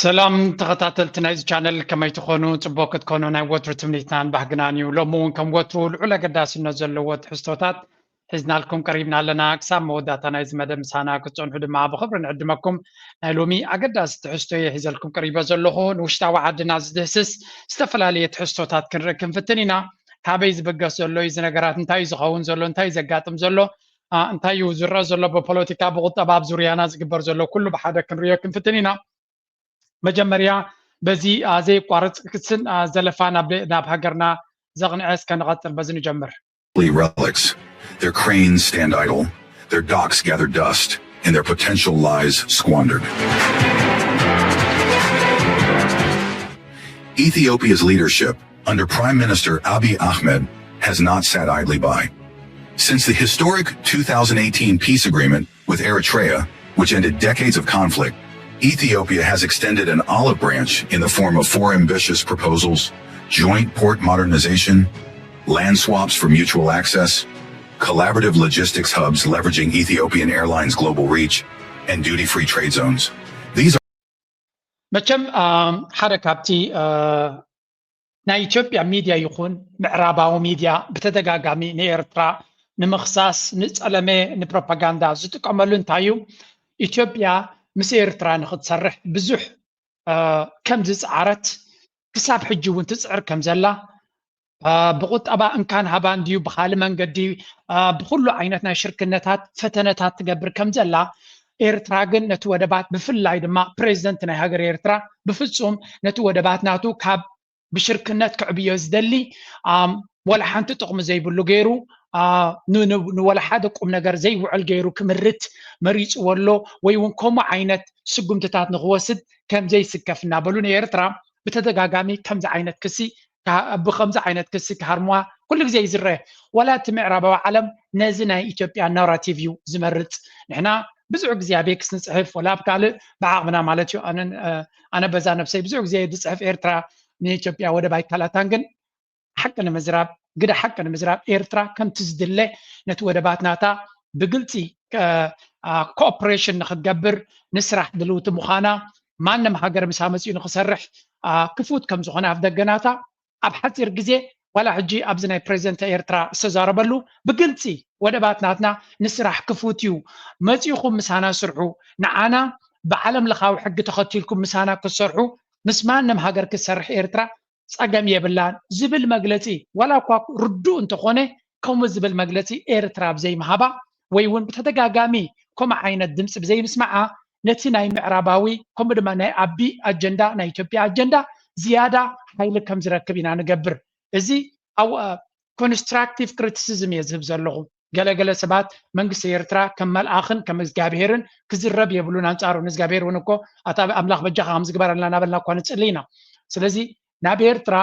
ሰላም ተኸታተልቲ ናይዚ ቻነል፣ ከመይ ትኾኑ? ጽቡቕ ክትኮኑ ናይ ወትሩ ትምኒትናን ባህግናን እዩ። ሎሚ እውን ከም ወትሩ ልዑል ኣገዳስነት ዘለዎ ትሕዝቶታት ሒዝናልኩም ቀሪብና ኣለና። ክሳብ መወዳእታ ናይዚ መደብ ምሳና ክትጸንሑ ድማ ብኽብሪ ንዕድመኩም። ናይ ሎሚ ኣገዳሲ ትሕዝቶ እየ ሒዘልኩም ቀሪበ ዘለኹ። ንውሽጣዊ ዓድና ዝድህስስ ዝተፈላለየ ትሕዝቶታት ክንርኢ ክንፍትን ኢና። ካበይ ዝብገስ ዘሎ እዩ? እዚ ነገራት እንታይ እዩ ዝኸውን ዘሎ? እንታይ እዩ ዘጋጥም ዘሎ? አ፣ እንታይ እዩ ዝረአ ዘሎ? ብፖለቲካ፣ ብቁጠባ፣ ኣብ ዙርያና ዝግበር ዘሎ ኩሉ ብሓደ ክንርእዮ ክንፍትን ኢና። መጀመርያ በዚ፣ አ፣ ዘየቋርጽ ክስን፣ አ፣ ዘለፋ ናብ፣ ናብ ሃገርና ዘቕንዐ እስከ ንቐጽል፣ በዚ ንጀምር። Relics. Their cranes stand idle, their docks gather dust, and their potential lies squandered. Ethiopia's leadership under Prime Minister Abiy Ahmed has not sat idly by. Since the historic two thousand eighteen peace agreement with Eritrea, which ended decades of conflict, Ethiopia has extended an olive branch in the form of four ambitious proposals: joint port modernization, land swaps for mutual access, collaborative logistics hubs leveraging Ethiopian Airlines' global reach, and duty-free trade zones. These are መቸም፣ አ፣ ሓደ ካብቲ፣ አ፣ ናይ ኢትዮጵያ ሚድያ ይኹን ምዕራባዊ ሚድያ ብተደጋጋሚ ንኤርትራ ንምኽሳስ፣ ንጸለመ፣ ንፕሮፓጋንዳ ዝጥቀመሉ እንታይ እዩ? ኢትዮጵያ ምስ ኤርትራ ንኽትሰርሕ ብዙሕ፣ አ፣ ከም ዝጸዓረት፣ ክሳብ ሕጂ እውን ትጽዕር ከም ዘላ፣ አ፣ ብቁጠባ እንካን ሃባን ድዩ፣ ብኻልእ መንገዲ፣ አ፣ ብኹሉ ዓይነት ናይ ሽርክነታት ፈተነታት ትገብር ከም ዘላ፣ ኤርትራ ግን ነቲ ወደባት፣ ብፍላይ ድማ ፕሬዚደንት ናይ ሃገር ኤርትራ ብፍጹም ነቲ ወደባት ናቱ ካብ ብሽርክነት ክዕብዮ ዝደሊ፣ ኣም፣ ወላ ሓንቲ ጥቕሚ ዘይብሉ ገይሩ፣ አ፣ ን-፣ ን-፣ ንወላ ሓደ ቁም ነገር ዘይውዕል ገይሩ ክምርት መሪጽዎ ኣሎ፣ ወይ እውን ከምኡ ዓይነት ስጉምትታት ንኽወስድ ከም ዘይስከፍ እናበሉ ንኤርትራ ብተደጋጋሚ ከምዚ ዓይነት ክሲ፣ ብከምዚ ዓይነት ክሲ ክሃርምዋ ኩሉ ግዜ እዩ ዝረአ። ዋላ እቲ ምዕራባዊ ዓለም ነዚ ናይ ኢትዮጵያ ናራቲቭ እዩ ዝመርጽ። ንሕና ብዙሕ ግዜ ኣብ ኤክስ ንጽሕፍ፣ ወላ ኣብ ካልእ ብዓቕምና ማለት እዩ። ኣነ፣ እ፣ ኣነ በዛ ነብሰይ ብዙሕ ግዜ ዝጽሕፍ፣ ኤርትራ ንኢትዮጵያ ወደብ ኣይካላታን፣ ግን ሓቂ ንምዝራብ፣ ግደ ሓቂ ንምዝራብ፣ ኤርትራ ከምቲ ዝድለ ነቲ ወደባት ናታ ብግልጺ፣ እ፣ አ፣ ኮኦፕሬሽን ንክትገብር ንስራሕ ድልውቲ ምዃና፣ ማንም ሃገር ምሳ መጺኡ ንክሰርሕ፣ አ፣ ክፉት ከም ዝኾነ ኣፍ ደገ ናታ ኣብ ሓጺር ግዜ፣ ዋላ ሕጂ ኣብዚ ናይ ፕሬዚደንት ኤርትራ ዝተዛረበሉ ብግልጺ፣ ወደባት ናትና ንስራሕ ክፉት እዩ፣ መጺኹም ምሳና ስርሑ፣ ንዓና ብዓለም ለኻዊ ሕጊ ተኸቲልኩም ምሳና ክትሰርሑ፣ ምስ ማንም ሃገር ክትሰርሕ ኤርትራ ጸገም የብላን ዝብል መግለጺ፣ ዋላ እኳ ርዱእ እንተኾነ፣ ከምኡ ዝብል መግለጺ ኤርትራ ብዘይምሃባ ወይ እውን ብተደጋጋሚ ከምኡ ዓይነት ድምጺ ብዘይምስማዓ፣ ነቲ ናይ ምዕራባዊ ከምኡ ድማ ናይ ኣቢ ኣጀንዳ፣ ናይ ኢትዮጵያ ኣጀንዳ ዝያዳ ሓይሊ ከም ዝረክብ ኢና ንገብር። እዚ ኣብ፣ እ፣ ኮንስትራክቲቭ ክሪቲሲዝም እየ ዝህብ ዘለኹ። ገለገለ ሰባት መንግስቲ ኤርትራ ከም መልኣኽን ከም እግዚኣብሄርን ክዝረብ የብሉን ኣንጻሩ። ንእግዚኣብሄር እውን እኮ፣ ኣታ ኣምላኽ በጃኻ ከምዚ ግበረልና እናበልና እኳ ንጽሊ ኢና። ስለዚ ናብ ኤርትራ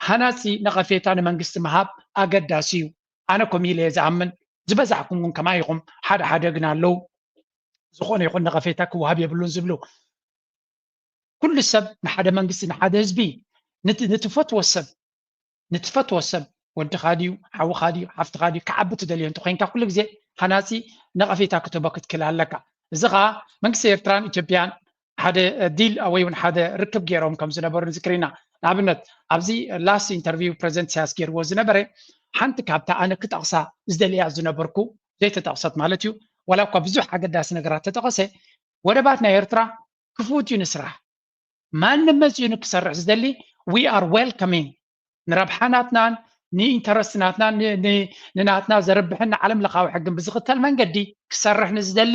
ሃናጺ ነቐፌታ ንመንግስቲ ምሃብ ኣገዳሲ እዩ። ኣነ ከምኡ ኢለ እየ ዝኣምን። ዝበዛሕኩም እውን ከማይ ኢኹም። ሓደ ሓደ ግን ኣለዉ፣ ዝኾነ ይኹን ነቐፌታ ክወሃብ የብሉን ዝብሉ። ኩሉ ሰብ ንሓደ መንግስቲ፣ ንሓደ ህዝቢ፣ ንቲ-፣ ንትፈትዎ ሰብ፣ ንትፈትዎ ሰብ፣ ወድኻ ድዩ፣ ሓውኻ ድዩ፣ ሓፍትኻ ድዩ፣ ክዓቢ ትደልዮ እንተኾይንካ፣ ኩሉ ግዜ ሃናጺ ነቐፌታ ክትህቦ ክትክእል ኣለካ። እዚ ኸኣ መንግስቲ ኤርትራን ኢትዮጵያን ሓደ ዲል ወይ እውን ሓደ ርክብ ገይሮም ከም ዝነበሩ ንዝክር ኢና። ንኣብነት፣ ኣብዚ ላስት ኢንተርቪው ፕሬዚደንት ኢሳያስ ገይርዎ ዝነበረ፣ ሓንቲ ካብታ ኣነ ክጠቕሳ ዝደልያ ዝነበርኩ፣ ዘይተጠቕሰት ማለት እዩ፣ ዋላ እኳ ብዙሕ ኣገዳሲ ነገራት ተጠቐሰ፣ ወደባት ናይ ኤርትራ ክፉት እዩ ንስራሕ። ማንም መጺኡ ንክሰርሕ ዝደሊ፣ we are welcoming። ንረብሓ ናትናን ንኢንተረስት ናትናን ን-፣ ን-፣ ንናትና ዘርብሕን ንዓለም ለኻዊ ሕግን ብዝኽተል መንገዲ ክሰርሕ ንዝደሊ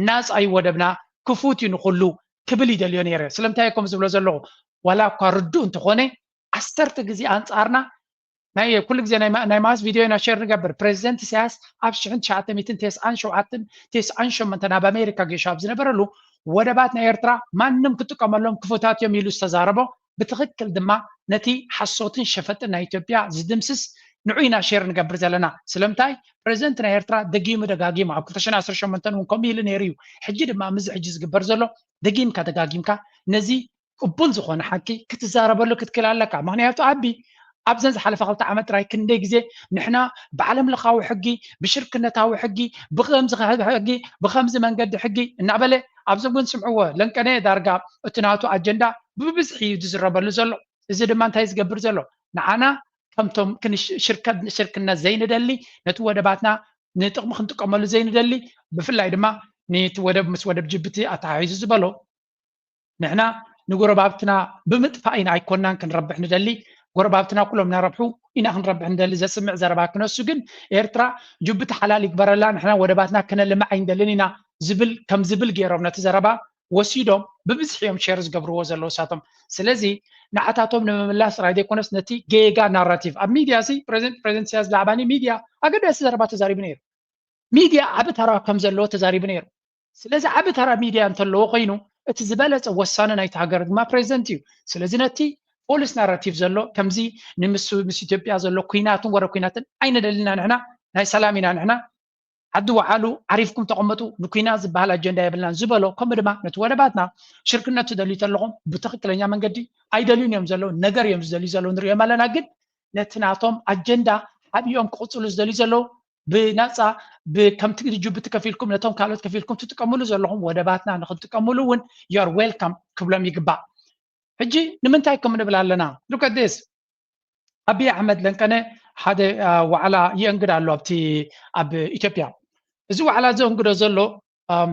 ናጻ እዩ ወደብና፣ ክፉት እዩ ንኹሉ ክብል ይደልዮ ነይረ። ስለምንታይ እየ ከምኡ ዝብሎ ዘለኹ? ዋላ እኳ ርዱእ እንተኾነ፣ ዓሰርተ ግዜ ኣንጻርና ናይ ኩሉ ግዜ ናይ ማ-፣ ናይ ማስ ቪድዮ ኢና ሼር ንገብር። ፕሬዚደንት ኢሳያስ ኣብ ሽሕን ትሽዓተ ሚእትን ተስዓን ሸውዓተን ተስዓን ሸሞንተን ኣብ ኣሜሪካ ጌሹ ኣብ ዝነበረሉ፣ ወደባት ናይ ኤርትራ ማንም ክጥቀመሎም ክፉታት እዮም ኢሉ ዝተዛረቦ፣ ብትኽክል ድማ ነቲ ሓሶትን ሸፈጥን ናይ ኢትዮጵያ ዝድምስስ ንዑ ኢና ሼር ንገብር ዘለና። ስለምንታይ? ፕሬዚደንት ናይ ኤርትራ ደጊሙ ደጋጊሙ ኣብ ክልተ ሽሕን ዓሰርተ ሸሞንተን እውን ከምኡ ኢሉ ነይሩ እዩ። ሕጂ ድማ ምስዚ ሕጂ ዝግበር ዘሎ ደጊምካ ደጋጊምካ ነዚ ቅቡል ዝኾነ ሓቂ ክትዛረበሉ ክትክእል ኣለካ። ምኽንያቱ ኣቢ ኣብዘን ዝሓለፈ ክልተ ዓመት ጥራይ ክንደይ ግዜ ንሕና ብዓለም ለኻዊ ሕጊ፣ ብሽርክነታዊ ሕጊ፣ ብኸምዚ ሕጊ፣ ብኸምዚ መንገዲ ሕጊ እናበለ ኣብዞም ግን ስምዕዎ ለንቀነ ዳርጋ እቲ ናቱ ኣጀንዳ ብብዝሒ እዩ ዝዝረበሉ ዘሎ። እዚ ድማ እንታይ ዝገብር ዘሎ ንዓና ከምቶም ክንሽ- ሽርከት ሽርክነት ዘይንደሊ ነቲ ወደባትና ንጥቕሚ ክንጥቀመሉ ዘይንደሊ ብፍላይ ድማ ነቲ ወደብ ምስ ወደብ ጅቡቲ ኣተሓሒዙ ዝበሎ ንሕና ንጎረባብትና ብምጥፋእ ኢና ኣይኮናን ክንረብሕ ንደሊ ጎረባብትና ኩሎም እናረብሑ ኢና ክንረብሕ ንደሊ ዘስምዕ ዘረባ ክነሱ ግን ኤርትራ ጅቡቲ ሓላል ይግበረላ ንሕና ወደባትና ክነልምዕ ኣይንደልን ኢና ዝብል ከም ዝብል ገይሮም ነቲ ዘረባ ወሲዶም ብብዝሒ እዮም ሸር ዝገብርዎ ዘለዉ ሳቶም ስለዚ ንዓታቶም ንምምላስ ጥራይ ዘይኮነስ ነቲ ጌጋ ናራቲቭ ኣብ ሚድያ ሲ ፕሬዚደንት ፕሬዚደንት ኢሳያስ ብዛዕባ ሚድያ ኣገዳሲ ዘረባ ተዛሪቡ ነይሩ ሚድያ ዓቢ ተራ ከም ዘለዎ ተዛሪቡ ነይሩ ስለዚ ዓቢ ተራ ሚድያ እንተለዎ ኮይኑ እቲ ዝበለፀ ወሳኒ ናይቲ ሃገር ድማ ፕሬዚደንት እዩ ስለዚ ነቲ ፖሊስ ናራቲቭ ዘሎ ከምዚ ንምስ ምስ ኢትዮጵያ ዘሎ ኩናትን ወረ ኩናትን ኣይነደልና ንሕና ናይ ሰላም ኢና ንሕና ዓዲ ወዓሉ ዓሪፍኩም ተቐመጡ ንኩናት ዝበሃል ኣጀንዳ የብልናን ዝበሎ ከምኡ ድማ ነቲ ወደባትና ሽርክነት ትደልዩ ተለኹም ብትኽክለኛ መንገዲ ኣይደልዩን እዮም ዘለዉ ነገር እዮም ዝደልዩ ዘለዉ ንሪኦም ኣለና ግን ነቲ ናቶም ኣጀንዳ ሓቢኦም ክቕፅሉ ዝደልዩ ዘለዉ ብናፃ ከምቲ ጅቡቲ ከፊልኩም ነቶም ካልኦት ከፊልኩም ትጥቀምሉ ዘለኹም ወደባትና ንክትጥቀምሉ እውን you're welcome ክብሎም ይግባእ ሕጂ ንምንታይ ከም ንብል ኣለና look at this ኣቢይ ኣሕመድ ለንቀነ ሓደ ዋዕላ የእንግድ ኣሎ ኣብቲ ኣብ ኢትዮጵያ እዚ ዋዕላ ዘእንግዶ ዘሎ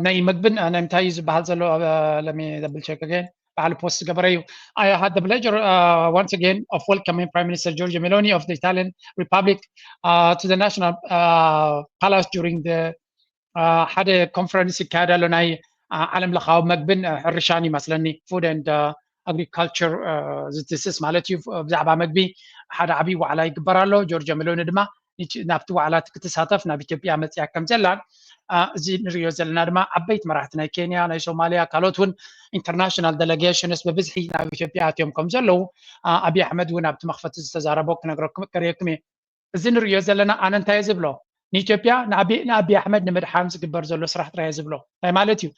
ናይ መግብን ናይ ምንታይ እዩ ዝበሃል ዘሎ ለሚ ደብል ቸክ ገን ባዕሉ ፖስት ዝገበረ እዩ I had the pleasure uh, once again of welcoming Prime Minister Giorgia Meloni of the Italian Republic uh, to the National uh, Palace during the ሓደ ኮንፈረንስ ይካየድ ኣሎ ናይ ዓለም ለኻዊ መግብን ሕርሻን ይመስለኒ food and agriculture ዝትስስ ማለት እዩ ብዛዕባ መግቢ ሓደ ዓብዪ ዋዕላ ይግበር ኣሎ ጆርጆ ሜሎኒ ድማ ናብቲ ዋዕላ ክትሳተፍ ናብ ኢትዮጵያ መፅያ ከም ዘላን እዚ ንሪዮ ዘለና ድማ ዓበይቲ መራሕቲ ናይ ኬንያ ናይ ሶማሊያ ካልኦት እውን international delegations ብብዝሒ ናብ ኢትዮጵያ ኣትዮም ከም ዘለዉ ኣብይ ኣሕመድ እውን ኣብቲ መኽፈቲ ዝተዛረቦ ክነግረኩም ከርእየኩም እየ እዚ ንሪዮ ዘለና ኣነ እንታይ ዝብሎ ንኢትዮጵያ ንኣብይ ኣሕመድ ንምድሓን ዝግበር ዘሎ ስራሕ ጥራይ ዝብሎ እንታይ ማለት እዩ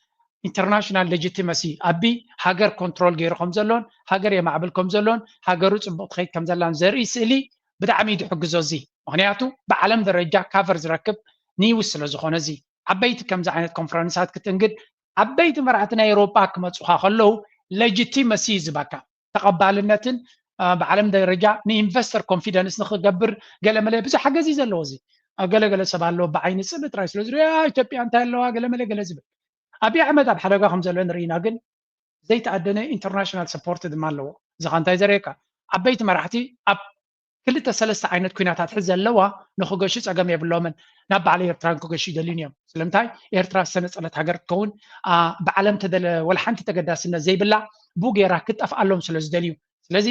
international legitimacy ኣቢ ሃገር ኮንትሮል ገይሩ ከም ዘሎን ሃገር የማዕብል ከም ዘሎን ሃገሩ ፅቡቅ ትኸይድ ከም ዘላን ዘርኢ ስእሊ ብጣዕሚ እዩ ዝሕግዞ እዚ ምክንያቱ ብዓለም ደረጃ ካቨር ዝረክብ ኒውስ ስለ ዝኾነ እዚ ዓበይቲ ከምዚ ዓይነት ኮንፈረንሳት ክትእንግድ ዓበይቲ መራሕቲ ናይ ኤሮጳ ክመፁኻ ከለዉ legitimacy እዩ ዝበካ ተቐባልነትን ብዓለም ደረጃ ንኢንቨስተር ኮንፊደንስ ንክገብር ገለመለ ብዙሕ ሓገዝ እዩ ዘለዎ እዚ ገለገለ ሰብ ኣለዎ ብዓይኒ ፅልኢ ጥራይ ስለ ዝሪኦ ኢትዮጵያ እንታይ ኣለዋ ገለመለ ገለ ዝብል ኣብይ ኣሕመድ ኣብ ሓደጋ ከም ዘሎ ንርኢና ግን ዘይተኣደነ ኢንተርናሽናል ሰፖርት ድማ ኣለዎ እዚ ካ እንታይ ዘርእየካ ዓበይቲ መራሕቲ ኣብ ክልተ ሰለስተ ዓይነት ኩናታት ሕዚ ዘለዋ ንክገሹ ፀገም የብሎምን ናብ በዓል ኤርትራ ንክገሹ ይደልዩን እዮም ስለምንታይ ኤርትራ ዝተነፀለት ሃገር ክትከውን ብዓለም ተደለ ወላ ሓንቲ ተገዳስነት ዘይብላ ብኡ ገይራ ክትጠፍኣሎም ስለ ዝደልዩ ስለዚ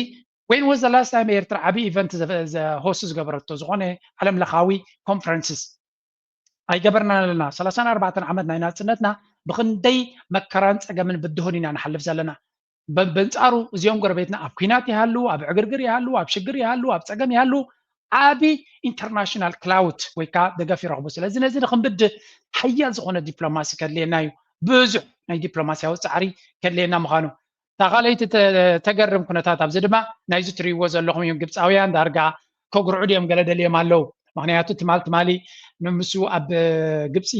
when was the last time ኤርትራ ዓብዪ ኢቨንት ሆስት ዝገበረቶ ዝኾነ ዓለም ለኻዊ ኮንፈረንስስ ኣይገበርናን ኣለና ሰላሳን ኣርባዕተን ዓመት ናይ ናፅነትና ብክንደይ መከራን ፀገምን ብድሆን ኢና ንሓልፍ ዘለና በንፃሩ እዚኦም ጎረቤትና ኣብ ኩናት ይሃሉ ኣብ ዕግርግር ይሃሉ ኣብ ሽግር ይሃሉ ኣብ ፀገም ይሃሉ ዓቢ ኢንተርናሽናል ክላውት ወይ ከዓ ደገፍ ይረኽቡ ስለዚ ነዚ ንክንብድህ ሓያል ዝኾነ ዲፕሎማሲ ከድልየና እዩ ብዙሕ ናይ ዲፕሎማሲያዊ ፃዕሪ ከድልየና ምዃኑ እታ ካልኣይቲ ተገርም ኩነታት ኣብዚ ድማ ናይዚ ትሪእዎ ዘለኹም እዮም ግብፃውያን ዳርጋ ከጉርዑ ድዮም ገለ ደልዮም ኣለዉ ምክንያቱ ትማል ትማሊ ንምሱ ኣብ ግብፂ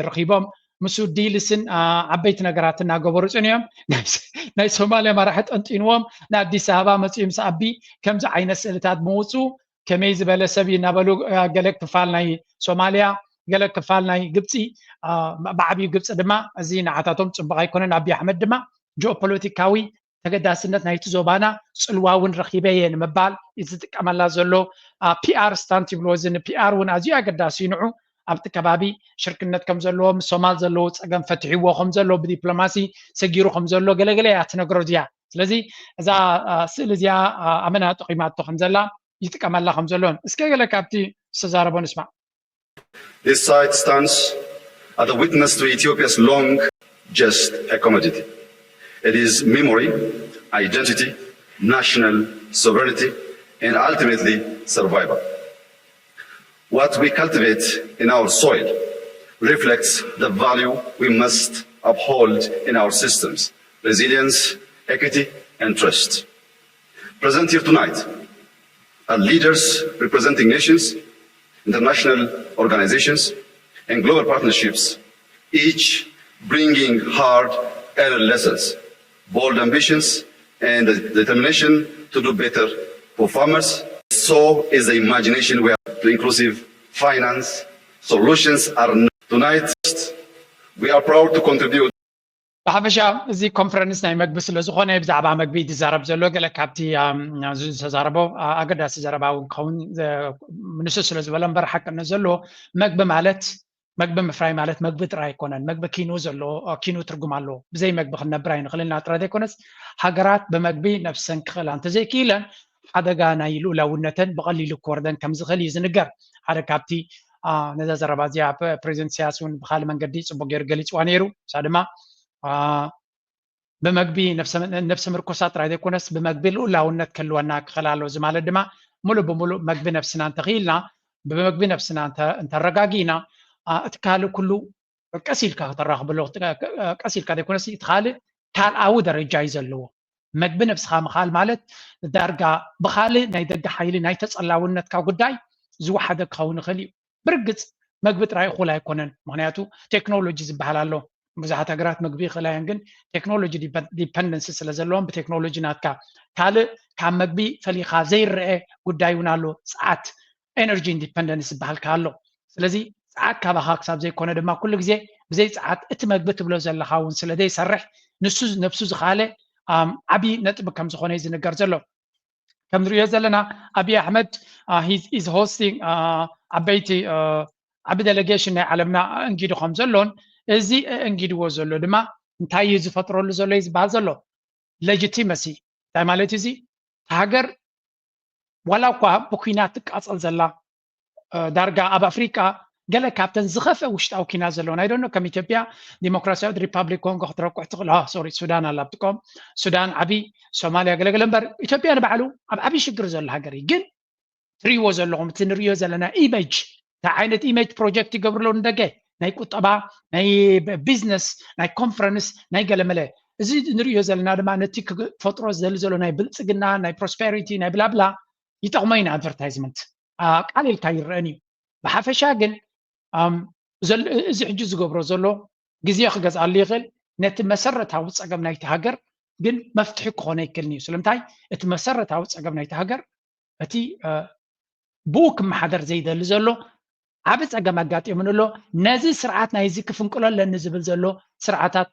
ረኺቦም ምስ ዲልስን ዓበይቲ ነገራት እናገበሩ ፅንዮም ናይ ሶማልያ መራሒ ጠንጢንዎም ንኣዲስ ኣበባ መፅኡ ምስ ኣቢ ከምዚ ዓይነት ስእልታት ምውፅኡ ከመይ ዝበለ ሰብ እዩ እናበሉ ገለ ክፋል ናይ ሶማልያ ገለ ክፋል ናይ ግብፂ ብዓብዩ ግብፂ ድማ እዚ ንዓታቶም ፅቡቅ ኣይኮነን ኣቢ ኣሕመድ ድማ ጂኦፖለቲካዊ ተገዳስነት ናይቲ ዞባና ፅልዋ እውን ረኪበ እየ ንምባል ዝጥቀመላ ዘሎ ፒኣር ስታንት ይብልዎ እዚ ንፒኣር እውን ኣዝዩ ኣገዳሲ ንዑ ኣብቲ ከባቢ ሽርክነት ከም ዘለዎ ምስ ሶማል ዘለዎ ፀገም ፈትሕዎ ከም ዘሎ ብዲፕሎማሲ ሰጊሩ ከም ዘሎ ገለገለ እያ ትነግሮ እዚኣ ስለዚ እዛ ስእሊ እዚኣ ኣመና ጠቂማቶ ከም ዘላ ይጥቀመላ ከም ዘሎን እስከ ገለ ካብቲ ዝተዛረቦ ንስማዕ This site stands as a witness to Ethiopia's long just a commodity. It is memory, identity, national sovereignty, and ultimately survival. What we cultivate in our soil reflects the value we must uphold in our systems resilience, equity, and trust. Present here tonight are leaders representing nations, international organizations, and global partnerships, each bringing hard earn lessons, bold ambitions, and the determination to do better for farmers. So is the imagination we have to inclusive finance solutions are tonight. We are proud to contribute. ብሓፈሻ እዚ ኮንፈረንስ ናይ መግቢ ስለ ዝኾነ ብዛዕባ መግቢ ዝዛረብ ዘሎ ገለ ካብቲ ዝተዛረቦ ኣገዳሲ ዘረባ እውን ክኸውን ንሱ ስለ ዝበሎ እምበር ሓቅነት ዘለዎ መግቢ ማለት መግቢ ምፍራይ ማለት መግቢ ጥራይ ኣይኮነን። መግቢ ኪኑ ዘለዎ ኪኑ ትርጉም ኣለዎ። ብዘይ መግቢ ክንነብር ኣይንኽእልን ጥራይ ዘይኮነስ ሃገራት ብመግቢ ነብሰን ክኽእላ እንተዘይክኢለን ሓደጋ ናይ ልኡላውነተን ብቐሊሉ ክወርደን ከም ዝኽእል እዩ ዝንገር። ሓደ ካብቲ ነዛ ዘረባ እዚኣ ፕሬዚደንት ኢሳያስ እውን ብካልእ መንገዲ ፅቡቅ ገይሩ ገሊፅዋ ነይሩ። እሳ ድማ ብመግቢ ነብሰ ምርኮሳ ጥራይ ዘይኮነስ ብመግቢ ልኡላውነት ክህልወና ክኽእል ኣሎ። እዚ ማለት ድማ ሙሉእ ብሙሉእ መግቢ ነብስና እንተኽኢልና ብመግቢ ነብስና እንተረጋጊእና እቲ ካልእ ኩሉ ቀስ ኢልካ ከተራኽብሎ ቀስ ኢልካ ዘይኮነስ እቲ ካልእ ካልኣዊ ደረጃ እዩ ዘለዎ። መግቢ ነብስኻ ምኻል ማለት ዳርጋ ብኻልእ ናይ ደገ ሓይሊ ናይ ተጸላውነትካ ጉዳይ ዝወሓደ ክኸውን ይኽእል እዩ። ብርግጽ መግቢ ጥራይ እኹል ኣይኮነን። ምኽንያቱ ቴክኖሎጂ ዝበሃል ኣሎ። ብዙሓት ሃገራት መግቢ ይኽእላ እየን፣ ግን ቴክኖሎጂ ዲፐንደንሲ ስለ ዘለዎም ብቴክኖሎጂ ናትካ ካልእ ካብ መግቢ ፈሊኻ ዘይረአ ጉዳይ እውን ኣሎ። ጸዓት ኤነርጂ ኢንዲፐንደንስ ዝበሃል ከ ኣሎ። ስለዚ ጸዓት ካባኻ ክሳብ ዘይኮነ ድማ ኩሉ ግዜ ብዘይ ጸዓት እቲ መግቢ ትብሎ ዘለኻ እውን ስለ ዘይሰርሕ ንሱ ነብሱ ዝኻለ ዓብዪ ነጥቢ ከም ዝኾነ እዩ ዝንገር ዘሎ። ከም ንሪኦ ዘለና ኣብይ ኣሕመድ is hosting ዓበይቲ ዓቢ ዴሌጌሽን ናይ ዓለምና ኣእንጊዱ ከም ዘሎን እዚ ኣእንጊድዎ ዘሎ ድማ እንታይ እዩ ዝፈጥረሉ ዘሎ እዩ ዝበሃል ዘሎ legitimacy እንታይ ማለት እዚ ሃገር ዋላ እኳ ብኩናት ትቃጸል ዘላ ዳርጋ ኣብ ኣፍሪቃ ገለ ካብተን ዝኸፍአ ውሽጣዊ ኪናት ዘለወን ኣይደኖ ከም ኢትዮጵያ ዲሞክራሲያዊት ሪፓብሊክ ኮንጎ ክትረቁሕ ትኽእል ሶሪ ሱዳን ኣላ ብጥቆም ሱዳን ዓቢ ሶማልያ ገለገለ እምበር ኢትዮጵያ ንባዕሉ ኣብ ዓቢ ሽግር ዘሎ ሃገር እዩ ግን ትሪእዎ ዘለኹም እቲ ንሪኦ ዘለና ኢሜጅ እንታይ ዓይነት ኢሜጅ ፕሮጀክት ይገብሩ ኣለዉ ንደገ ናይ ቁጠባ ናይ ቢዝነስ ናይ ኮንፈረንስ ናይ ገለመለ እዚ ንሪኦ ዘለና ድማ ነቲ ክፈጥሮ ዝደሊ ዘሎ ናይ ብልፅግና ናይ ፕሮስፐሪቲ ናይ ብላብላ ይጠቕሞ ኢና ኣድቨርታይዝመንት ቃል ኢልካ ይረአን እዩ ብሓፈሻ ግን እዚ ሕጂ ዝገብሮ ዘሎ ግዜ ክገዝኣሉ ይኽእል ነቲ መሰረታዊ ፀገም ናይቲ ሃገር ግን መፍትሒ ክኾነ ይክእልን እዩ ስለምንታይ እቲ መሰረታዊ ፀገም ናይቲ ሃገር እቲ ብኡ ክመሓደር ዘይደሊ ዘሎ ዓብ ፀገም ኣጋጢሙን ኣሎ ነዚ ስርዓት ናይዚ ክፍንቅሎ ኣለኒ ዝብል ዘሎ ስርዓታት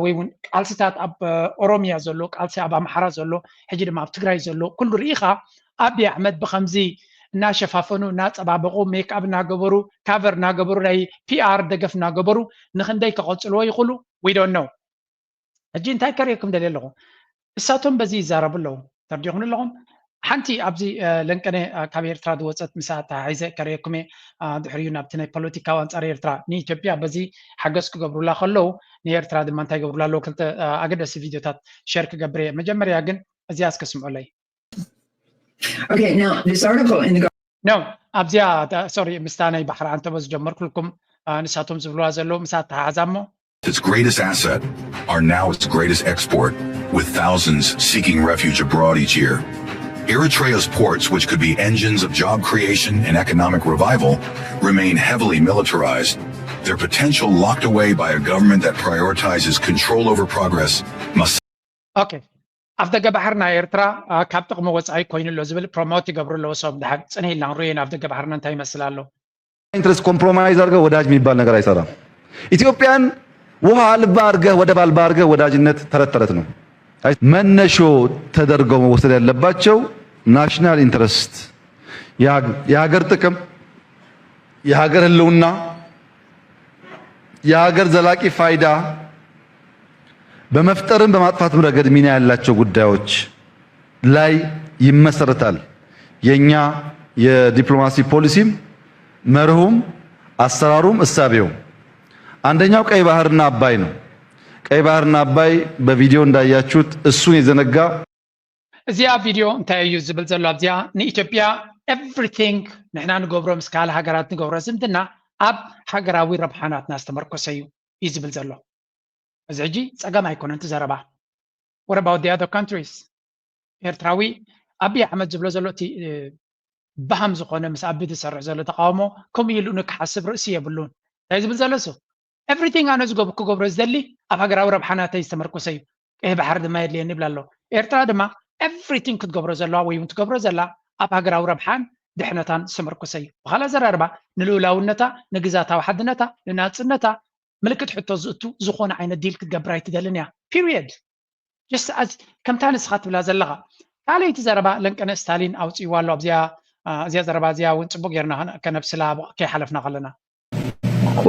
ወይ እውን ቃልስታት ኣብ ኦሮሚያ ዘሎ ቃልሲ ኣብ ኣምሓራ ዘሎ ሕጂ ድማ ኣብ ትግራይ ዘሎ ኩሉ ርኢኻ ኣብይ ኣሕመድ ብከምዚ እናሸፋፈኑ እናፀባበቁ ሜክኣብ እናገበሩ ካቨር እናገበሩ ናይ ፒኣር ደገፍ እናገበሩ ንክንደይ ክቐፅልዎ ይኽእሉ we don't know ሕጂ እንታይ ከርእየኩም ደልየ ኣለኹ እሳቶም በዚ ይዛረቡ ኣለዉ ተርዲኹም ኣለኹም ሓንቲ ኣብዚ ለንቀነ ካብ ኤርትራ ዝወፀት ምሳ ተሓሒዘ ከርእየኩም እየ ድሕሪኡ ናብቲ ናይ ፖለቲካዊ ኣንፃር ኤርትራ ንኢትዮጵያ በዚ ሓገዝ ክገብሩላ ከለዉ ንኤርትራ ድማ እንታይ ገብሩላ ኣለዉ ክልተ ኣገደሲ ቪድዮታት ሸር ክገብር እየ መጀመርያ ግን እዚኣ እስከ ስምዑለይ Okay, now this article in the no ኣብዚኣ ሶሪ ምስታ ናይ ባሕሪ ኣንተቦ ዝጀመርኩልኩም ንሳቶም ዝብልዋ ዘለዉ ምሳ ተሓሓዛ እሞ Its greatest asset are now its greatest export, with thousands seeking refuge abroad each year. Eritrea's ports, which could be engines of job creation and economic revival, remain heavily militarized, their potential locked away by a government that prioritizes control over progress, must ኦኬ ኣፍ ደገ ባሕሪ ናይ ኤርትራ ካብ ጥቕሚ ወፃኢ ኮይኑ ኣሎ ዝብል ፕሮሞት ይገብሩ ኣለዎ ሰብኣብ ድሓር ፅንሕ ኢልና ክንሪኦ ኢና ኣፍ ደገ ባሕርና እንታይ ይመስል ኣሎ ኢንትረስት ኮምፕሮማይዝ አድርገህ ወዳጅ የሚባል ነገር አይሰራም። ኢትዮጵያን ውሃ አልባ አድርገህ ወደብ አልባ አድርገህ ወዳጅነት ተረት ተረት ነው። መነሾ ተደርገው መወሰድ ያለባቸው ናሽናል ኢንትረስት፣ የሀገር ጥቅም፣ የሀገር ህልውና፣ የሀገር ዘላቂ ፋይዳ በመፍጠርም በማጥፋትም ረገድ ሚና ያላቸው ጉዳዮች ላይ ይመሰረታል የኛ የዲፕሎማሲ ፖሊሲም መርሁም አሰራሩም እሳቤውም። አንደኛው ቀይ ባህርና አባይ ነው። ቀይ ባህርና አባይ በቪዲዮ እንዳያችሁት እሱን የዘነጋ እዚኣ ቪድዮ እንታይ እዩ ዝብል ዘሎ ኣብዚኣ ንኢትዮጵያ everything ንሕና ንገብሮ ምስ ካልእ ሃገራት ንገብሮ ዝምድና ኣብ ሃገራዊ ረብሓናትና ዝተመርኮሰ እዩ እዩ ዝብል ዘሎ እዚ ሕጂ ፀገም ኣይኮነን እቲ ዘረባ what about the other countries ኤርትራዊ ኣብይ ኣሕመድ ዝብሎ ዘሎ እቲ ባሃም ዝኾነ ምስ ኣቢ ዝሰርሕ ዘሎ ተቃውሞ ከምኡ ኢሉ ንክሓስብ ርእሲ የብሉን እንታይ ዝብል ዘሎ እሱ everything ኣነ ዝገብ ክገብሮ ዝደሊ ኣብ ሃገራዊ ረብሓ ናተይ ዝተመርኮሰ እዩ። ቀይ ባሕሪ ድማ የድልየኒ ይብል ኣሎ። ኤርትራ ድማ everything ክትገብሮ ዘለዋ ወይ እውን ትገብሮ ዘላ ኣብ ሃገራዊ ረብሓን ድሕነታን ዝተመርኮሰ እዩ። ብኻልእ ኣዘራርባ ንልኡላውነታ፣ ንግዛታዊ ሓድነታ፣ ንናጽነታ ምልክት ሕቶ ዝእቱ ዝኾነ ዓይነት ዲል ክትገብር ኣይትደልን እያ። ፒሪየድ። ከምታ ንስኻ ትብላ ዘለኻ ካልኣይቲ ዘረባ ለንቀነ ስታሊን ኣውፅእዋ ኣሎ ኣብዚኣ። እዚኣ ዘረባ እዚኣ እውን ፅቡቅ ጌርና ከነብስላ ከይሓለፍና ከለና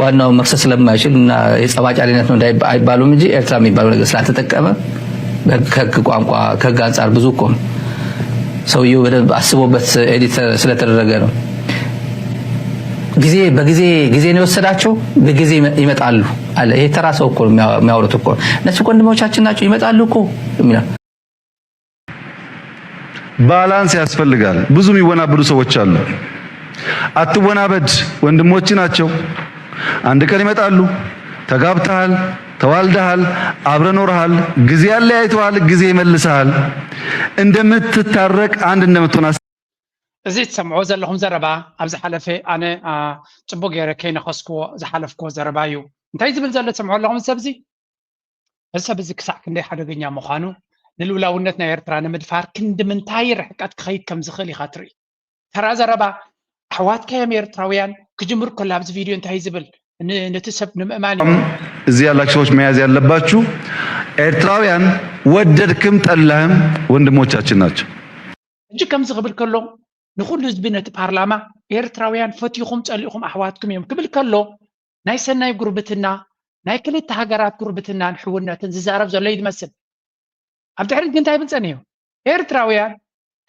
ዋናው መክሰስ ስለማይችል እና የጸባጫሪነት ነው አይባሉም እንጂ ኤርትራ የሚባለው ነገር ስላልተጠቀመ ከህግ ቋንቋ ከህግ አንጻር ብዙ እኮ ሰውየው በደንብ አስቦበት ኤዲት ስለተደረገ ነው። ጊዜ በጊዜ ጊዜ ነው የወሰዳቸው፣ በጊዜ ይመጣሉ አለ። ይሄ ተራ ሰው እኮ የሚያወሩት እኮ እነሱ ወንድሞቻችን ናቸው ይመጣሉ እኮ የሚለው ባላንስ ያስፈልጋል። ብዙ የሚወናበዱ ሰዎች አሉ። አትወናበድ፣ ወንድሞች ናቸው። አንድ ቀን ይመጣሉ። ተጋብተሃል፣ ተዋልደሃል፣ አብረ ኖርሃል። ጊዜ ያለያይተዋል፣ ጊዜ ይመልሰሃል። እንደምትታረቅ አንድ እንደምትሆን እዚ ትሰምዖ ዘለኹም ዘረባ ኣብ ዝሓለፈ ኣነ ጽቡቅ ገይረ ከይነኸስክዎ ዝሓለፍክዎ ዘረባ እዩ። እንታይ ዝብል ዘሎ ትሰምዖ ኣለኹም? ሰብዚ እዚ ሰብ እዚ ክሳዕ ክንደይ ሓደገኛ ምዃኑ፣ ንልኡላውነት ናይ ኤርትራ ንምድፋር ክንዲ ምንታይ ርሕቀት ክኸይድ ከም ዝኽእል ኢኻ ትርኢ። ተራ ዘረባ። ኣሕዋትካ እዮም ኤርትራውያን። ክጅምር ከሎ ኣብዚ ቪድዮ እንታይ ዝብል ነቲ ሰብ ንምእማን እዩ። እዚህ ያላችሁ ሰዎች መያዝ ያለባችሁ ኤርትራውያን ወደድክም ጠላህም ወንድሞቻችን ናቸው። ሕጂ ከምዚ ክብል ከሎ ንኹሉ ህዝቢ ነቲ ፓርላማ ኤርትራውያን ፈቲኹም ጸሊእኹም ኣሕዋትኩም እዮም ክብል ከሎ ናይ ሰናይ ጉርብትና ናይ ክልተ ሃገራት ጉርብትናን ሕውነትን ዝዛረብ ዘሎ እዩ ዝመስል። ኣብ ድሕሪት ግን እንታይ ይብል ጸኒሑ? ኤርትራውያን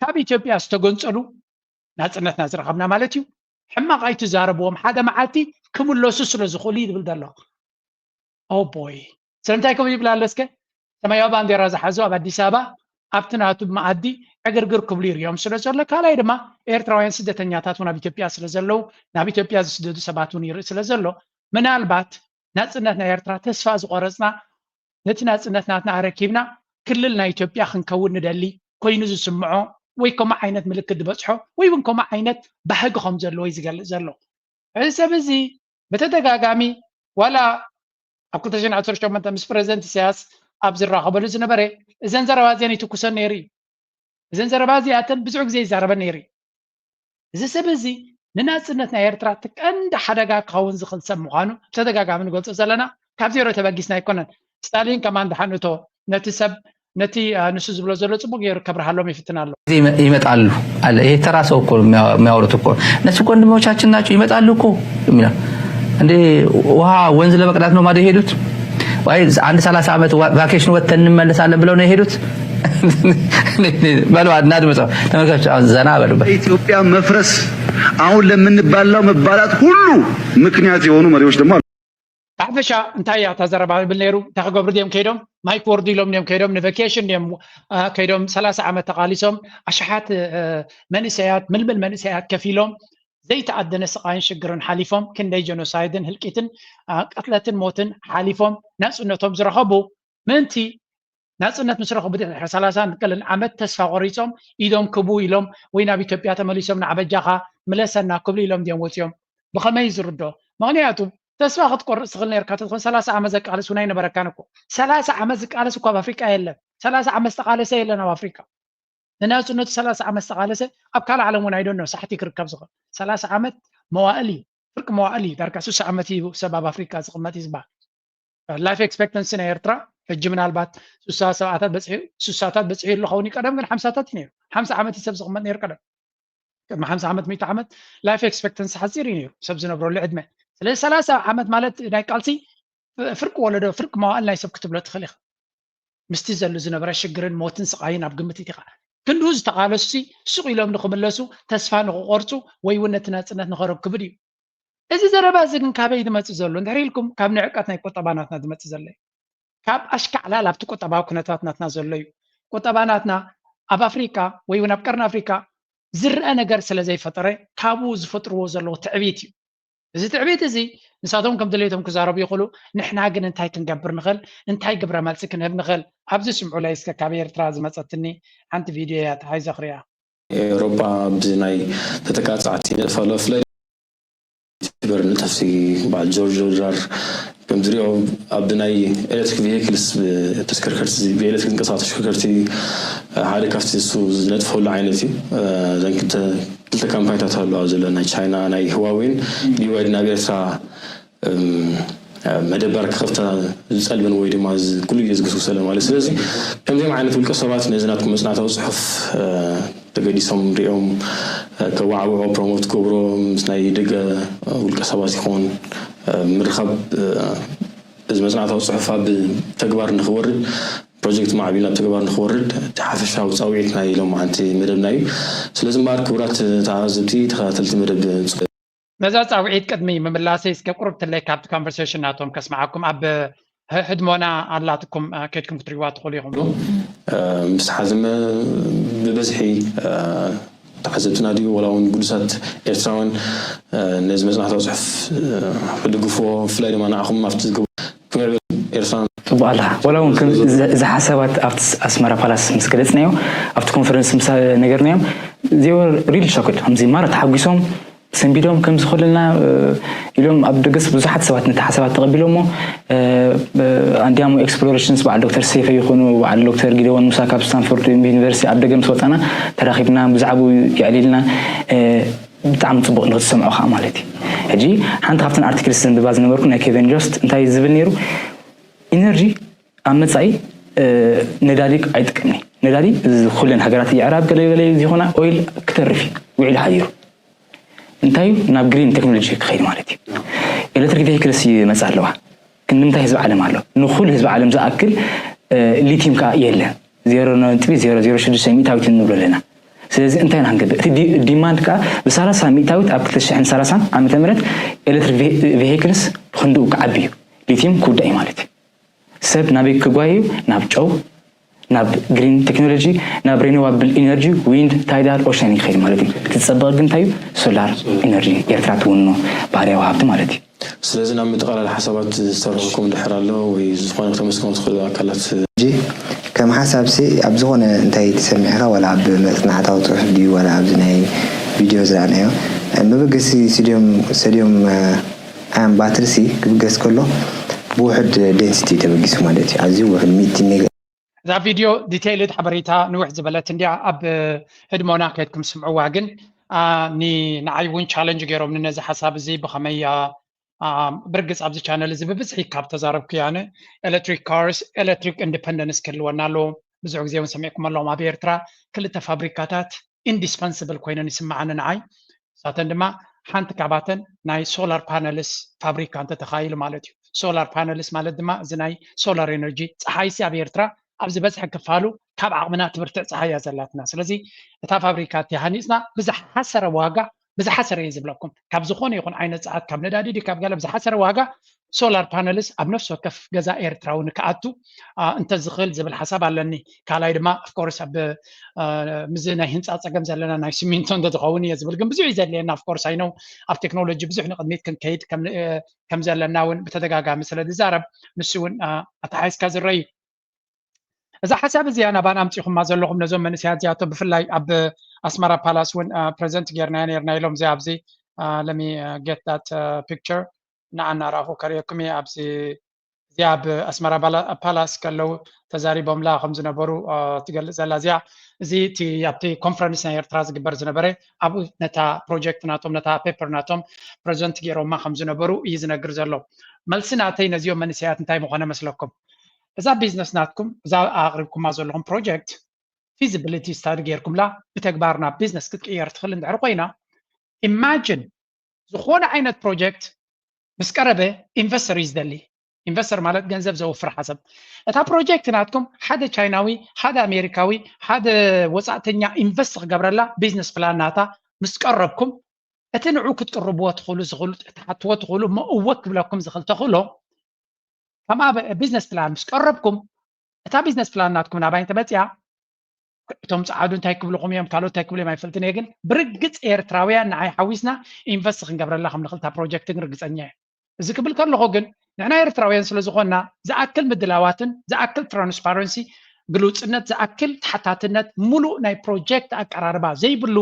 ካብ ኢትዮጵያ ዝተገንጸሉ ናጽነትና ዝረኸብና ማለት እዩ። ሕማቕ ኣይትዛረብዎም፣ ሓደ መዓልቲ ክምለሱ ስለ ዝኽእሉ እዩ ዝብል ዘሎ። ኦ ቦይ ስለምንታይ ከምኡ ይብል ኣሎ እስከ? ሰማያዊ ባንዴራ ዝሓዙ ኣብ ኣዲስ ኣበባ ኣብቲ ናቱ መኣዲ ዕግርግር ክብሉ ይርእዮም ስለ ዘሎ፣ ካልኣይ ድማ ኤርትራውያን ስደተኛታት እውን ኣብ ኢትዮጵያ ስለ ዘለዉ ናብ ኢትዮጵያ ዝስደዱ ሰባት እውን ይርኢ ስለ ዘሎ ምናልባት ናጽነት ናይ ኤርትራ ተስፋ ዝቆረጽና ነቲ ናጽነት ናትና ኣረኪብና ክልል ናይ ኢትዮጵያ ክንከውን ንደሊ ኮይኑ ዝስምዖ ወይ ከምኡ ዓይነት ምልክት ዝበጽሖ ወይ እውን ከምኡ ዓይነት ባህጊ ከም ዘለዎ እዩ ዝገልጽ ዘሎ። እዚ ሰብ እዚ ብተደጋጋሚ ዋላ ኣብ ክልተ ሽሕን ዓሰርተ ሸሞንተ ምስ ፕረዚደንት ኢሳያስ ኣብ ዝራኸበሉ ዝነበረ እዘን ዘረባ እዚአን ይትኩሰን ነይሩ እዩ። እዘን ዘረባ እዚኣተን ብዙሕ ግዜ ይዛረበን ነይሩ እዩ። እዚ ሰብ እዚ ንናጽነት ናይ ኤርትራ እቲ ቀንዲ ሓደጋ ክኸውን ዝኽእል ሰብ ምዃኑ ብተደጋጋሚ ንገልጾ ዘለና ካብ ዜሮ ተበጊስና ኣይኮነን። ስታሊን ከማን ደሓን እቶ ነቲ ሰብ ነቲ ንሱ ዝብሎ ዘሎ ጽቡቅ ገይሩ ከብርሃሎም ይፍትን ኣሎ። ይመጣሉ አለ። ይሄ ተራ ሰው እኮ የሚያወሩት እኮ እነሱ እኮ ወንድሞቻችን ናቸው ይመጣሉ እኮ የሚለው እንዴ ውሃ ወንዝ ለመቅዳት ነው ማዶ የሄዱት ወይ አንድ ሰላሳ ዓመት ቫኬሽን ወጥተን እንመለሳለን ብለው ነው የሄዱት? በሉ እናድምጠው ተመልካቾች፣ አሁን ዘና በሉበት። ኢትዮጵያ መፍረስ አሁን ለምንባላው መባላት ሁሉ ምክንያት የሆኑ መሪዎች ደግሞ ብሓፈሻ እንታይ እያ እታ ዘረባ ይብል ነይሩ? እንታይ ክገብሩ ድዮም ከይዶም? ማይ ክወርዱ ኢሎም ድዮም ከይዶም? ንቨኬሽን ድዮም ከይዶም? ሰላሳ ዓመት ተቓሊሶም ኣሽሓት መንእሰያት ምልምል መንእሰያት ከፊሎም ዘይተኣደነ ስቓይን ሽግርን ሓሊፎም ክንደይ ጀኖሳይድን ህልቂትን ቅትለትን ሞትን ሓሊፎም ናፅነቶም ዝረኸቡ ምእንቲ ናፅነት ምስ ረኸቡ ድሕሪ ሰላሳን ገለን ዓመት ተስፋ ቆሪፆም ኢዶም ክቡ ኢሎም ወይ ናብ ኢትዮጵያ ተመሊሶም ንዓበጃኻ ምለሰና ክብሉ ኢሎም ድዮም ወፂኦም? ብኸመይ ዝርዶ? ምኽንያቱ ተስፋ ክትቆርፅ ትኽእል ነርካ ተትኾን ሰላሳ ዓመት ዘቃልስ እውን ኣይነበረካን እኮ። ሰላሳ ዓመት ዝቃለስ እኮ ኣብ ኣፍሪቃ የለን። ሰላሳ ዓመት ዝተቃለሰ የለን ኣብ ኣፍሪቃ። ንናፅነቱ ሰላሳ ዓመት ዝተቃለሰ ኣብ ካልእ ዓለም እውን ኣይደኖ ሳሕቲ ክርከብ ዝኽእል ሰላሳ ዓመት መዋእል እዩ። ፍርቂ መዋእል እዩ። ዳርጋ ስሳ ዓመት እዩ ሰብ ኣብ ኣፍሪቃ ዝቕመጥ እዩ ዝበሃል። ላይፍ ኤክስፔክተንሲ ናይ ኤርትራ ሕጂ ምናልባት ስሳ ሰብዓታት በፅሒ ስሳታት በፅሒ ይሉ ኸውን እዩ። ቀደም ግን ሓምሳታት እዩ ነይሩ። ሓምሳ ዓመት እዩ ሰብ ዝቕመጥ ነይሩ ቀደም። ቅድሚ ሓምሳ ዓመት ሚእቲ ዓመት ላይፍ ኤክስፔክተንሲ ሓፂር እዩ ነይሩ ሰብ ዝነብረሉ ዕድመ። ስለዚ ሰላሳ ዓመት ማለት ናይ ቃልሲ ፍርቂ ወለዶ ፍርቂ መዋእል ናይ ሰብ ክትብሎ ትኽእል ኢኻ። ምስቲ ዘሎ ዝነበረ ሽግርን ሞትን ስቓይን ኣብ ግምት ኢኻ። ክንድኡ ዝተቓለሱሲ ስቕ ኢሎም ንኽምለሱ ተስፋ ንኽቆርፁ ወይ እውን ነቲ ናፅነት ንኸረክቡን እዩ። እዚ ዘረባ እዚ ግን ካበይ ዝመፅእ ዘሎ እንድሕር ኢልኩም ካብ ንዕቀት ናይ ቁጠባ ናትና ዝመፅእ ዘሎ እዩ። ካብ ኣሽካዕላል ኣብቲ ቁጠባዊ ኩነታት ናትና ዘሎ እዩ። ቁጠባ ናትና ኣብ ኣፍሪካ ወይ እውን ኣብ ቀርኒ ኣፍሪካ ዝረአ ነገር ስለ ዘይፈጠረ ካብኡ ዝፈጥርዎ ዘለዉ ትዕቢት እዩ። እዚ ትዕቢት እዚ ንሳቶም ከም ድሌቶም ክዛረቡ ይኽእሉ። ንሕና ግን እንታይ ክንገብር ንኽእል? እንታይ ግብረ መልሲ ክንህብ ንኽእል? ኣብዚ ስምዑለይ እስከ ካብ ኤርትራ ዝመጸትኒ ሓንቲ ቪድዮ እያ ተሓይዘ ክሪኣ። ኤውሮጳ ብናይ ተተቃጻዕቲ ንጥፈ ለፍለ በር ንጥፍቲ በዓል ጆርጅ ኦርዳር ከምዝሪኦ ኣብ ናይ ኤሌክትሪክ ቪሄክልስ፣ ተሽከርከርቲ፣ ብኤሌክትሪክ ዝንቀሳቐሱ ተሽከርከርቲ ሓደ ካብቲ እሱ ዝነጥፈሉ ዓይነት እዩ። እዘን ክልተ ካምፓኒታት ኣለዋ ዘሎ፣ ናይ ቻይና ናይ ህዋዌን ቢዋይዲ ናብ ኤርትራ መደበር ክኸፍታ ዝጸልመን ወይ ድማ ኩሉ ግዜ ዝግስግሰለን ማለት። ስለዚ ከምዚኦም ዓይነት ውልቀ ሰባት ነዚ ናትኩም መጽናዕታዊ ጽሑፍ ተገዲሶም ሪኦም ከዋዕውዖ ፕሮሞት ክገብሮ ምስ ናይ ደገ ውልቀ ሰባት ይኸውን ምርኻብ እዚ መጽናዕታዊ ጽሑፍ ኣብ ተግባር ንኽወርድ ፕሮጀክት ማዕቢል ናብ ተግባር ንኽወርድ እቲ ሓፈሻዊ ጻውዒት ናይ ሎማዓንቲ መደብና እዩ። ስለዚ እምበኣር ክቡራት ተዓዘብቲ ተኸታተልቲ መደብ ነዛ ጻውዒት ቅድሚ ምምላሰይ እስከ ቁርብ ትለይ ካብቲ ኮንቨርሴሽን ናቶም ከስምዓኩም ኣብ ህድሞና ኣላትኩም ከድኩም ክትሪዋ ትኽእሉ ኢኹም። ምስ ሓዘመ ብበዝሒ ተዓዘብትና ድዩ ወላ እውን ግዱሳት ኤርትራውያን ነዚ መጽናዕታዊ ጽሑፍ ክድግፍዎ ብፍላይ ድማ ንዓኹም ኣብቲ ዝገብሩ ክምዕብል ኤርትራን ጽቡቕ ኣለኻ። ወላ እውን ከም እዚ ሓሳባት ኣብቲ ኣስመራ ፓላስ ምስ ገለጽናዮ ኣብቲ ኮንፈረንስ ምስ ነገርናዮም they were really shocked። ከምዚ ማራ ተሓጒሶም ሰንቢዶም ከም ዝኽእልና ኢሎም ኣብ ደገስ ብዙሓት ሰባት ነቲ ሓሳባት ተቐቢሎሞ። ኣንዲያሞ ኤክስፕሎሬሽንስ በዓል ዶክተር ሴፈ ይኹኑ በዓል ዶክተር ጊደዎን ሙሳ ካብ ስታንፎርድ ዩኒቨርሲቲ ኣብ ደገ ምስ ወፃና ተራኺብና ብዛዕባኡ የዕሊልና። ብጣዕሚ ፅቡቕ ንክትሰምዖ ከዓ ማለት እዩ። ሕጂ ሓንቲ ካብተን ኣርቲክልስ ዘንብባ ዝነበርኩ ናይ ኬቨን ጆስት እንታይ ዝብል ነይሩ? ኢነርጂ ኣብ መፃኢ ነዳዲ ኣይጥቀምን እዩ። ነዳዲ ኩለን ሃገራት የዕራብ ገለ ገለ ዝኾና ኦይል ክተርፍ እዩ ውዒሉ ሓዲሩ። እንታይ እዩ ናብ ግሪን ቴክኖሎጂ ክኸይድ ማለት እዩ። ኤሌክትሪክ ቬሂክልስ ይመፃ ኣለዋ። ክንዲ ምንታይ ህዝቢ ዓለም ኣሎ? ንኩሉ ህዝቢ ዓለም ዝኣክል ሊቲም ከዓ የለን። ዜሮ ነጥቢ ዜሮ ዜሮ ሽዱሽተ ሚእታዊት ንብሎ ኣለና። ስለዚ እንታይ ኢና ክንገብር? እቲ ዲማንድ ከዓ ብሰላሳ ሚእታዊት ኣብ ክልተ ሽሕን ሰላሳን ዓመተ ምህረት ኤሌክትሪክ ቬሂክልስ ክንድኡ ክዓቢ እዩ። ሊቲም ክውዳእ እዩ ማለት እዩ። ሰብ ናበይ ክጓየ እዩ? ናብ ጨው፣ ናብ ግሪን ቴክኖሎጂ፣ ናብ ሪኒዋብል ኢነርጂ፣ ዊንድ፣ ታይዳል፣ ኦሸን ይኸይድ ማለት እዩ። እቲ ዝፀበቐ ግን እንታይ እዩ? ሶላር ኢነርጂ ኤርትራ ትውንኖ ባህርያዊ ሃብቲ ማለት እዩ። ስለዚ ናብ ምጥቓላል ሓሳባት ዝተረኸብኩም ድሕር ኣሎ ወይ ዝኾነ ክተመስግኑ ትኽእሉ ኣካላት? ሕጂ ከም ሓሳብሲ ኣብ ዝኾነ እንታይ ተሰሚዕካ ዋላ ኣብ መፅናዕታዊ ፅሑፍ ድዩ ዋላ ኣብዚ ናይ ቪድዮ ዝረኣናዮ መበገሲ ስድዮም ሰድዮም ኣያን ባትሪ ሲ ክብገስ ከሎ ብውሕድ ዴንሲቲ ተበጊሱ ማለት እዩ። ኣዝዩ ውሕድ ሚእቲ ሜጋ እዛ ቪድዮ ዲቴይልድ ሓበሬታ ንውሕ ዝበለት እንድያ ኣብ ህድሞና ከድኩም ስምዕዋ ግን ንዓይ እውን ቻለንጅ ገይሮም ንነዚ ሓሳብ እዚ ብኸመይ ብርግፅ ኣብዚ ቻነል እዚ ብብዝሒ ካብ ተዛረብኩ ያነ ኤሌክትሪክ ካርስ ኤሌክትሪክ ኢንዲፐንደንስ ክህልወና ኣለዎ። ብዙሕ ግዜ እውን ሰሚዕኩም ኣለዎም ኣብ ኤርትራ ክልተ ፋብሪካታት ኢንዲስፐንስብል ኮይነን ይስምዓኒ ንዓይ። ንሳተን ድማ ሓንቲ ካባተን ናይ ሶላር ፓነልስ ፋብሪካ እንተተኻይሉ ማለት እዩ። ሶላር ፓነልስ ማለት ድማ እዚ ናይ ሶላር ኤነርጂ ፀሓይሲ ኣብ ኤርትራ ኣብ ዝበዝሐ ክፋሉ ካብ ዓቕምና ትብርትዕ ፀሓይ እያ ዘላትና። ስለዚ እታ ፋብሪካ እቲ ሃኒፅና ብዝሓሰረ ዋጋ ብዝሓሰረ እየ ዝብለኩም ካብ ዝኾነ ይኹን ዓይነት ፀዓት ካብ ነዳዲ ድዩ ካብ ገለ ብዝሓሰረ ዋጋ ሶላር ፓነልስ ኣብ ነፍሲ ወከፍ ገዛ ኤርትራዊ ንክኣቱ እንተዝኽእል ዝብል ሓሳብ ኣለኒ። ካልኣይ ድማ ኣፍኮርስ ኣብ ምዚ ናይ ህንፃ ፀገም ዘለና ናይ ሲሚንቶ እንተዝኸውን እየ ዝብል ግን ብዙሕ እዩ ዘድልየና ኣፍኮርስ ኣይነው ኣብ ቴክኖሎጂ ብዙሕ ንቕድሚት ክንከይድ ከም ዘለና እውን ብተደጋጋሚ ስለ ዝዛረብ ንሱ እውን ኣተሓይዝካ ዝረዩ እዛ ሓሳብ እዚኣ ናባና ኣምፂኹማ ዘለኹም ነዞም መንእሰያት እዚኣቶም ብፍላይ ኣብ ኣስመራ ፓላስ እውን ፕሬዘንት ጌርናያ ነርና ኢሎም እዚኣ ኣብዚ let me get that picture ንዓና ራኹ ከርእየኩም እየ ኣብዚ እዚኣ ኣብ ኣስመራ ፓላስ ከለዉ ተዛሪቦምላ ከም ዝነበሩ ትገልፅ ዘላ እዚኣ እዚ እቲ ኣብቲ ኮንፈረንስ ናይ ኤርትራ ዝግበር ዝነበረ ኣብኡ ነታ ፕሮጀክት ናቶም ነታ ፔፐር ናቶም ፕሬዘንት ገይሮማ ከም ዝነበሩ እዩ ዝነግር ዘሎ። መልሲ ናተይ ነዚኦም መንእሰያት እንታይ ምኾነ መስለኩም? እዛ ቢዝነስ ናትኩም እዛ ኣቕሪብኩማ ዘለኹም ፕሮጀክት ፊዚቢሊቲ ስታዲ ጌርኩምላ ብተግባር ናብ ቢዝነስ ክትቅየር ትኽእል እንድሕር ኮይና ኢማጅን ዝኾነ ዓይነት ፕሮጀክት ምስ ቀረበ ኢንቨስተር እዩ ዝደሊ። ኢንቨስተር ማለት ገንዘብ ዘውፍር ሓሰብ እታ ፕሮጀክት ናትኩም ሓደ ቻይናዊ ሓደ ኣሜሪካዊ ሓደ ወፃእተኛ ኢንቨስት ክገብረላ ቢዝነስ ፕላን ናታ ምስ ቀረብኩም እቲ ንዑ ክትቅርብዎ ትኽእሉ ዝኽእሉ ትሓትዎ ትኽእሉ እሞ እወ ክብለኩም ዝኽእል ተኽእሎ ከም ኣብ ቢዝነስ ፕላን ምስ ቀረብኩም እታ ቢዝነስ ፕላን ናትኩም ናባይ እንተመፅያ እቶም ፀዓዱ እንታይ ክብልኹም እዮም ካልኦት እንታይ ክብሉ እዮም ኣይፈልጥን እየ ግን ብርግፅ ኤርትራውያን ንዓይ ሓዊስና ኢንቨስት ክንገብረላ ከም ንኽእል እታ ፕሮጀክት ግን ርግፀኛ እየ እዚ ክብል ከለኹ ግን ንሕና ኤርትራውያን ስለ ዝኾንና ዝኣክል ምድላዋትን ዝኣክል ትራንስፓረንሲ ግሉፅነት ዝኣክል ተሓታትነት፣ ሙሉእ ናይ ፕሮጀክት ኣቀራርባ ዘይብሉ፣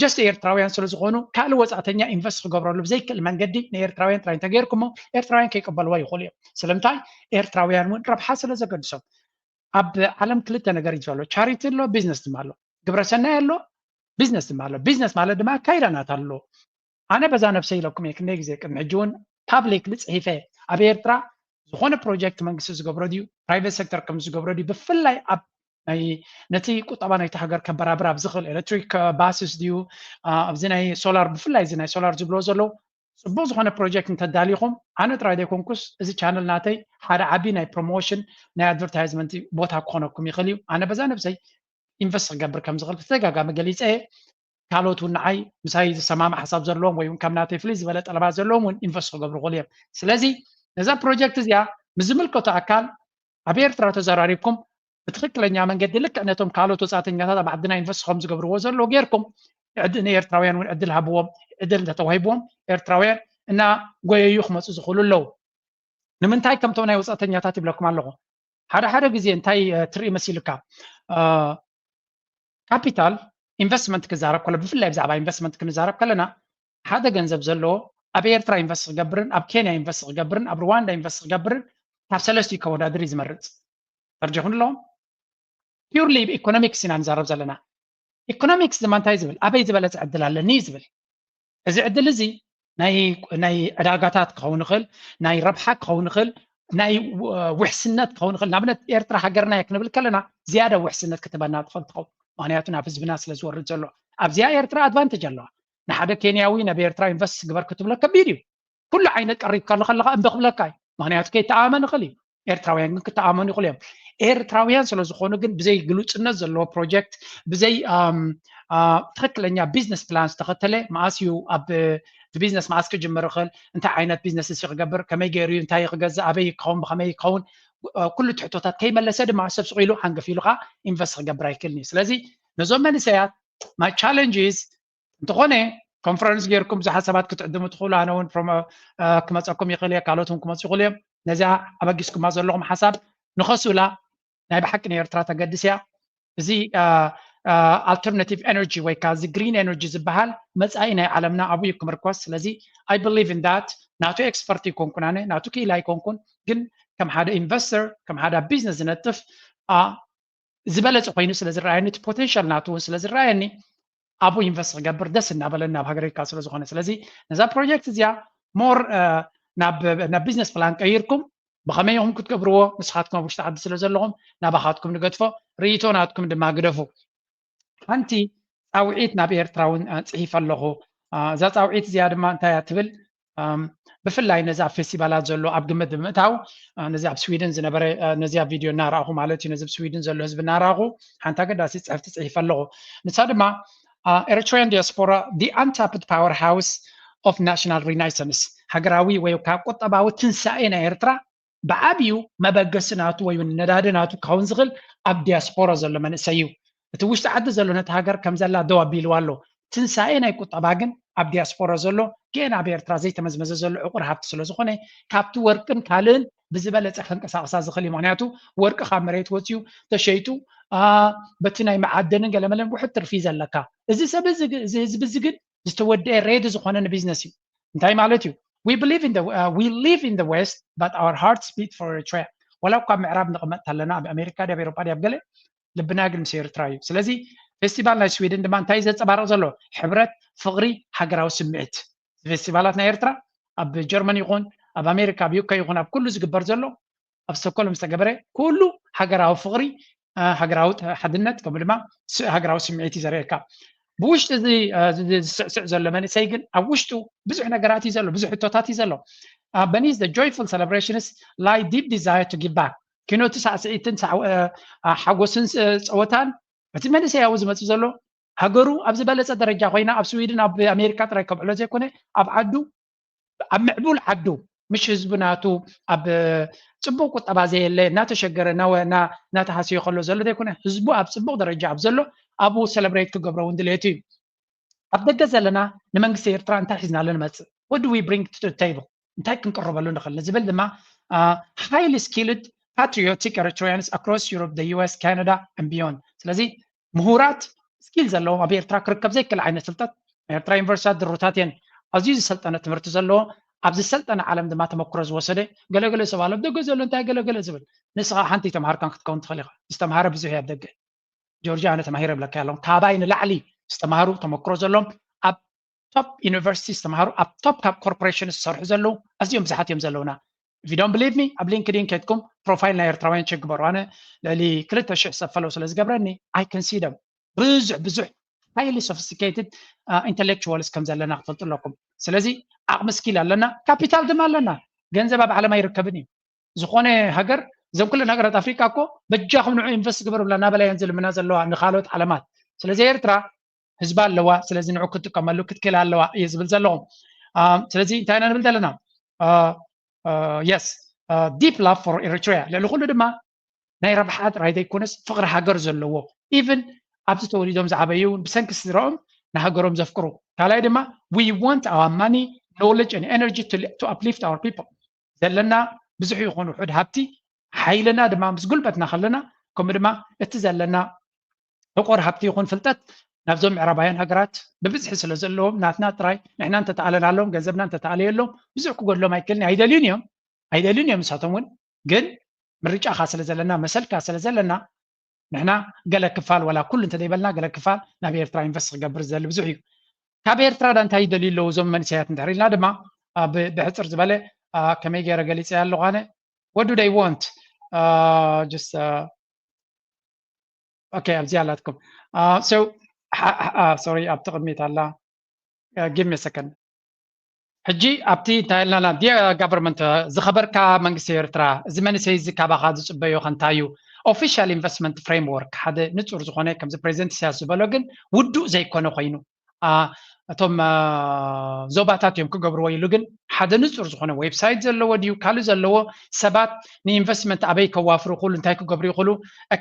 just ኤርትራውያን ስለ ዝኾኑ ካልእ ወፃእተኛ ኢንቨስት ክገብረሉ ብዘይክእል መንገዲ ንኤርትራውያን ጥራይ እንተገይርኩሞ ኤርትራውያን ከይቀበልዋ ይኽእሉ እዮም። ስለምንታይ? ኤርትራውያን እውን ረብሓ ስለ ዘገድሶም። ኣብ ዓለም ክልተ ነገር እዩ ዘሎ። ቻሪቲ ኣሎ፣ ቢዝነስ ድማ ኣሎ። ግብረሰናይ ኣሎ፣ ቢዝነስ ድማ ኣሎ። ቢዝነስ ማለት ድማ ኣካይዳ ናት ኣሎ። ኣነ በዛ ነብሰይ ኢለኩም እየ ክንደይ ግዜ ቅድሚ ሕጂ እውን ፓብሊክሊ ፅሒፈ። ኣብ ኤርትራ ዝኾነ ፕሮጀክት መንግስቲ ዝገብሮ ድዩ፣ ፕራይቬት ሴክተር ከም ዝገብሮ ድዩ፣ ብፍላይ ኣብ ናይ ነቲ ቁጠባ ናይቲ ሃገር ከበራብር ኣብ ዝኽእል ኤሌክትሪክ ባስስ ድዩ፣ ኣብዚ ናይ ሶላር፣ ብፍላይ እዚ ናይ ሶላር ዝብሎ ዘለዉ ፅቡቅ ዝኾነ ፕሮጀክት እንተዳሊኹም፣ ኣነ ጥራይ ዘይኮንኩስ እዚ ቻነል ናተይ ሓደ ዓቢ ናይ ፕሮሞሽን ናይ ኣድቨርታይዝመንት ቦታ ክኾነኩም ይኽእል እዩ። ኣነ በዛ ነብሰይ ኢንቨስት ክገብር ከም ዝኽእል ብተደጋጋሚ ገሊፀ እየ። ካልኦት እውን ንዓይ ምሳይ ዝሰማማዕ ሓሳብ ዘለዎም ወይ እውን ከም ናተይ ፍልይ ዝበለ ጠለባት ዘለዎም እውን ኢንቨስት ክገብሩ ይኽእሉ እዮም። ስለዚ ነዛ ፕሮጀክት እዚኣ ምስ ዝምልከቶ ኣካል ኣብ ኤርትራ ተዘራሪብኩም ብትኽክለኛ መንገዲ ልክዕ ነቶም ካልኦት ወፃእተኛታት ኣብ ዓድና ኢንቨስት ከም ዝገብርዎ ዘለዉ ጌርኩም ንኤርትራውያን እውን ዕድል ሃብዎም። ዕድል እንተተዋሂብዎም ኤርትራውያን እናጎየዩ ክመፁ ዝኽእሉ ኣለዉ። ንምንታይ ከምቶም ናይ ወፃእተኛታት ይብለኩም ኣለኹ? ሓደ ሓደ ግዜ እንታይ ትርኢ መሲልካ? ካፒታል ኢንቨስትመንት ክዛረብ ከሎ፣ ብፍላይ ብዛዕባ ኢንቨስትመንት ክንዛረብ ከለና ሓደ ገንዘብ ዘለዎ ኣብ ኤርትራ ኢንቨስት ክገብርን ኣብ ኬንያ ኢንቨስት ክገብርን ኣብ ሩዋንዳ ኢንቨስት ክገብርን ካብ ሰለስቲኡ ከወዳድር እዩ ዝመርፅ። ፈርጀኹም ኣለዎም። ፒውርሊ ኢኮኖሚክስ ኢና ንዛረብ ዘለና። ኢኮኖሚክስ ድማ እንታይ ዝብል? ኣበይ ዝበለፀ ዕድል ኣለኒ እዩ ዝብል። እዚ ዕድል እዚ ናይ ዕዳጋታት ክኸውን ይኽእል፣ ናይ ረብሓ ክኸውን ይኽእል፣ ናይ ውሕስነት ክኸውን ይኽእል። ንኣብነት ኤርትራ ሃገርና እያ ክንብል ከለና ዝያዳ ውሕስነት ክትበና ትኽእል ትኸውን። ምክንያቱ ናብ ህዝብና ስለ ዝወርድ ዘሎ ኣብዚኣ ኤርትራ ኣድቫንቴጅ ኣለዋ። ንሓደ ኬንያዊ ናብ ኤርትራ ኢንቨስት ግበር ክትብሎ ከቢድ እዩ። ኩሉ ዓይነት ቀሪብ ከሎ ከለካ እምቢ ክብለካ እዩ። ምክንያቱ ከይተኣመን ይኽእል እዩ። ኤርትራውያን ግን ክተኣመኑ ይኽእሉ እዮም። ኤርትራውያን ስለ ዝኾኑ ግን ብዘይ ግሉጽነት ዘለዎ ፕሮጀክት፣ ብዘይ ትኽክለኛ ቢዝነስ ፕላን ዝተኸተለ፣ መኣስ እዩ ኣብ ቢዝነስ መኣስ ክጅምር ይኽእል፣ እንታይ ዓይነት ቢዝነስ እዚ ክገብር፣ ከመይ ገይሩ እዩ፣ እንታይ ክገዝእ፣ ኣበይ ክኸውን፣ ብኸመይ ክኸውን፣ ኩሉ ትሕቶታት ከይመለሰ ድማ ሰብ ስቕ ኢሉ ሃንገፍ ኢሉ ከዓ ኢንቨስት ክገብር ኣይክእልን እዩ። ስለዚ ነዞም መንእሰያት my challenge is እንተኾነ ኮንፈረንስ ጌርኩም ብዙሓት ሰባት ክትዕድሙ ትኽእሉ። ኣነ እውን ክመፀኩም ይኽእል እየ፣ ካልኦት እውን ክመፁ ይኽእሉ እዮም። ነዚኣ ኣበጊስኩማ ዘለኹም ሓሳብ ንኸሱላ ናይ ብሓቂ ንኤርትራ ተገድስ እያ። እዚ ኣልተርናቲቭ ኤነርጂ ወይ ከዓ እዚ ግሪን ኤነርጂ ዝበሃል መፃኢ ናይ ዓለምና ኣብኡ እዩ ክምርኮስ። ስለዚ I believe in that። ናቱ ኤክስፐርት ይኮንኩን ኣነ፣ ናቱ ክኢላ ይኮንኩን፣ ግን ከም ሓደ ኢንቨስተር፣ ከም ሓደ ኣብ ቢዝነስ ዝነጥፍ ዝበለፀ ኮይኑ ስለ ዝረኣየኒ፣ እቲ ፖቴንሻል ናቱ እውን ስለ ዝረኣየኒ ኣብኡ ኢንቨስት ክገብር ደስ እናበለኒ ኣብ ሃገረይ ካብ ስለ ዝኾነ። ስለዚ ነዛ ፕሮጀክት እዚኣ ሞር ናብ ቢዝነስ ፕላን ቀይርኩም ብኸመይ ኢኹም ክትገብርዎ፣ ንስኻትኩም ኣብ ውሽጢ ዓዲ ስለ ዘለኹም ናባኻትኩም ንገድፎ፣ ርእይቶ ናትኩም ድማ ግደፉ። ሓንቲ ፃውዒት ናብ ኤርትራ እውን ፅሒፈ ኣለኹ። እዛ ፃውዒት እዚኣ ድማ እንታይ እያ ትብል? ብፍላይ ነዚ ኣብ ፌስቲቫላት ዘሎ ኣብ ግምት ብምእታው፣ ነዚ ኣብ ስዊድን ዝነበረ፣ ነዚ ኣብ ቪድዮ እናረኣኹ ማለት እዩ፣ ነዚ ኣብ ስዊድን ዘሎ ህዝቢ እናረኣኹ ሓንቲ ኣገዳሲ ፅሕፍቲ ፅሒፈ ኣለኹ። ንሳ ድማ Eritrean diaspora, the untapped powerhouse of national renaissance፣ ሃገራዊ ወይ ከዓ ቁጠባዊ ትንሳኤ ናይ ኤርትራ ብዓብዩ መበገሲ ናቱ ወይ እውን ነዳዲ ናቱ ክኸውን ዝኽእል ኣብ ዲያስፖራ ዘሎ መንእሰይ እዩ። እቲ ውሽጢ ዓዲ ዘሎ ነቲ ሃገር ከም ዘላ ደው ኣቢልዋ ኣሎ። ትንሳኤ ናይ ቁጠባ ግን ኣብ ዲያስፖራ ዘሎ፣ ገና ኣብ ኤርትራ ዘይተመዝመዘ ዘሎ ዕቑር ሃብቲ ስለ ዝኾነ፣ ካብቲ ወርቅን ካልእን ብዝበለፀ ከንቀሳቕሳ ዝኽእል እዩ። ምክንያቱ ወርቂ ካብ መሬት ወፅዩ ተሸይጡ በቲ ናይ መዓደንን ገለመለን ውሕድ ትርፊ እዩ ዘለካ። እዚ ሰብ እዚ፣ እዚ ህዝቢ እዚ ግን ዝተወደአ ሬዲ ዝኾነ ንቢዝነስ እዩ። እንታይ ማለት እዩ? We believe in the, we live in the West, but our hearts beat for Eritrea። ወላ እኳ ኣብ ምዕራብ ንቕመጥ ኣለና፣ ኣብ ኣሜሪካ ድያ፣ ኣብ ኤሮጳ ድያ፣ ኣብ ገለ፣ ልብና ግን ምስ ኤርትራ እዩ። ስለዚ ፌስቲቫል ናይ ስዊድን ድማ እንታይ ዘንጸባርቕ ዘሎ? ሕብረት፣ ፍቕሪ፣ ሃገራዊ ስምዒት። ፌስቲቫላት ናይ ኤርትራ ኣብ ጀርመን ይኹን ኣብ ኣሜሪካ፣ ኣብ ዩከ ይኹን ኣብ ኩሉ ዝግበር ዘሎ፣ ኣብ ስቶኮልም ዝተገበረ ኩሉ ሃገራዊ ፍቕሪ፣ ሃገራዊ ሓድነት፣ ከምኡ ድማ ሃገራዊ ስምዒት እዩ ዘርእየካ። ብውሽጢ እዚ ዝስዕስዕ ዘሎ መንእሰይ ግን ኣብ ውሽጡ ብዙሕ ነገራት እዩ ዘሎ፣ ብዙሕ ሕቶታት እዩ ዘሎ። Beneath the joyful celebrations lie deep desire to give back። ኪኖቲ ሳዕስዒትን ሓጎስን ፀወታን እቲ መንእሰይ ኣብኡ ዝመፅእ ዘሎ ሃገሩ ኣብ ዝበለፀ ደረጃ ኮይና ኣብ ስዊድን ኣብ ኣሜሪካ ጥራይ ከብዕሎ ዘይኮነ ኣብ ዓዱ ኣብ ምዕቡል ዓዱ ምሽ ህዝቡ ናቱ ኣብ ፅቡቅ ቁጠባ ዘየለ እናተሸገረ እናተሃስዮ ከሎ ዘሎ ዘይኮነ ህዝቡ ኣብ ፅቡቅ ደረጃ ኣብ ዘሎ ኣብኡ ሰለብሬት ክገብሮ እውን ድሌቱ እዩ። ኣብ ደገ ዘለና ንመንግስቲ ኤርትራ እንታይ ሒዝናሉ ንመፅእ? What do we bring to the table? እንታይ ክንቅርበሉ ንኽእል ንዝብል ድማ highly skilled patriotic Eritreans across Europe, the U S, Canada, and beyond። ስለዚ ምሁራት ስኪል ዘለዎም ኣብ ኤርትራ ክርከብ ዘይክእል ዓይነት ፍልጠት፣ ኤርትራ ዩኒቨርሲታት ድሩታት እየን። ኣዝዩ ዝሰልጠነ ትምህርቲ ዘለዎ፣ ኣብ ዝሰልጠነ ዓለም ድማ ተመክሮ ዝወሰደ፣ ገለገለ ሰብ ኣሎ ኣብ ደገ ዘሎ እንታይ ገለገለ ዝብል። ንስኻ ሓንቲ ተምሃርካን ክትከውን ትኽእል ኢኻ። ዝተምሃረ ብዙሕ እዩ ኣብ ደገ። ጆርጅ ኣነ ተማሂረ ብለካ ኣለዎም። ካባይ ንላዕሊ ዝተምሃሩ ተመክሮ ዘለዎም ኣብ ቶፕ ዩኒቨርሲቲ ዝተምሃሩ ኣብ ቶፕ ካብ ኮርፖሬሽን ዝሰርሑ ዘለዉ ኣዝዮም ብዙሓት እዮም ዘለውና። If you don't believe me ኣብ ሊንክዲን ከድኩም ፕሮፋይል ናይ ኤርትራውያን ቸክ ግበሩ። ኣነ ልዕሊ ክልተ ሽሕ ሰብ ፈለው ስለ ዝገብረኒ I can see them። ብዙሕ ብዙሕ highly sophisticated intellectuals ከም ዘለና ክትፈልጡ ኣለኩም። ስለዚ ዓቕሚ ስኪል ኣለና፣ ካፒታል ድማ ኣለና። ገንዘብ ኣብ ዓለም ኣይርከብን እዩ። ዝኾነ ሃገር እዞም ኩለን ሃገራት ኣፍሪቃ እኮ በጃኹም ንዑ ኢንቨስት ግበሩላ እናበላ እየን ዝልምና ዘለዋ ንካልኦት ዓለማት። ስለዚ ኤርትራ ህዝባ ኣለዋ፣ ስለዚ ንዑ ክትጥቀመሉ ክትክእል ኣለዋ እየ ዝብል ዘለኹ። ስለዚ እንታይ ኢና ንብል ዘለና? Yes, deep love for Eritrea። ልዕሊ ኩሉ ድማ ናይ ረብሓ ጥራይ ዘይኮነስ ፍቕሪ ሃገር ዘለዎ፣ ኢቭን ኣብዚ ተወሊዶም ዝዓበዩ እውን ብሰንኪ ስድራኦም ንሃገሮም ዘፍቅሩ። ካልኣይ ድማ we want our money, knowledge and energy to, to uplift our people። ዘለና ብዙሕ ይኹን ውሑድ ሃብቲ ሓይልና ድማ ምስ ጉልበትና ከለና ከምኡ ድማ እቲ ዘለና ዕቑር ሃብቲ ይኹን ፍልጠት ናብዞም ምዕራባውያን ሃገራት ብብዝሒ ስለ ዘለዎም ናትና ጥራይ ንሕና እንተተኣለናሎም ገንዘብና እንተተኣለየሎም ብዙሕ ክጎድሎም ኣይክእልን ኣይደልዩን እዮም ኣይደልዩን እዮም ንሳቶም እውን ግን ምርጫኻ ስለ ዘለና መሰልካ ስለ ዘለና ንሕና ገለ ክፋል ወላ ኩሉ እንተዘይበልና ገለ ክፋል ናብ ኤርትራ ኢንቨስት ክገብር ዝደሊ ብዙሕ እዩ ካብ ኤርትራ ዳ እንታይ ይደልዩ ኣለዉ እዞም መንእሰያት እንድሕር ኢልና ድማ ብሕፅር ዝበለ ከመይ ገይረ ገሊፀ ኣለኹ ኣነ what do they want just okay ኣብዚ ኣላትኩም so sorry ኣብቲ ቅድሚት ኣላ give me a second ሕጂ ኣብቲ እንታይ ኢልና ዲያ ጋቨርንመንት ዝኸበርካ መንግስቲ ኤርትራ እዚ መንእሰይ እዚ ካባኻ ዝፅበዮ ከንታይ እዩ official investment framework ሓደ ንፁር ዝኾነ ከምዚ ፕሬዚደንት ኢሳያስ ዝበሎ ግን ውዱእ ዘይኮነ ኮይኑ እቶም ዞባታት እዮም ክገብርዎ ኢሉ ግን ሓደ ንፁር ዝኾነ ዌብሳይት ዘለዎ ድዩ ካልእ ዘለዎ ሰባት ንኢንቨስትመንት ኣበይ ከዋፍሩ ይኽእሉ እንታይ ክገብሩ ይኽእሉ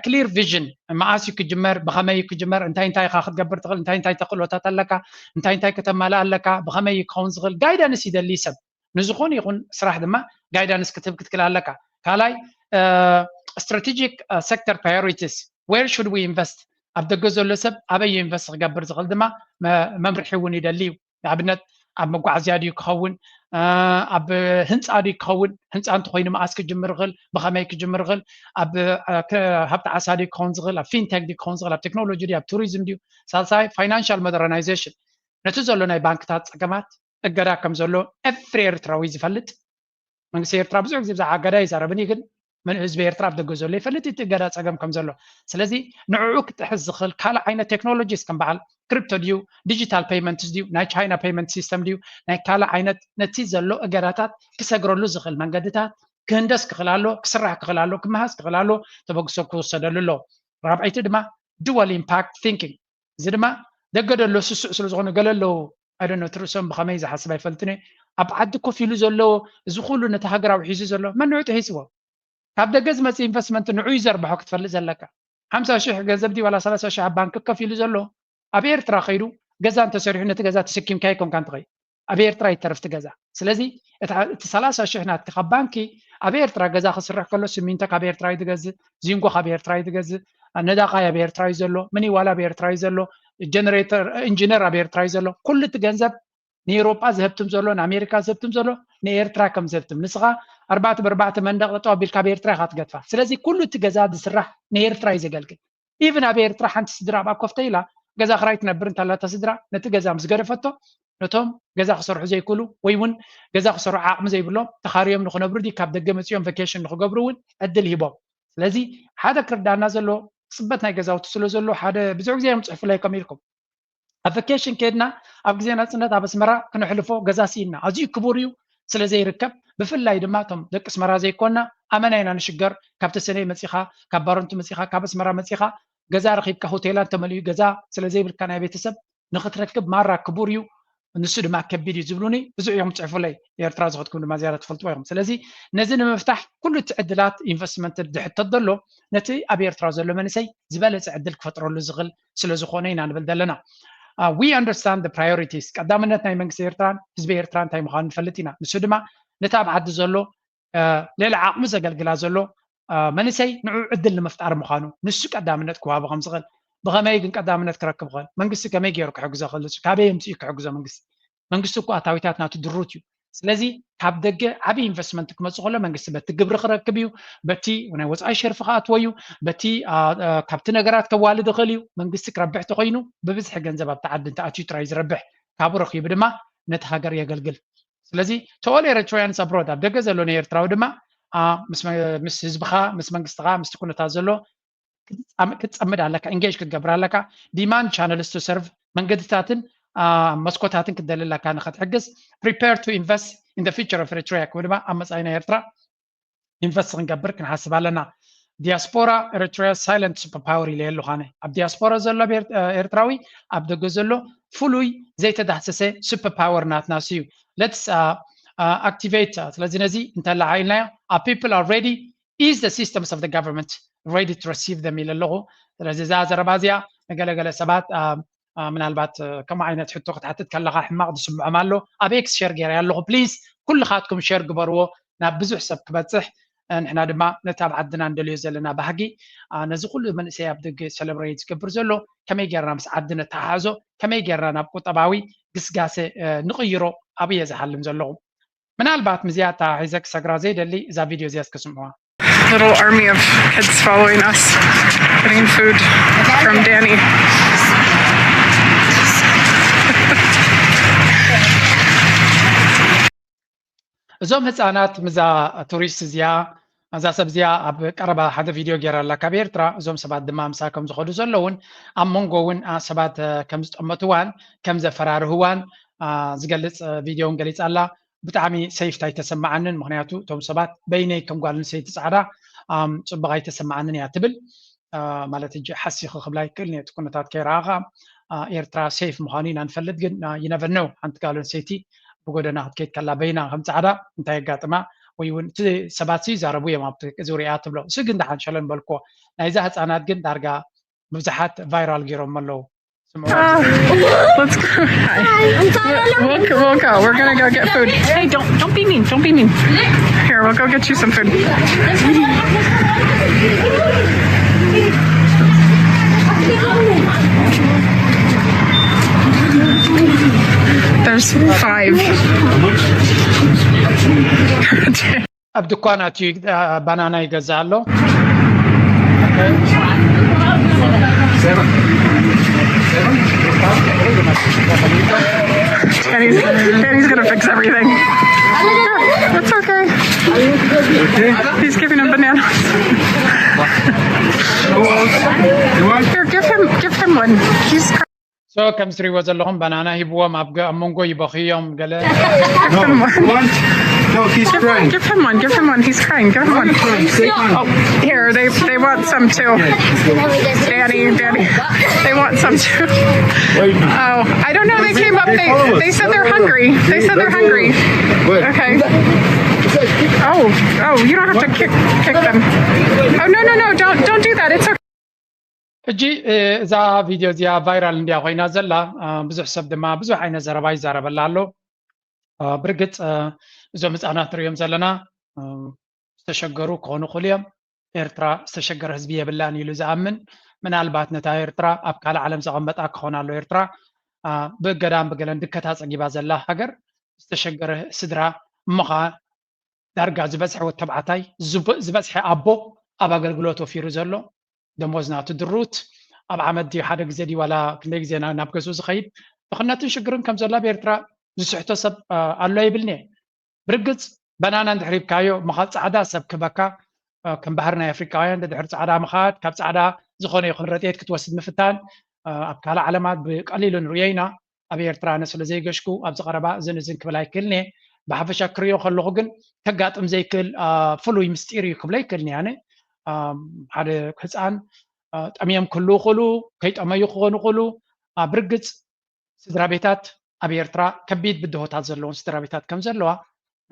clear vision መዓስ እዩ ክጅመር ብኸመይ እዩ ክጅመር እንታይ እንታይ ኢኻ ክትገብር ትኽእል እንታይ እንታይ ተኽእሎታት ኣለካ እንታይ እንታይ ከተማልእ ኣለካ ብኸመይ እዩ ክኸውን ዝኽእል guidance ይደሊ ሰብ ንዝኾነ ይኹን ስራሕ ድማ guidance ክትህብ ክትክእል ኣለካ ካልኣይ strategic sector priorities where should we invest ኣብ ደገ ዘሎ ሰብ ኣበይ ኢንቨስት ክገብር ዝኽእል ድማ መምርሒ እውን ይደሊ እዩ ንኣብነት ኣብ መጓዓዝያ ድዩ ክኸውን ኣብ ህንፃ ድዩ ክኸውን ህንፃ እንተኮይኑ መዓስ ክጅምር ይኽእል ብኸመይ ክጅምር ይኽእል ኣብ ሃብቲ ዓሳ ድዩ ክኸውን ዝኽእል ኣብ ፊንቴክ ድዩ ክኸውን ዝኽእል ኣብ ቴክኖሎጂ ድዩ ኣብ ቱሪዝም ድዩ ሳልሳይ ፋይናንሻል ሞደርናይዜሽን ነቲ ዘሎ ናይ ባንክታት ፀገማት እገዳ ከም ዘሎ ኤፍሪ ኤርትራዊ ዝፈልጥ መንግስቲ ኤርትራ ብዙሕ ግዜ ብዛዕባ እገዳ ይዛረብን እዩ ግን ህዝቢ ኤርትራ ኣብ ደገ ዘሎ ይፈልጥ እቲ እገዳ ፀገም ከም ዘሎ ስለዚ ንዕኡ ክጥሕስ ዝኽእል ካልእ ዓይነት ቴክኖሎጂስ ከም በዓል ክሪፕቶ ድዩ ዲጂታል ፔይመንትስ ድዩ ናይ ቻይና ፔይመንት ሲስተም ድዩ ናይ ካልእ ዓይነት ነቲ ዘሎ እገዳታት ክሰግረሉ ዝኽእል መንገድታት ክህንደስ ክኽእል ኣሎ ክስራሕ ክኽእል ኣሎ ክመሃዝ ክኽእል ኣሎ ተበግሶ ክወሰደሉ ኣሎ ራብዐይቲ ድማ dual impact thinking እዚ ድማ ደገ ደሎ ስሱዕ ስለ ዝኾነ ገለ ኣለዉ ኣይደነ ትርእሶም ብኸመይ ዝሓስብ ኣይፈልጥን ኣብ ዓዲ ኮፍ ኢሉ ዘሎ እዚ ኩሉ ነቲ ሃገራዊ ሒዙ ዘሎ መን ንዑ ጥሒስዎ ካብ ደገ ዝመፅእ ኢንቨስትመንት ንዑ እዩ ዘርብሖ ክትፈልጥ ዘለካ ሓምሳ ሽሕ ገንዘብ ድዩ ዋላ ሰላሳ ሽሕ ኣብ ባንክ ከፍ ኢሉ ዘሎ ኣብ ኤርትራ ከይዱ ገዛ እንተሰሪሑ ነቲ ገዛ ተሰኪምካ ይኮንካ እንትኸይ ኣብ ኤርትራ ይተርፍ እቲ ገዛ ስለዚ እቲ ሰላሳ ሽሕ ናትካ ካብ ባንኪ ኣብ ኤርትራ ገዛ ክስርሕ ከሎ ስሚንቶ ካብ ኤርትራ እዩ ዝገዝእ ዚንጎ ካብ ኤርትራ እዩ ዝገዝእ ነዳቃይ ኣብ ኤርትራ እዩ ዘሎ ምኒዋላ ኣብ ኤርትራ እዩ ዘሎ ጀነሬተር ኢንጂነር ኣብ ኤርትራ እዩ ዘሎ ኩሉ እቲ ገንዘብ ንኤሮጳ ዝህብትም ዘሎ ንኣሜሪካ ዝህብትም ዘሎ ንኤርትራ ከም ዝህብትም ንስኻ ኣርባዕተ ብኣርባዕተ መንደቕ ጠጠው ኣቢልካ ኣብ ኤርትራ ኢኻ ትገድፋ ስለዚ ኩሉ እቲ ገዛ ዝስራሕ ንኤርትራ እዩ ዘገልግል ኢቭን ኣብ ኤርትራ ሓንቲ ስድራ ኣብ ኣኮፍተ ኢላ ገዛ ክራይ ትነብር እንተላታ ስድራ ነቲ ገዛ ምስ ገደፈቶ ነቶም ገዛ ክሰርሑ ዘይክእሉ ወይ እውን ገዛ ክሰርሑ ዓቕሚ ዘይብሎም ተኻርዮም ንክነብሩ ድዩ ካብ ደገ መፅኦም ቨኬሽን ንክገብሩ እውን ዕድል ሂቦም ስለዚ ሓደ ክርዳና ዘሎ ፅበት ናይ ገዛውቲ ስለ ዘሎ ሓደ ብዙሕ ግዜ እዮም ፅሕፉለይ ከም ኢልኩም ኣብ ቨኬሽን ከድና ኣብ ግዜ ናፅነት ኣብ ኣስመራ ክነሕልፎ ገዛ ስኢንና ኣዝዩ ክቡር እዩ ስለ ዘይርከብ ብፍላይ ድማ እቶም ደቂ ኣስመራ ዘይኮና ኣመና ኢና ንሽገር ካብ ተሰነይ መፂኻ ካብ ባረንቱ መፂኻ ካብ ኣስመራ መፂኻ ገዛ ረኺብካ ሆቴላ እንተመሊኡ ገዛ ስለ ዘይብልካ ናይ ቤተሰብ ንኽትረክብ ማራ ክቡር እዩ ንሱ ድማ ከቢድ እዩ ዝብሉኒ ብዙሕ እዮም ፅሕፉለይ ኤርትራ ዝኸድኩም ድማ ዝያዳ ትፈልጥዎ ኢኹም ስለዚ ነዚ ንምፍታሕ ኩሉ እቲ ዕድላት ኢንቨስትመንት ዝሕተት ዘሎ ነቲ ኣብ ኤርትራ ዘሎ መንእሰይ ዝበለፀ ዕድል ክፈጥረሉ ዝኽእል ስለ ዝኾነ ኢና ንብል ዘለና we understand the priorities ቀዳምነት ናይ መንግስቲ ኤርትራን ህዝቢ ኤርትራ እንታይ ምዃኑ ንፈልጥ ኢና ንሱ ድማ ነቲ ኣብ ዓዲ ዘሎ ሌላ ዓቕሚ ዘገልግላ ዘሎ መንእሰይ ንዑ ዕድል ንምፍጣር ምዃኑ፣ ንሱ ቀዳምነት ክዋሃቦ ከም ዝኽእል፣ ብኸመይ ግን ቀዳምነት ክረክብ ይኽእል? መንግስቲ ከመይ ገይሩ ክሕግዞ ክእል? ካበይ ኣምፅኡ ክሕግዞ መንግስቲ? መንግስቲ እኮ ኣታዊታት ናቱ ድሩት እዩ። ስለዚ ካብ ደገ ዓብዪ ኢንቨስትመንት ክመፅእ ከሎ መንግስቲ በቲ ግብሪ ክረክብ እዩ፣ በቲ ናይ ወፃኢ ሸርፊ ክኣትዎ እዩ፣ በቲ ካብቲ ነገራት ከዋልድ ይኽእል እዩ። መንግስቲ ክረብሕ ተኮይኑ ብብዝሒ ገንዘብ ኣብቲ ዓዲ እንተኣትዩ ጥራይ ዝረብሕ፣ ካብኡ ረኪቡ ድማ ነቲ ሃገር የገልግል። ስለዚ to all Eritreans abroad፣ ኣብ ደገ ዘሎ ናይ ኤርትራዊ ድማ ምስ ህዝብኻ፣ ምስ መንግስትኻ፣ ምስቲ ኩነታት ዘሎ ክትፃምድ ኣለካ፣ ኢንጌጅ ክትገብር ኣለካ። Demand channels to serve፣ መንገድታትን መስኮታትን ክትደሊ ኣለካ ንኸትሕግዝ። Prepare to invest in the future of Eritrea፣ ከም ድማ ኣብ መፃኢ ናይ ኤርትራ ኢንቨስት ክንገብር ክንሓስብ ኣለና። ዲያስፖራ ኤርትራ ሳይለንት ሱፐር ፓወር ኢለ ኣለኹ ኣነ። ኣብ ዲያስፖራ ዘሎ ኤርትራዊ፣ ኣብ ደገ ዘሎ ፍሉይ ዘይተዳህሰሰ ሱፐር ፓወር ናትና እዩ። Let's activate። ስለዚ ነዚ እንተለዓኢልናዮ፣ a people are ready is the systems of the government ready to receive them ኢለ ኣለኹ። ስለዚ እዛ ዘረባ እዚኣ ንገለገለ ሰባት ምናልባት ከምኡ ዓይነት ሕቶ ክትሓትት ከለኻ ሕማቕ ዝስምዖም ኣሎ። ኣብ ኤክስ ሸር ገይረ ኣለኹ። ፕሊዝ ኩልኻትኩም ሸር ግበርዎ ናብ ብዙሕ ሰብ ክበፅሕ። ንሕና ድማ ነቲ ኣብ ዓድና እንደልዮ ዘለና ባህጊ፣ ነዚ ኩሉ መንእሰይ ኣብ ደገ ሰለብሬት ዝገብር ዘሎ ከመይ ጌርና ምስ ዓዲ ነተሓሕዞ፣ ከመይ ጌርና ናብ ቁጠባዊ ግስጋሰ ንቕይሮ ኣብየ ዝሓልም ዘለኹ። ምናልባት ምዚኣ እታ ሒዘ ክሰግራ ዘይደሊ እዛ ቪድዮ እዚኣ እስከ ስምዕዋ። Little army of kids following us, getting food from Danny. እዞም ህፃናት ምዛ ቱሪስት እዚኣ፣ እዛ ሰብ እዚኣ ኣብ ቀረባ ሓደ ቪድዮ ገይራ ኣላ ካብ ኤርትራ። እዞም ሰባት ድማ ምሳ ከም ዝኸዱ ዘለውን ኣብ መንጎ እውን ሰባት ከም ዝጠመትዋን ከም ዘፈራርህዋን ዝገልፅ ቪድዮ እውን ገሊፃ ኣላ። ብጣዕሚ ሴፍቲ ኣይተሰማዓንን። ምክንያቱ እቶም ሰባት በይነይ ከም ጓል ኣንስተይቲ ፃዕዳ ፅቡቅ ኣይተሰማዓንን እያ ትብል። ማለት ሕጂ ሓሲኺ ክብላ ይክእል፣ ነቲ ኩነታት ከይረኣኻ ኤርትራ ሴፍ ምዃኑ ኢና ንፈልጥ። ግን you never know፣ ሓንቲ ጓል ኣንስተይቲ ብጎደና ክትከይድ ከላ በይና ከም ፃዕዳ እንታይ የጋጥማ? ወይ እውን እቲ ሰባት ይዛረቡ እዮም ኣብቲ ዙርያ ትብሎ። እሱ ግን ደሓን ሸለን በልኮ። ናይዛ ህፃናት ግን ዳርጋ ብዙሓት ቫይራል ገይሮም ኣለዉ። Uh, let's go. Hi. We'll, we'll go. We're gonna go get food. Hey, don't don't be mean. Don't be mean. Here, we'll go get you some food. There's five. ኣብ ድኳን ኣትዩ ባናና ይገዝእ ኣሎ። Danny's, Danny's gonna fix everything. It's okay. He's giving him bananas. Here, give him, give him one. He's So ከም ትሪእዎ ዘለኹም ባናና ሂብዎም ኣብ መንጎ ይበኽዮም ገለ። Give him one. Give him one. Give him one. He's crying. Give him one. Oh, here they they want some too. Danny, Danny, they want some too. Oh, I don't know. They came up. They they said they're hungry. They said they're hungry. Okay. Oh, oh, you don't have to kick kick them. Oh no no no! Don't don't do that. It's okay. ሕጂ እዛ ቪድዮ እዚኣ ቫይራል እንድያ ኮይና ዘላ፣ ብዙሕ ሰብ ድማ ብዙሕ ዓይነት ዘረባ ይዛረበላ ኣሎ። ብርግፅ እዞም ህፃናት ንሪኦም ዘለና ዝተሸገሩ ክኾኑ ይኽእሉ እዮም። ኤርትራ ዝተሸገረ ህዝቢ የብላን ኢሉ ዝኣምን፣ ምናልባት ነታ ኤርትራ ኣብ ካልእ ዓለም ዘቐመጣ ክኾን ኣሎ። ኤርትራ ብእገዳን ብገለን ድከታ ፀጊባ ዘላ ሃገር፣ ዝተሸገረ ስድራ እሞ ኸዓ ዳርጋ ዝበዝሐ ወድ ተባዕታይ፣ ዝበዝሐ ኣቦ ኣብ ኣገልግሎት ወፊሩ ዘሎ፣ ደሞዝ ናቱ ድሩት፣ ኣብ ዓመት ድዩ ሓደ ግዜ ድዩ ዋላ ክንደይ ግዜ ናብ ገዝኡ ዝኸይድ፣ ድኽነትን ሽግርን ከም ዘሎ ኣብ ኤርትራ ዝስሕቶ ሰብ ኣሎ ኣይብልን'የ። ብርግፅ በናና እንድሕር ሂብካዮ ምኻድ ፃዕዳ ሰብ ክህበካ፣ ከም ባህሪ ናይ ኣፍሪቃውያን ድሕሪ ፃዕዳ ምኻድ፣ ካብ ፃዕዳ ዝኾነ ይኹን ረድኤት ክትወስድ ምፍታን፣ ኣብ ካልእ ዓለማት ብቀሊሉ ንርእዮ ኢና። ኣብ ኤርትራ ኣነ ስለ ዘይገሽኩ ኣብዚ ቀረባ እዝን እዝን ክብል ኣይክእልን እየ። ብሓፈሻ ክርእዮ ከለኹ ግን ከጋጥም ዘይክእል ፍሉይ ምስጢር እዩ ክብሎ ኣይክእልን እየ። ኣነ ሓደ ህፃን ጠምዮም ክህልዉ ይኽእሉ፣ ከይጠመዩ ክኾኑ ይኽእሉ። ብርግፅ ስድራ ቤታት ኣብ ኤርትራ ከቢድ ብድሆታት ዘለዎም ስድራ ቤታት ከም ዘለዋ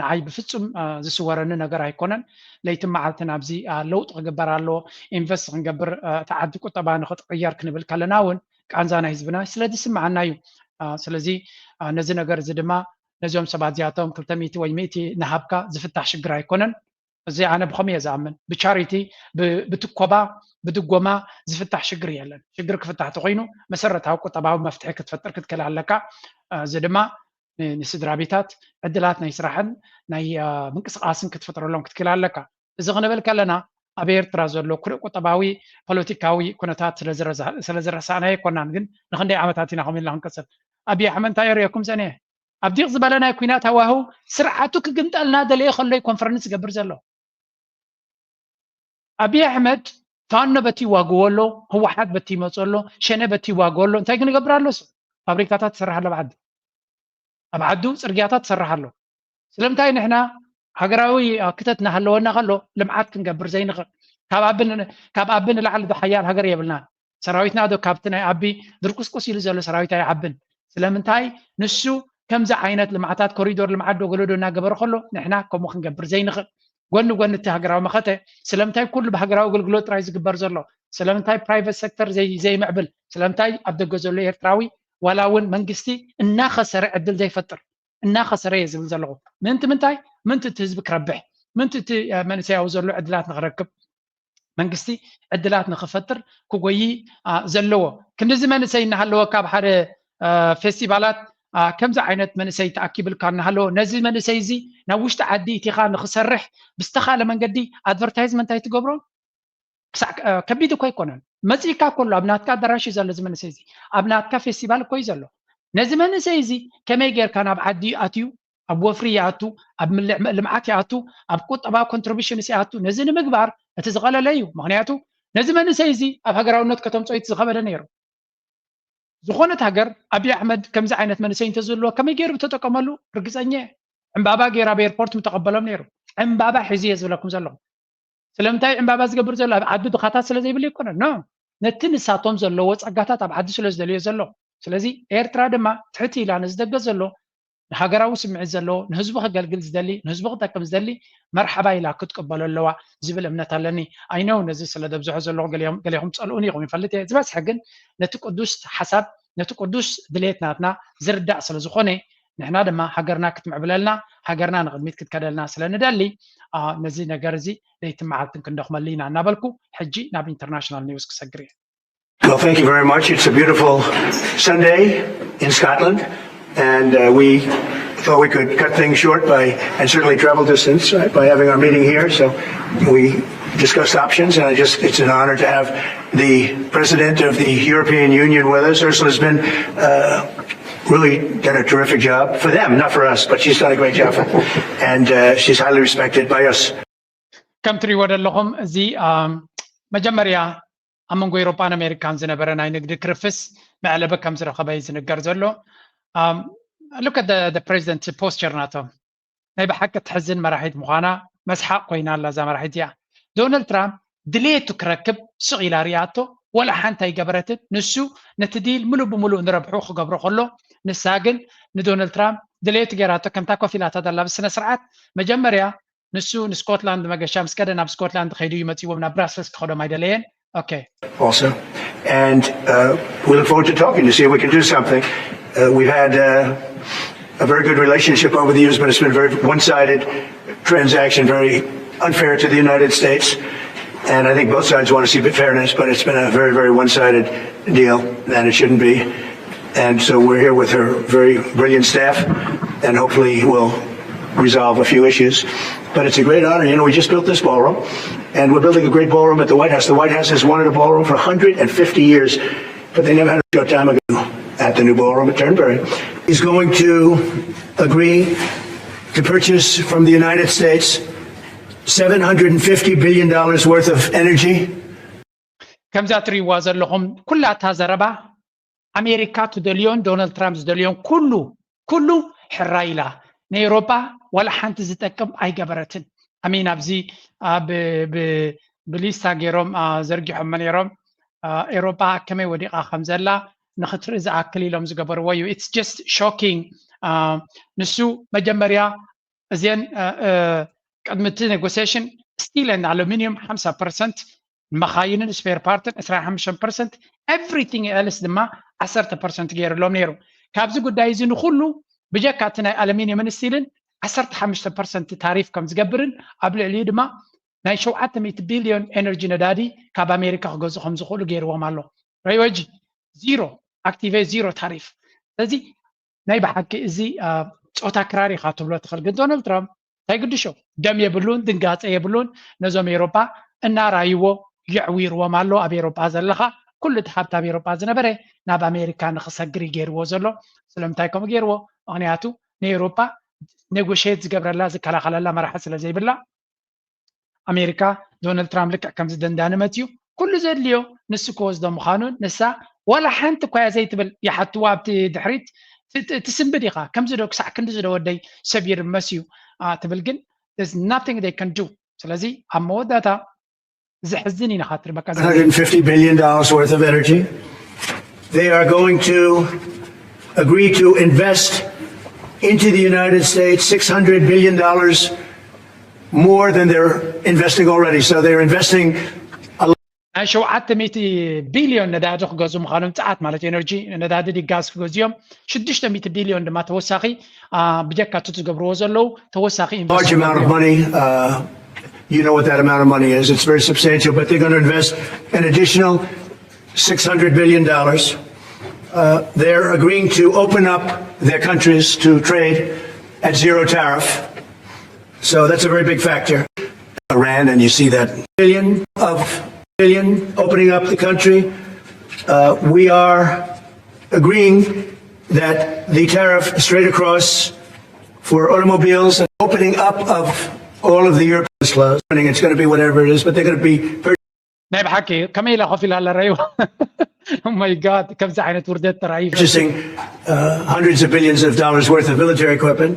ንዓይ ብፍጹም ዝስወረኒ ነገር ኣይኮነን። ለይትን መዓልትን ኣብዚ ለውጢ ክግበር ኣለዎ፣ ኢንቨስት ክንገብር፣ እቲ ዓዲ ቁጠባ ንኽቕየር ክንብል ከለና እውን ቃንዛ ናይ ህዝብና ስለ ዝስምዓና እዩ። ስለዚ ነዚ ነገር እዚ ድማ ነዞም ሰባት እዚኣቶም ክልተ ሚእቲ ወይ ሚእቲ ንሃብካ ዝፍታሕ ሽግር ኣይኮነን። እዚ ኣነ ብኸም እየ ዝኣምን። ብቻሪቲ ብትኮባ ብድጎማ ዝፍታሕ ሽግር የለን። ሽግር ክፍታሕ ተኮይኑ መሰረታዊ ቁጠባዊ መፍትሒ ክትፈጥር ክትክእል ኣለካ። እዚ ድማ ንስድራ ቤታት ዕድላት ናይ ስራሕን ናይ ምንቅስቃስን ክትፈጥረሎም ክትክእል ኣለካ። እዚ ክንብል ከለና ኣብ ኤርትራ ዘሎ ኩርእ ቁጠባዊ ፖለቲካዊ ኩነታት ስለዝረሳእናዮ ኣይኮናን። ግን ንክንደይ ዓመታት ኢና ከምኡ ኢልና ክንቀፅል? ኣብይ ኣሕመድ እንታይ የርእየኩም ዘኔ ኣብ ዲቕ ዝበለ ናይ ኩናት ሃዋህው ስርዓቱ ክግንጠልና ደለየ ከሎ ኮንፈረንስ ዝገብር ዘሎ። ኣብይ ኣሕመድ ፋኖ በቲ ይዋግዎ ኣሎ፣ ህወሓት በቲ ይመፁ ኣሎ፣ ሸነ በቲ ይዋግዎ ኣሎ። እንታይ ክንገብር ኣሎ? ፋብሪካታት ትሰርሕ ኣሎ ኣብ ዓዱ፣ ኣብ ዓዱ ፅርግያታት ትሰርሕ ኣሎ። ስለምንታይ ንሕና ሃገራዊ ክተት እናሃለወና ከሎ ልምዓት ክንገብር ዘይንኽእል? ካብ ኣቢ ንላዕሊ ሓያል ሃገር የብልናን። ሰራዊትና ዶ ካብቲ ናይ ኣቢ ድርቁስቁስ ኢሉ ዘሎ ሰራዊት ኣይዓብን? ስለምንታይ ንሱ ከምዚ ዓይነት ልምዓታት ኮሪዶር ልምዓት ዶ ገለዶ እናገበረ ከሎ ንሕና ከምኡ ክንገብር ዘይንኽእል? ጎኒ ጎኒ እቲ ሃገራዊ መኸተ ስለምንታይ ኩሉ ብሃገራዊ ኣገልግሎት ጥራይ ዝግበር ዘሎ? ስለምንታይ ፕራይቨት ሴክተር ዘይምዕብል? ስለምንታይ ኣብ ደገ ዘሎ ኤርትራዊ ዋላ እውን መንግስቲ እናኸሰረ ዕድል ዘይፈጥር? እናኸሰረ እየ ዝብል ዘለኹ። ምንቲ ምንታይ? ምንቲ እቲ ህዝቢ ክረብሕ፣ ምንቲ እቲ መንእሰያዊ ዘሎ ዕድላት ንክረክብ፣ መንግስቲ ዕድላት ንክፈጥር ክጎይ ዘለዎ። ክንድዚ መንእሰይ እናሃለወ ካብ ሓደ ፌስቲቫላት ከምዚ ዓይነት መንእሰይ ተኣኪብልካ እናሃለወ ነዚ መንእሰይ እዚ ናብ ውሽጢ ዓዲ እቲኻ ንክሰርሕ ብዝተኻለ መንገዲ ኣድቨርታይዝመንት ኣይትገብሮ? ክሳዕ ከቢድ እኮ ኣይኮነን። መፂእካ ከሎ ኣብ ናትካ ኣዳራሽ እዩ ዘሎ እዚ መንእሰይ እዚ፣ ኣብ ናትካ ፌስቲቫል እኮ እዩ ዘሎ። ነዚ መንእሰይ እዚ ከመይ ጌርካ ናብ ዓዲ ኣትዩ ኣብ ወፍሪ ይኣቱ፣ ኣብ ልምዓት ይኣቱ፣ ኣብ ቁጠባ ኮንትሪቢሽንስ ይኣቱ፣ ነዚ ንምግባር እቲ ዝቐለለ እዩ። ምክንያቱ ነዚ መንእሰይ እዚ ኣብ ሃገራውነት ከተምፅኦ እቲ ዝኸበደ ነይሩ። ዝኾነት ሃገር ኣብይ ኣሕመድ ከምዚ ዓይነት መንእሰይ እንተዝህልዎ ከመይ ገይሩ ተጠቀመሉ? ርግፀኛ እየ። ዕምባባ ገይሩ ኣብ ኤርፖርት ምተቐበሎም ነይሩ። ዕምባባ ሒዙ እየ ዝብለኩም ዘለኹ። ስለምንታይ ዕምባባ ዝገብር ዘሎ? ኣብ ዓዱ ድኻታት ስለ ዘይብሉ ኣይኮነን። ኖ፣ ነቲ ንሳቶም ዘለዎ ጸጋታት ኣብ ዓዲ ስለ ዝደልዮ ዘሎ። ስለዚ ኤርትራ ድማ ትሕቲ ኢላ ነዚ ደገ ዘሎ ንሃገራዊ ስምዒት ዘለዎ ንህዝቡ ከገልግል ዝደሊ ንህዝቡ ክጠቅም ዝደሊ መርሓባ ኢላ ክትቅበሎ ኣለዋ ዝብል እምነት ኣለኒ። ኣይነው ነዚ ስለ ደብዝሖ ዘለኹ ገሊኹም ጸልኡኒ ኢኹም ይፈልጥ እየ። ዝበዝሐ ግን ነቲ ቅዱስ ሓሳብ ነቲ ቅዱስ ድሌት ናትና ዝርዳእ ስለ ዝኾነ ንሕና ድማ ሃገርና ክትምዕብለልና ሃገርና ንቕድሚት ክትከደልና ስለ ንደሊ ነዚ ነገር እዚ ለይትን መዓልትን ክንደኽመሉ ኢና እናበልኩ ሕጂ ናብ ኢንተርናሽናል ኒውስ ክሰግር እየ። Well, thank you very much. It's a beautiful Sunday in Scotland, and uh, we thought we could cut things short by, and certainly travel distance, right, by having our meeting here. So we discussed options, and I just, it's an honor to have the president of the European Union with us. Ursula's been uh, really done a terrific job for them, not for us, but she's done a great job, for, and uh, she's highly respected by us. ከም ትሪእዎ ዘለኹም እዚ መጀመርያ ኣብ መንጎ ኤሮጳን ኣሜሪካን ዝነበረ ናይ ንግዲ ክርፍስ መዕለቢ ከም ዝረኸበ እዩ ዝንገር ዘሎ። ሉክ ፕሬዚደንት ፖስቸር ናቶም ናይ ብሓቂ ትሕዝን መራሒት ምዃና መስሓቕ ኮይና ኣላ እዛ መራሒት እዚኣ። ዶናልድ ትራምፕ ድሌቱ ክረክብ ስቕ ኢላ ሪኣቶ ወላ ሓንቲ ኣይገበረትን። ንሱ ነቲ ዲል ምሉእ ብምሉእ ንረብሑ ክገብሮ ከሎ ንሳ ግን ንዶናልድ ትራምፕ ድሌቱ ገይራቶ ከምታ ኮፍ ኢላታ ዘላ ብስነ ስርዓት መጀመርያ ንሱ ንስኮትላንድ መገሻ ምስ ከደ ናብ ስኮትላንድ ከይዱ እዩ መፂዎም ናብ ብራሰልስ ክኸዶም ኣይደለየን። Okay. Also, and uh, we look forward to talking to see if we can do something. Uh, we've had uh, a very good relationship over the years, but it's been a very one-sided transaction, very unfair to the United States. And I think both sides want to see fairness, but it's been a very, very one-sided deal, and it shouldn't be. And so we're here with her very brilliant staff, and hopefully we'll resolve a few issues. But it's a great honor. You know, we just built this ballroom, and we're building a great ballroom at the White House. The White House has wanted a ballroom for one hundred fifty years, but they never had a short time ago at the new ballroom at Turnberry. He's going to agree to purchase from the United States seven hundred fifty billion dollars worth of energy. ከምዛ ትሪእዋ ዘለኹም ኩላታ ዘረባ ኣሜሪካ ትደልዮን ዶናልድ ትራምፕ ዝደልዮን ኩሉ ኩሉ ሕራይ ኢላ ንኤሮጳ ዋላ ሓንቲ ዝጠቅም ኣይገበረትን። ኣሚን ኣብዚ ብሊስታ ገይሮም ዘርጊሖሞ ነይሮም። ኤሮጳ ከመይ ወዲቓ ከም ዘላ ንክትርኢ ዝኣክል ኢሎም ዝገበርዎ እዩ። It's just shocking። ንሱ መጀመርያ እዚአን ቅድሚ እቲ negotiation steel and aluminium ሓምሳ percent ንመኻይንን spare part ን ዕስራን ሓሙሽተን percent everything else ድማ ዓሰርተ percent ገይርሎም ነይሩ። ካብዚ ጉዳይ እዚ ንኩሉ ብጀካ እቲ ናይ aluminium ን steel ን ዓሰርተ ሓሙሽተ ፐርሰንት ታሪፍ ከም ዝገብርን ኣብ ልዕሊኡ ድማ ናይ ሸውዓተ ሚእቲ ቢልዮን ኤነርጂ ነዳዲ ካብ ኣሜሪካ ክገዝኡ ከም ዝኽእሉ ገይርዎም ኣሎ። ረይወጂ ዚሮ ኣክቲቬ ዚሮ ታሪፍ። ስለዚ ናይ ብሓቂ እዚ ጾታ ክራር ኢኻ ትብሎ ትኽእል፣ ግን ዶናልድ ትራምፕ እንታይ ግድሾ ደም የብሉን፣ ድንጋፀ የብሉን። ነዞም ኤሮፓ እናራይዎ የዕዊርዎም ኣሎ። ኣብ ኤሮፓ ዘለኻ ኩሉ እቲ ሃብቲ ኣብ ኤሮፓ ዝነበረ ናብ ኣሜሪካ ንክሰግር ገይርዎ ዘሎ። ስለምንታይ ከምኡ ገይርዎ? ምክንያቱ ንኤሮፓ ኔጎሽት ዝገብረላ ዝከላኸለላ መራሒ ስለ ዘይብላ ኣሜሪካ ዶናልድ ትራምፕ ልክዕ ከምዚ ደንዳኒ መፅዩ ኩሉ ዘድልዮ ንሱ ክወስዶ ምዃኑን ንሳ ዋላ ሓንቲ እኳ እያ ዘይትብል ይሓትዋ ኣብቲ ድሕሪት ትስንብድ ኢኻ ከምዚ ዶ ክሳዕ ክንዲ ዝዶ ወደይ ሰብ ይርመስ እዩ ትብል ግን nothing they can do። ስለዚ ኣብ መወዳእታ ዘሕዝን ኢና ትርበካ one hundred fifty billion dollars worth of energy. They are going to agree to invest into the United States six hundred billion dollars more than they're investing already. So they're investing ናይ ሸውዓተ ሚእቲ ቢልዮን ነዳዲ ክገዙ ምዃኖም ፃዓት ማለት ኤነርጂ ነዳዲ ድጋዝ ክገዝዮም ሽዱሽተ ሚእቲ ቢልዮን ድማ ተወሳኺ ብጀካ እቲ ዝገብርዎ ዘለዉ ተወሳኺ large amount of money. Uh, you know what that amount of money is. It's very substantial, but they're going to invest an additional six hundred billion dollars. Uh, they're agreeing to open up their countries to trade at zero tariff. So that's a very big factor. Iran, and you see that billion of billion opening up the country. Uh, we are agreeing that the tariff straight across for automobiles and opening up of all of the European closed. It's going to be whatever it is, but they're going to be ናይ ብሓቂ ከመይ ኢላ ኮፍ ኢላ ኣላ ረይዋ my god ከምዚ ዓይነት ውርደት ተራእዩ purchasing uh, hundreds of billions of dollars worth of military equipment.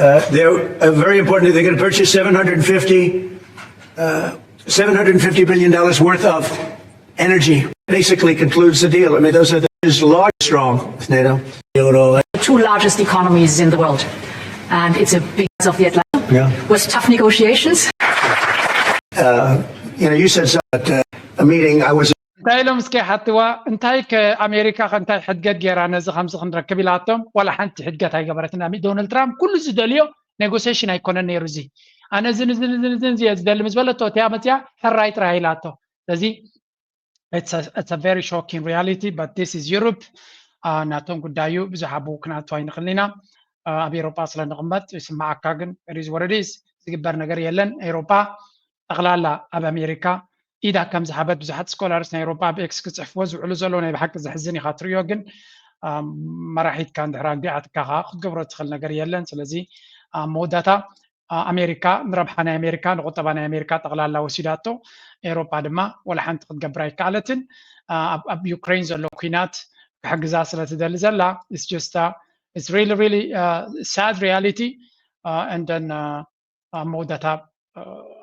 Uh, they're uh, very importantly, they're going to purchase seven hundred fifty, uh, seven hundred fifty billion dollars worth of energy. Basically concludes the deal. I mean, those are the large, strong with NATO. The two largest economies in the world. And it's a big of the Atlantic. Yeah. Was tough negotiations. Uh, you know, you said something at uh, a meeting I was እንታይ ኢሎም እስከ ሓትዋ እንታይ ከኣሜሪካ ከእንታይ ሕድገት ገይራ ነዚ ከምዚ ክንረክብ ኢላቶም ዋላ ሓንቲ ሕድገት ኣይገበረትና ዶናልድ ትራምፕ ኩሉ ዝደልዮ ኔጎሲሽን ኣይኮነን ነይሩ እዚ ኣነ ዝንዝንዝንዝን ዝየ ዝደሊ ምስ በለቶ እቲያ መፅያ ሕራይ ጥራይ ኢላቶ ስለዚ it's a very shocking reality but this is Europe ናቶም ጉዳዩ ብዙሕ ኣብኡ ክንኣቱ ኣይንኽእል ኢና ኣብ ኤሮጳ ስለ ንቕመጥ ይስማዓካ ግን ሪዝ ወረዲስ ዝግበር ነገር የለን ኤሮጳ ጠቕላላ ኣብ ኣሜሪካ ኢዳ ከም ዝሃበት ብዙሓት ስኮላርስ ናይ ኤሮጳ ኣብ ኤክስ ክፅሕፍዎ ዝውዕሉ ዘለዉ ናይ ብሓቂ ዘሕዝን ኢኻ ትሪኦ ግን መራሒትካ እንድሕር ኣግዲዓትካ ከዓ ክትገብሮ ትኽእል ነገር የለን ስለዚ ኣብ መወዳታ ኣሜሪካ ንረብሓ ናይ ኣሜሪካ ንቁጠባ ናይ ኣሜሪካ ጠቕላላ ወሲዳቶ ኤሮጳ ድማ ወላ ሓንቲ ክትገብር ኣይከኣለትን ኣብ ዩክሬን ዘሎ ኩናት ክሕግዛ ስለ ትደሊ ዘላ it's just it's really really sad reality and then ኣብ መወዳታ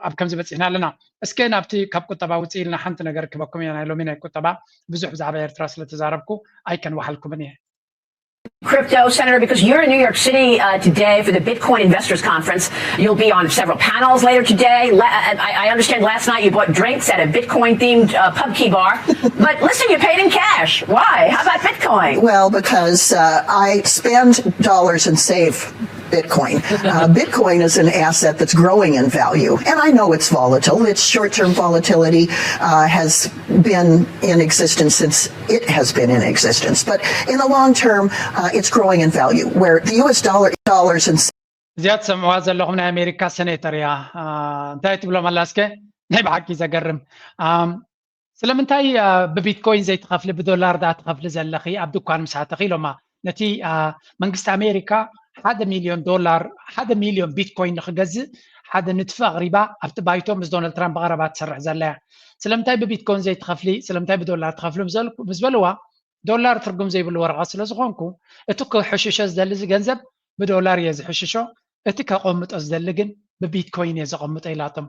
ኣብ ከምዚ በፂሕና ኣለና እስከ ናብቲ ካብ ቁጠባ ውፅእ ኢልና ሓንቲ ነገር ክበኩም ኢና ናይ ሎሚ ናይ ቁጠባ ብዙሕ ብዛዕባ ኤርትራ ስለ ተዛረብኩ ኣይከንዋሓልኩምን እየ Crypto, Senator, because you're in New York City uh, today for the Bitcoin Investors Conference. You'll be on several panels later today. I, I, understand last night you bought drinks at a Bitcoin themed uh, pub key bar. But listen, you paid in cash. Why? How about Bitcoin? Well, because uh, I spend dollars and save Bitcoin. Uh, Bitcoin is an asset that's growing in value. And I know it's volatile. Its short term volatility uh, has been in existence since it has been in existence. But in the long term, uh, it's growing in value, where the U S dollar, dollars and እዚኣ ትሰምዕዋ ዘለኹም ናይ ኣሜሪካ ሰኔተር እያ እንታይ ትብሎም ኣላ እስከ ናይ ብሓቂ ዘገርም ስለምንታይ ብቢትኮይን ዘይትኸፍሊ ብዶላር ዳ ትኸፍሊ ዘለኺ ኣብ ድኳን ምሳተኺ ኢሎማ ነቲ መንግስቲ ኣሜሪካ ሓደ ሚልዮን ዶላር ሓደ ሚልዮን ቢትኮይን ንክገዝእ ሓደ ንጥፊ ኣቕሪባ ኣብቲ ባይቶ ምስ ዶናልድ ትራምፕ ብቐረባ ትሰርሕ ዘላ እያ ስለምንታይ ብቢትኮይን ዘይትኸፍሊ ስለምንታይ ብዶላር ትኸፍሊ ምስ በልዋ ዶላር ትርጉም ዘይብሉ ወረቐት ስለ ዝኾንኩ እቲ ክሕሽሾ ዝደሊ እዚ ገንዘብ ብዶላር እየ ዝሕሽሾ እቲ ከቐምጦ ዝደሊ ግን ብቢትኮይን እየ ዘቐምጦ ኢላቶም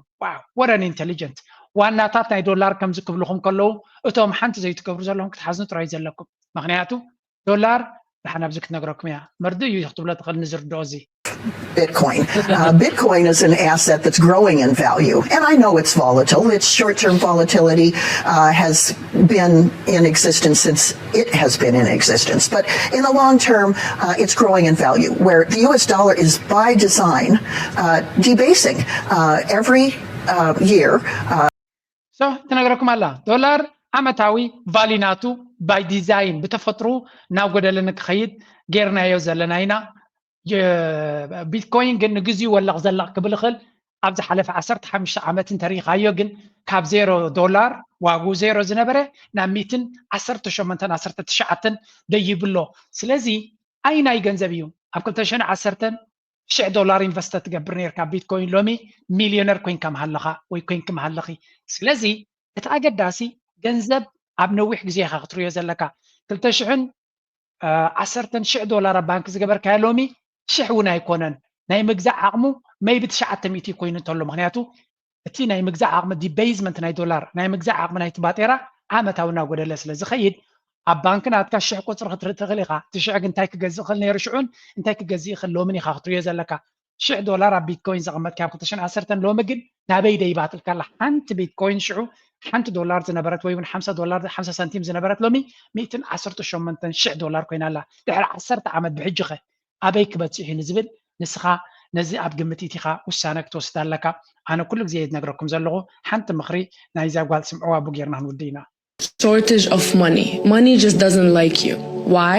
what an intelligent ዋናታት ናይ ዶላር ከምዚ ክብልኹም ከለዉ እቶም ሓንቲ ዘይትገብሩ ዘለኹም ክትሓዝኑ ጥራይ ዘለኩም ምክንያቱ ዶላር ደሓን ኣብዚ ክትነግረኩም እያ። መርድእ እዩ ክትብሎ ትኽእል ንዝርድኦ እዚ። Bitcoin. Uh, Bitcoin is an asset that's growing in value. And I know it's volatile. Its short term volatility uh, has been in existence since it has been in existence. But in the long term, uh, it's growing in value, where the U S dollar is by design uh, debasing uh, every uh, year. Uh, so ትነግረኩም ኣላ ዶላር ዓመታዊ ቫሊ ናቱ ባይ ዲዛይን ብተፈጥሩ ናብ ጎደለ ንክኸይድ ጌርናዮ ዘለና ኢና። ቢትኮይን ግን ንግዚኡ ወለቕ ዘለቕ ክብል ይኽእል። ኣብ ዝሓለፈ ዓሰርተ ሓሙሽተ ዓመት እንተሪኢኻዮ ግን ካብ ዜሮ ዶላር ዋግኡ ዜሮ ዝነበረ ናብ ሚትን ዓሰርተ ሸሞንተን ዓሰርተ ትሽዓተን ደይብሎ። ስለዚ ኣይናይ ገንዘብ እዩ ኣብ ክልተ ሽሕን ዓሰርተን ሽሕ ዶላር ኢንቨስት ትገብር ነርካ ቢትኮይን ሎሚ ሚሊዮነር ኮይንካ ምሃለኻ ወይ ኮይንክ ምሃለኺ። ስለዚ እቲ ኣገዳሲ ገንዘብ ኣብ ነዊሕ ግዜ ኢኻ ክትሪዮ ዘለካ። ክልተ ሽሕን ዓሰርተን ሽሕ ዶላር ኣብ ባንክ ዝገበርካዮ ሎሚ ሽሕ እውን ኣይኮነን። ናይ ምግዛእ ዓቕሙ maybe ትሽዓተ ሚእቲ ኮይኑ እንተሎ ምክንያቱ እቲ ናይ ምግዛእ ዓቕሚ ዲቤዝመንት ናይ ዶላር ናይ ምግዛእ ዓቕሚ ናይቲ ባጤራ ዓመታዊ እናጎደለ ስለ ዝኸይድ ኣብ ባንክ ናትካ ሽሕ ቁፅሪ ክትርኢ ትኽእል ኢኻ። እቲ ሽሕ ግን እንታይ ክገዝእ ክእል ነይሩ ሽዑን እንታይ ክገዝእ ይኽእል ሎምን ኢኻ ክትሪዮ ዘለካ። ሽሕ ዶላር ኣብ ቢትኮይን ዘቐመጥካ ኣብ ክልተ ሽሕን ዓሰርተን ሎሚ ግን ናበይ ደይባትልካ ኣላ? ሓንቲ ቢትኮይን ሽዑ ሓንቲ ዶላር ዝነበረት ወይ እውን ሓምሳ ዶላር ሓምሳ ሳንቲም ዝነበረት ሎሚ ሚእትን ዓሰርተ ሸሞንተን ሽሕ ዶላር ኮይና ኣላ። ድሕሪ ዓሰርተ ዓመት ብሕጂ ኸ ኣበይ ክበፅሕ እዩ ንዝብል ንስኻ ነዚ ኣብ ግምት ኢቲኻ ውሳነ ክትወስድ ኣለካ። ኣነ ኩሉ ግዜ ዝነግረኩም ዘለኹ ሓንቲ ምኽሪ ናይዛ ጓል ስምዕዋ ቡ ጌርና ክንውድእ ኢና። Shortage of money. Money just doesn't like you. Why?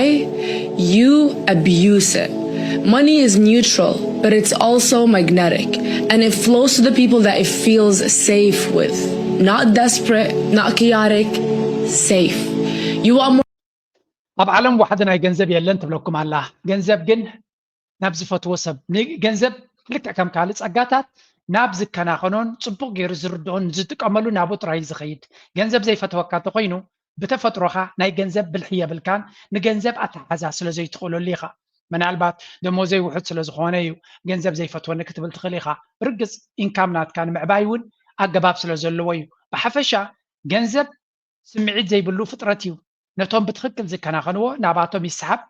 You abuse it. Money is neutral, but it's also magnetic, and it flows to the people that it feels safe with. Not desperate, not chaotic, safe. You want more. ኣብ ዓለም ዋሕዲ ናይ ገንዘብ የለን ትብለኩም ኣላ። ገንዘብ ግን ናብ ዝፈትዎ ሰብ ገንዘብ ልክዕ ከም ካልእ ጸጋታት ናብ ዝከናኸኖን ጽቡቕ ገይሩ ዝርድኦን ዝጥቀመሉ ናብኡ ጥራይ ዝኸይድ። ገንዘብ ዘይፈትወካ እንተኾይኑ ብተፈጥሮኻ ናይ ገንዘብ ብልሒ የብልካን ንገንዘብ ኣተሓዛ ስለ ዘይትኽእለሉ ኢኻ። ምናልባት ደሞዘይ ውሑድ ስለ ዝኾነ እዩ ገንዘብ ዘይፈትወኒ ክትብል ትኽእል ኢኻ። ብርግጽ ኢንካም ናትካ ንምዕባይ እውን ኣገባብ ስለ ዘለዎ እዩ። ብሓፈሻ ገንዘብ ስምዒት ዘይብሉ ፍጥረት እዩ። ነቶም ብትኽክል ዝከናኸንዎ ናባቶም ይሰሓብ።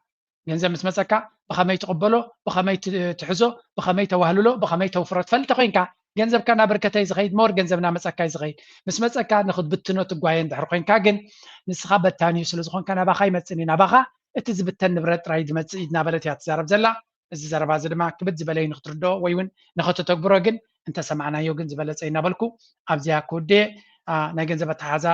ገንዘብ ምስ መፀካ ብኸመይ ትቕበሎ፣ ብኸመይ ትሕዞ፣ ብኸመይ ተዋህልሎ፣ ብኸመይ ተውፍሮ ትፈልጥ ኮይንካ ገንዘብካ እናበርከተ እዩ ዝኸይድ። ሞር ገንዘብ እናመፀካ እዩ ዝኸይድ። ምስ መፀካ ንኽትብትኖ ትጓየ እንድሕር ኮይንካ ግን ንስኻ በታኒ እዩ ስለ ዝኾንካ ናባኻ ይመፅን እዩ። ናባኻ እቲ ዝብተን ንብረት ጥራይ ዝመፅእ እዩ እናበለት እያ ትዛረብ ዘላ። እዚ ዘረባ እዚ ድማ ክብድ ዝበለ እዩ ንክትርድኦ ወይ እውን ንኸተተግብሮ ግን እንተሰማዕናዮ ግን ዝበለፀ እዩ እናበልኩ ኣብዚኣ ክውድየ። ናይ ገንዘብ ኣተሓዛ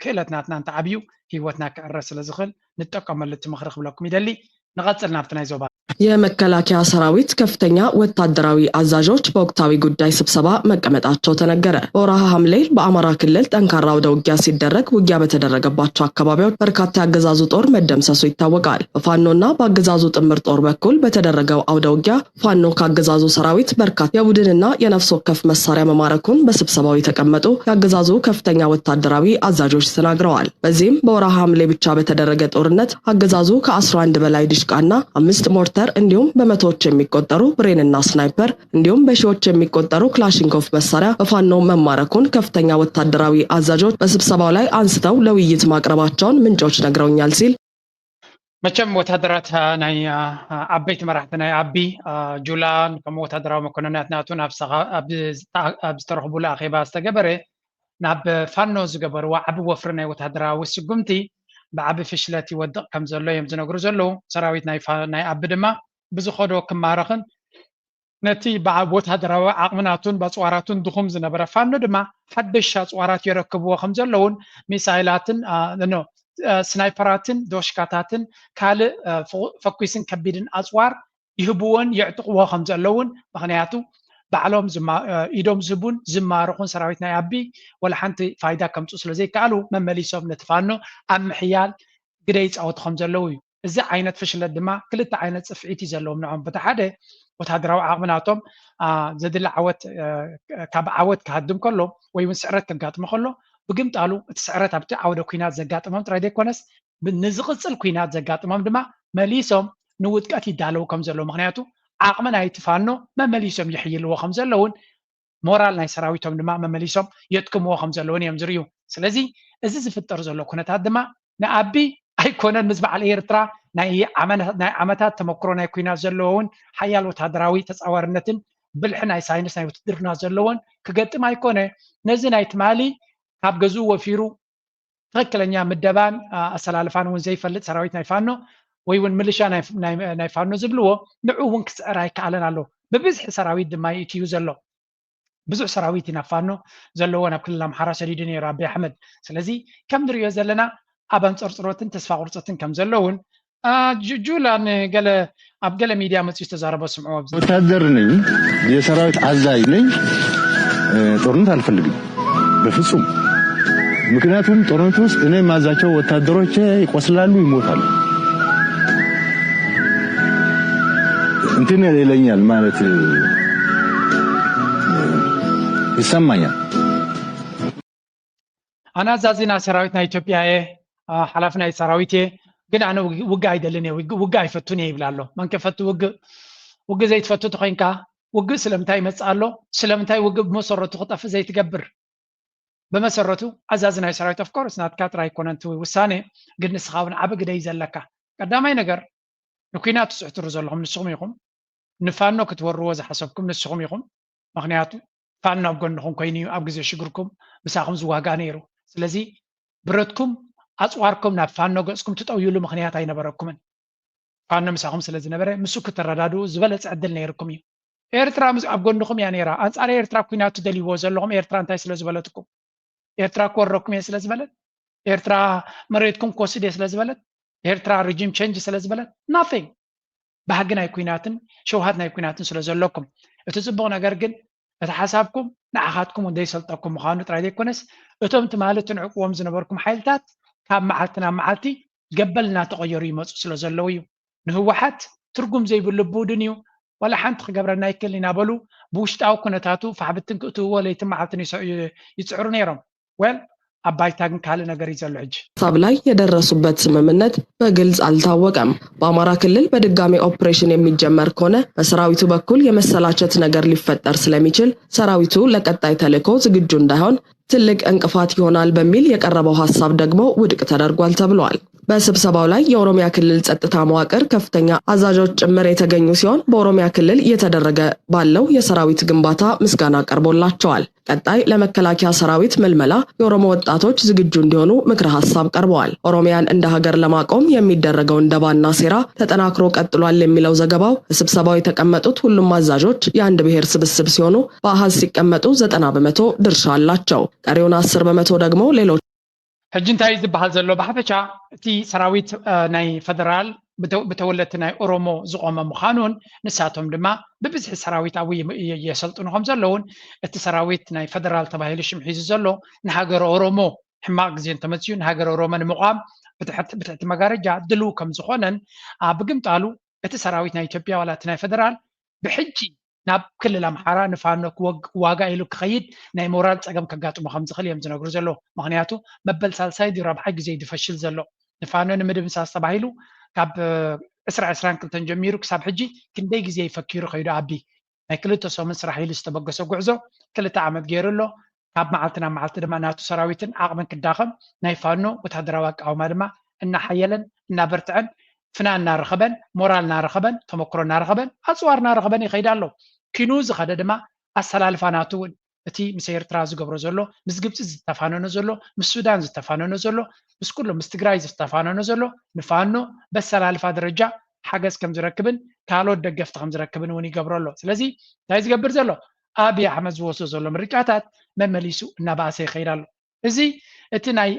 ክእለት ናትና እንተዓብዩ ህይወትና ክዕረ ስለ ዝኽእል ንጠቀመሉ እቲ ምኽሪ ክብለኩም ይደሊ። ንቐጽል ናብቲ ናይ ዞባ። የመከላከያ ሰራዊት ከፍተኛ ወታደራዊ አዛዦች በወቅታዊ ጉዳይ ስብሰባ መቀመጣቸው ተነገረ። በወርሃ ሐምሌ በአማራ ክልል ጠንካራ አውደ ውጊያ ሲደረግ ውጊያ በተደረገባቸው አካባቢዎች በርካታ የአገዛዙ ጦር መደምሰሱ ይታወቃል። በፋኖና በአገዛዙ ጥምር ጦር በኩል በተደረገው አውደ ውጊያ ፋኖ ከአገዛዙ ሰራዊት በርካታ የቡድንና የነፍስ ወከፍ መሳሪያ መማረኩን በስብሰባው የተቀመጡ የአገዛዙ ከፍተኛ ወታደራዊ አዛዦች ተናግረዋል። በዚህም በወርሃ ሐምሌ ብቻ በተደረገ ጦርነት አገዛዙ ከአስራ አንድ በላይ ድሽቃና አምስት ሞርተር እንዲሁም በመቶዎች የሚቆጠሩ ብሬንና ስናይፐር እንዲሁም በሺዎች የሚቆጠሩ ክላሽንኮቭ መሳሪያ በፋኖ መማረኩን ከፍተኛ ወታደራዊ አዛዦች በስብሰባው ላይ አንስተው ለውይይት ማቅረባቸውን ምንጮች ነግረውኛል ሲል መቸም ወታደራት ናይ ዓበይቲ መራሕቲ ናይ ኣቢ ጁላን ከምኡ ወታደራዊ መኮንናት ናቱ ኣብ ዝተረኽቡሉ ኣኼባ ዝተገበረ ናብ ፋኖ ዝገበርዎ ዓቢ ወፍሪ ናይ ወታደራዊ ስጉምቲ ብዓቢ ፍሽለት ይወድቕ ከም ዘሎ እዮም ዝነግሩ ዘለዉ። ሰራዊት ናይ ኣቢ ድማ ብዝኸዶ ክማረኽን ነቲ ብዓብ ወታደራዊ ዓቕሚ ናቱን በጽዋራቱን ድኹም ዝነበረ ፋኖ ድማ ሓደሽ ኣጽዋራት የረክብዎ ከም ዘለውን ሚሳይላትን ስናይፐራትን ዶሽካታትን ካልእ ፈኲስን ከቢድን ኣጽዋር ይህብዎን የዕጥቕዎ ከም ዘለውን ምኽንያቱ ባዕሎም ኢዶም ዝህቡን ዝማርኹን ሰራዊት ናይ ኣቢ ወላ ሓንቲ ፋይዳ ከምፁ ስለ ዘይከኣሉ መመሊሶም ነቲ ፋኖ ኣብ ምሕያል ግደ ይፃወቱ ከም ዘለዉ እዩ። እዚ ዓይነት ፍሽለት ድማ ክልተ ዓይነት ፅፍዒት እዩ ዘለዎም ንዖም። በቲ ሓደ ወታደራዊ ዓቕሚ ናቶም ዘድሊ ዓወት ካብ ዓወት ክሃድም ከሎ ወይ እውን ስዕረት ከጋጥሞ ከሎ ብግምጣሉ እቲ ስዕረት ኣብቲ ዓውደ ኩናት ዘጋጥሞም ጥራይ ዘይኮነስ ንዝቕፅል ኩናት ዘጋጥሞም ድማ መሊሶም ንውድቀት ይዳለዉ ከም ዘለዉ ምክንያቱ ዓቕሚ ናይቲ ፋኖ መመሊሶም ይሕይልዎ ከም ዘለውን ሞራል ናይ ሰራዊቶም ድማ መመሊሶም የጥክምዎ ከም ዘለውን እዮም ዝርእዩ። ስለዚ እዚ ዝፍጠር ዘሎ ኩነታት ድማ ንኣቢ ኣይኮነን ምስ በዓል ኤርትራ ናይ ዓመታት ተመክሮ ናይ ኩናት ዘለዎ እውን ሓያል ወታደራዊ ተፃዋርነትን ብልሒ ናይ ሳይንስ ናይ ውትድርና ዘለዎን ክገጥም ኣይኮነ። ነዚ ናይ ትማሊ ካብ ገዝኡ ወፊሩ ትኽክለኛ ምደባን ኣሰላልፋን እውን ዘይፈልጥ ሰራዊት ናይ ፋኖ ወይ እውን ምልሻ ናይ ፋኖ ዝብልዎ ንዑ እውን ክስዕር ኣይከኣለን ኣሎ። ብብዝሒ ሰራዊት ድማ ይእትዩ ዘሎ። ብዙሕ ሰራዊት ኢና ፋኖ ዘለዎ ናብ ክልል ኣምሓራ ሰዲዱ ነይሩ ኣቢ ኣሕመድ። ስለዚ ከም ንሪኦ ዘለና ኣብ ኣንፀርፅሮትን ተስፋ ቁርፀትን ከም ዘለውን ጁላ ንገለ ኣብ ገለ ሚድያ መፅኡ ዝተዛረቦ ስምዑ። ኣብዚ ወታደር ነኝ፣ የሰራዊት አዛዥ ነኝ። ጦርነት አልፈልግም በፍጹም። ምክንያቱም ጦርነት ውስጥ እኔ የማዛቸው ወታደሮቼ ይቆስላሉ፣ ይሞታሉ። እንትን ይለኛል ማለት ይሰማኛል። ኣነ ኣዛዚ ናይ ሰራዊት ናይ ኢትዮጵያ እየ፣ ሓላፊ ናይ ሰራዊት እየ። ግን ኣነ ውግእ ኣይደልን እየ፣ ውግእ ኣይፈቱን እየ ይብል ኣሎ። መን ከፈቱ ውግእ? ውግእ ዘይትፈቱ ተኮይንካ ውግእ ስለምንታይ ይመፅእ ኣሎ? ስለምንታይ ውግእ ብመሰረቱ ክጠፍእ ዘይትገብር? ብመሰረቱ ኣዛዚ ናይ ሰራዊት of course ናትካ ጥራይ ኣይኮነን እቲ ውሳኔ፣ ግን ንስኻ እውን ዓቢ ግደ እዩ ዘለካ። ቀዳማይ ነገር ንኩናት ትፅሕትሩ ዘለኹም ንስኹም ኢኹም፣ ንፋኖ ክትወርዎ ዝሓሰብኩም ንስኹም ኢኹም። ምኽንያቱ ፋኖ ኣብ ጎንኹም ኮይኑ እዩ ኣብ ግዜ ሽግርኩም ምሳኹም ዝዋጋእ ነይሩ። ስለዚ ብረትኩም ኣፅዋርኩም ናብ ፋኖ ገፅኩም ትጠውይሉ ምኽንያት ኣይነበረኩምን። ፋኖ ምሳኹም ስለ ዝነበረ ምስ ክትረዳድኡ ዝበለፀ ዕድል ነይርኩም እዩ። ኤርትራ ኣብ ጎንኹም እያ ነይራ። ኣንፃር ኤርትራ ኩናት ትደልይዎ ዘለኹም ኤርትራ እንታይ ስለ ዝበለትኩም? ኤርትራ ክወረኩም እየ ስለ ዝበለት? ኤርትራ መሬትኩም ክወስድ እየ ስለ ዝበለት? ኤርትራ regime change ስለ ዝበለት? Nothing። ባህጊ ናይ ኩናትን ሸውሃት ናይ ኩናትን ስለ ዘለኩም። እቲ ፅቡቕ ነገር ግን እቲ ሓሳብኩም ንዓኻትኩም እውን ዘይሰልጠኩም ምዃኑ ጥራይ ዘይኮነስ እቶም ትማሊ ትንዕቅዎም ዝነበርኩም ሓይልታት ካብ መዓልቲ ናብ መዓልቲ ገበል እናተቐየሩ ይመፁ ስለ ዘለዉ እዩ። ንህወሓት ትርጉም ዘይብሉ ቡድን እዩ፣ ዋላ ሓንቲ ክገብረና ኣይክእልን እናበሉ ብውሽጣዊ ኩነታቱ ፋሕብትን ክእትውዎ ለይትን መዓልትን ይፅዕሩ ነይሮም። Well ኣብ ባይታ ግን ካልእ ነገር እዩ ዘሎ ሕጂ። ሀሳብ ላይ የደረሱበት ስምምነት በግልጽ አልታወቀም። በአማራ ክልል በድጋሚ ኦፕሬሽን የሚጀመር ከሆነ በሰራዊቱ በኩል የመሰላቸት ነገር ሊፈጠር ስለሚችል ሰራዊቱ ለቀጣይ ተልዕኮ ዝግጁ እንዳይሆን ትልቅ እንቅፋት ይሆናል በሚል የቀረበው ሀሳብ ደግሞ ውድቅ ተደርጓል ተብሏል። በስብሰባው ላይ የኦሮሚያ ክልል ጸጥታ መዋቅር ከፍተኛ አዛዦች ጭምር የተገኙ ሲሆን በኦሮሚያ ክልል እየተደረገ ባለው የሰራዊት ግንባታ ምስጋና ቀርቦላቸዋል። ቀጣይ ለመከላከያ ሰራዊት ምልመላ የኦሮሞ ወጣቶች ዝግጁ እንዲሆኑ ምክረ ሀሳብ ቀርበዋል። ኦሮሚያን እንደ ሀገር ለማቆም የሚደረገውን ደባና ሴራ ተጠናክሮ ቀጥሏል የሚለው ዘገባው በስብሰባው የተቀመጡት ሁሉም አዛዦች የአንድ ብሔር ስብስብ ሲሆኑ በአሃዝ ሲቀመጡ ዘጠና በመቶ ድርሻ አላቸው። ቀሪውን አስር በመቶ ደግሞ ሌሎች ሕጂ እንታይ ዝበሃል ዘሎ ብሓፈሻ እቲ ሰራዊት ናይ ፈደራል ብተወለድቲ ናይ ኦሮሞ ዝቆመ ምዃኑን ንሳቶም ድማ ብብዝሒ ሰራዊት ኣብኡ የሰልጥኑ ከም ዘለውን እቲ ሰራዊት ናይ ፈደራል ተባሂሉ ሽም ሒዙ ዘሎ ንሃገረ ኦሮሞ ሕማቕ ግዜ እንተመፅዩ ንሃገረ ኦሮሞ ንምቋም ብትሕቲ መጋረጃ ድልው ከም ዝኾነን ብግምጣሉ እቲ ሰራዊት ናይ ኢትዮጵያ ዋላ እቲ ናይ ፈደራል ብሕጂ ናብ ክልል ኣምሓራ ንፋኖ ክዋጋ ኢሉ ክኸይድ ናይ ሞራል ፀገም ከጋጥሞ ከም ዝኽእል እዮም ዝነግሩ ዘለዉ። ምኽንያቱ መበል ሳልሳይ ድዩ ራብዓይ ግዜ እዩ ዝፈሽል ዘሎ። ንፋኖ ንምድምሳስ ተባሂሉ ካብ ዕስራ ዕስራን ክልተን ጀሚሩ ክሳብ ሕጂ ክንደይ ግዜ እዩ ፈኪሩ ከይዱ ኣቢ ናይ ክልተ ሰሙን ስራሕ ኢሉ ዝተበገሰ ጉዕዞ ክልተ ዓመት ገይሩ ኣሎ። ካብ መዓልቲ ናብ መዓልቲ ድማ ናቱ ሰራዊትን ዓቕምን ክዳኸም ናይ ፋኖ ወታደራዊ ኣቃውማ ድማ እናሓየለን እናበርትዐን ፍና እናረኸበን ሞራል እናረኸበን ተመክሮ እናረኸበን ኣፅዋር እናረኸበን ይኸይድ ኣሎ። ኪኑ ዝኸደ ድማ ኣሰላልፋ ናቱ እውን እቲ ምስ ኤርትራ ዝገብሮ ዘሎ ምስ ግብፂ ዝተፋነኖ ዘሎ ምስ ሱዳን ዝተፋነኖ ዘሎ ምስ ኩሎም ምስ ትግራይ ዝተፋነኖ ዘሎ ንፋኖ በሰላልፋ ደረጃ ሓገዝ ከም ዝረክብን ካልኦት ደገፍቲ ከም ዝረክብን እውን ይገብሮ ኣሎ። ስለዚ እንታይ ዝገብር ዘሎ ኣብይ ኣሕመድ ዝወስዶ ዘሎ ምርጫታት መመሊሱ እናባእሰ ይኸይድ ኣሎ። እዚ እቲ ናይ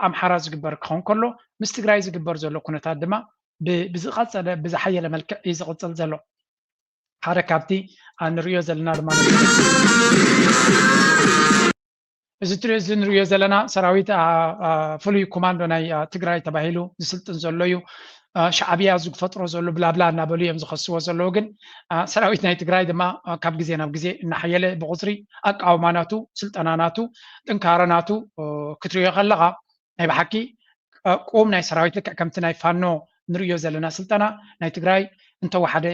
ኣምሓራ ዝግበር ክኸውን ከሎ ምስ ትግራይ ዝግበር ዘሎ ኩነታት ድማ ብዝቐፀለ ብዝሓየለ መልክዕ እዩ ዝቕፅል ዘሎ። ሓደ ካብቲ ንሪኦ ዘለና ድማ እዚ ትሪኦ እዚ ንሪኦ ዘለና ሰራዊት ፍሉይ ኮማንዶ ናይ ትግራይ ተባሂሉ ዝስልጥን ዘሎ እዩ። ሻዕብያ ዝፈጥሮ ዘሎ ብላብላ እናበሉ እዮም ዝኸስዎ ዘለዉ። ግን ሰራዊት ናይ ትግራይ ድማ ካብ ግዜ ናብ ግዜ እናሓየለ ብቁፅሪ ኣቃውማ ናቱ፣ ስልጠና ናቱ፣ ጥንካረ ናቱ ክትሪኦ ከለኻ ናይ ብሓቂ ቁም ናይ ሰራዊት ልክዕ ከምቲ ናይ ፋኖ ንሪኦ ዘለና ስልጠና ናይ ትግራይ እንተወሓደ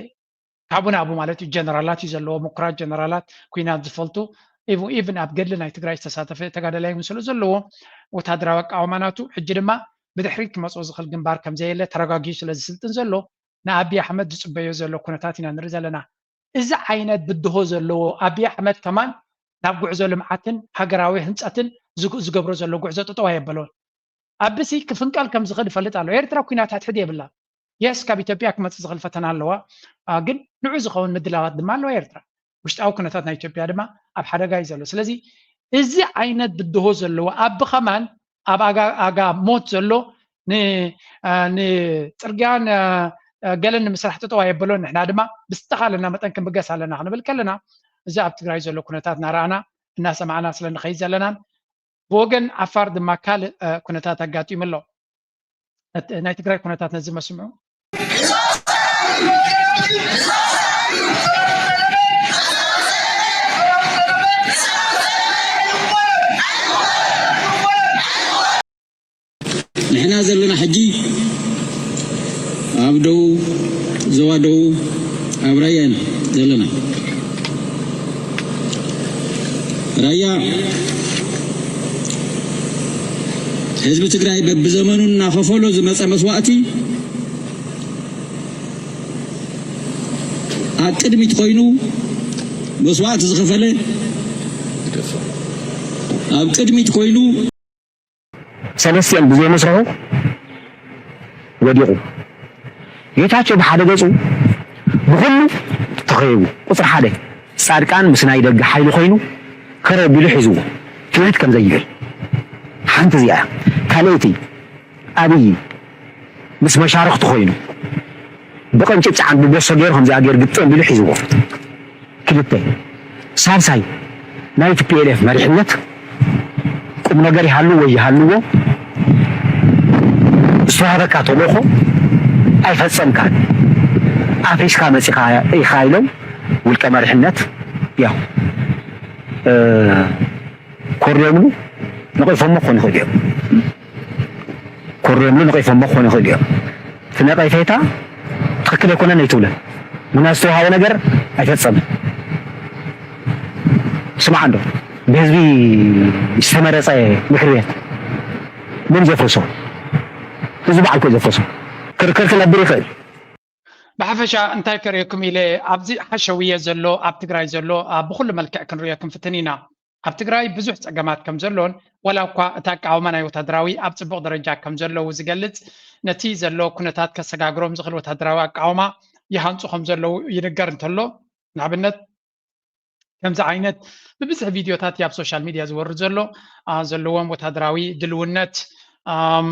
ካብኡ ናብኡ ማለት እዩ ጀነራላት እዩ ዘለዎ ምኩራት ጀነራላት ኩናት ዝፈልጡ ኢቭን ኣብ ገድሊ ናይ ትግራይ ዝተሳተፈ ተጋዳላይ ምስሉ ዘለዎ ወታደራዊ ኣቃውማ ናቱ ሕጂ ድማ ብድሕሪት ክመፅኦ ዝኽእል ግንባር ከምዘየለ ተረጋጊኡ ስለ ዝስልጥን ዘሎ ንኣብይ ኣሕመድ ዝፅበዮ ዘሎ ኩነታት ኢና ንርኢ ዘለና። እዚ ዓይነት ብድሆ ዘለዎ ኣብይ ኣሕመድ ከማን ናብ ጉዕዞ ልምዓትን ሃገራዊ ህንፀትን ዝግ- ዝገብሮ ዘሎ ጉዕዞ ጠጠው ኣየበሎን። ኣብሲ ክፍንቀል ከም ዝኽእል ይፈልጥ ኣሎ። ኤርትራ ኩናት ሕድሕድ የብላ። የስ ካብ ኢትዮጵያ ክመፅእ ዝኽእል ፈተና ኣለዋ፣ አ፣ ግን ንዑ ዝኸውን ምድላዋት ድማ ኣለዋ ኤርትራ። ውሽጣዊ ኩነታት ናይ ኢትዮጵያ ድማ ኣብ ሓደጋ እዩ ዘሎ። ስለዚ እዚ ዓይነት ብድሆ ዘለዎ ኣብ ከማን ኣብ ኣጋ ኣጋ ሞት ዘሎ ን አ፣ ንፅርግያን አ፣ አ፣ ገለን ንምስራሕ ጠጠው ኣየበሎን። ንሕና ድማ ብዝተኻለና መጠን ክንብገስ ኣለና ክንብል ከለና እዚ ኣብ ትግራይ ዘሎ ኩነታት እናረኣና እናሰማዕና ስለ ንኸይድ ዘለናን ብወገን ዓፋር ድማ ካልእ አ፣ ኩነታት ኣጋጢሙ ኣሎ። እቲ ናይ ትግራይ ኩነታት ነዚ መስምዑ። ንሕና ዘለና ሕጂ ኣብ ደቡብ፣ ዞባ ደቡብ፣ ኣብ ራያ ኢና ዘለና። ራያ ህዝቢ ትግራይ በብዘመኑ እናኸፈሎ ዝመፀ መስዋእቲ ኣብ ቅድሚት ኮይኑ መስዋእቲ ዝኸፈለ፣ ኣብ ቅድሚት ኮይኑ ሰለስቲኦም ብዘይመስርሑ ወዲቑ። ጌታቸው ብሓደ ገፁ ብኹሉ ተኸይቡ። ቁፅሪ ሓደ ፃድቃን ምስ ናይ ደገ ሓይሊ ኮይኑ ከረው ቢሉ ሒዝዎ። ትውሕት ከም ዘይብል ሓንቲ እዚኣ እያ። ካልኣይቲ ኣብይ ምስ መሻርኽቱ ኮይኑ ብቐንጭብ ጨዓን ብቦሶ ገይሩ ከምዚኣ ገይሩ ግጥም ቢሉ ሒዝዎ። ክልተ ሳልሳይ ናይ ቲ ፒ ኤል ኤፍ መሪሕነት ቁም ነገር ይሃሉ ወይ ይሃልዎ ዝተዋህበካ ተልእኾ ኣይፈጸምካን ኣፍሪስካ መጺኻ ኢኻ ኢሎም ውልቀ መሪሕነት ያው እ፣ ኮርዮምሉ ነቒፎሞ ክኾኑ ይኽእሉ እዮም። ኮርዮምሉ ነቒፎሞ ክኾኑ ይኽእሉ እዮም። እቲ ነቐፌታ ትኽክል ኣይኮነን ኣይትብለን። ምክንያቱ ዝተውሃበ ነገር ኣይፈጸምን። ስማዕ እንዶ ብህዝቢ ዝተመረጸ ምክር ቤት መን ዘፍርሶ? ህዝቢ በዓል ኮ ዘፍርሶ። ክርክር ክነብር ይኽእል። ብሓፈሻ እንታይ ከርእየኩም ኢለ ኣብዚ ሓሸውየ ዘሎ ኣብ ትግራይ ዘሎ አ፣ ብኩሉ መልክዕ ክንርእዮ ክንፍትን ኢና። ኣብ ትግራይ ብዙሕ ጸገማት ከም ዘሎን ዋላ እኳ እቲ ኣቃውማ ናይ ወታደራዊ ኣብ ጽቡቕ ደረጃ ከም ዘለዉ ዝገልጽ ነቲ ዘሎ ኩነታት ከሰጋግሮም ዝኽእል ወታደራዊ ኣቃውማ ይሃንጹ ከም ዘለዉ ይንገር እንተሎ ንኣብነት ከምዚ ዓይነት ብብዝሒ ቪድዮታት ኣብ ሶሻል ሚድያ ዝወርድ ዘሎ አ፣ ዘለዎም ወታደራዊ ድልውነት ኣም፣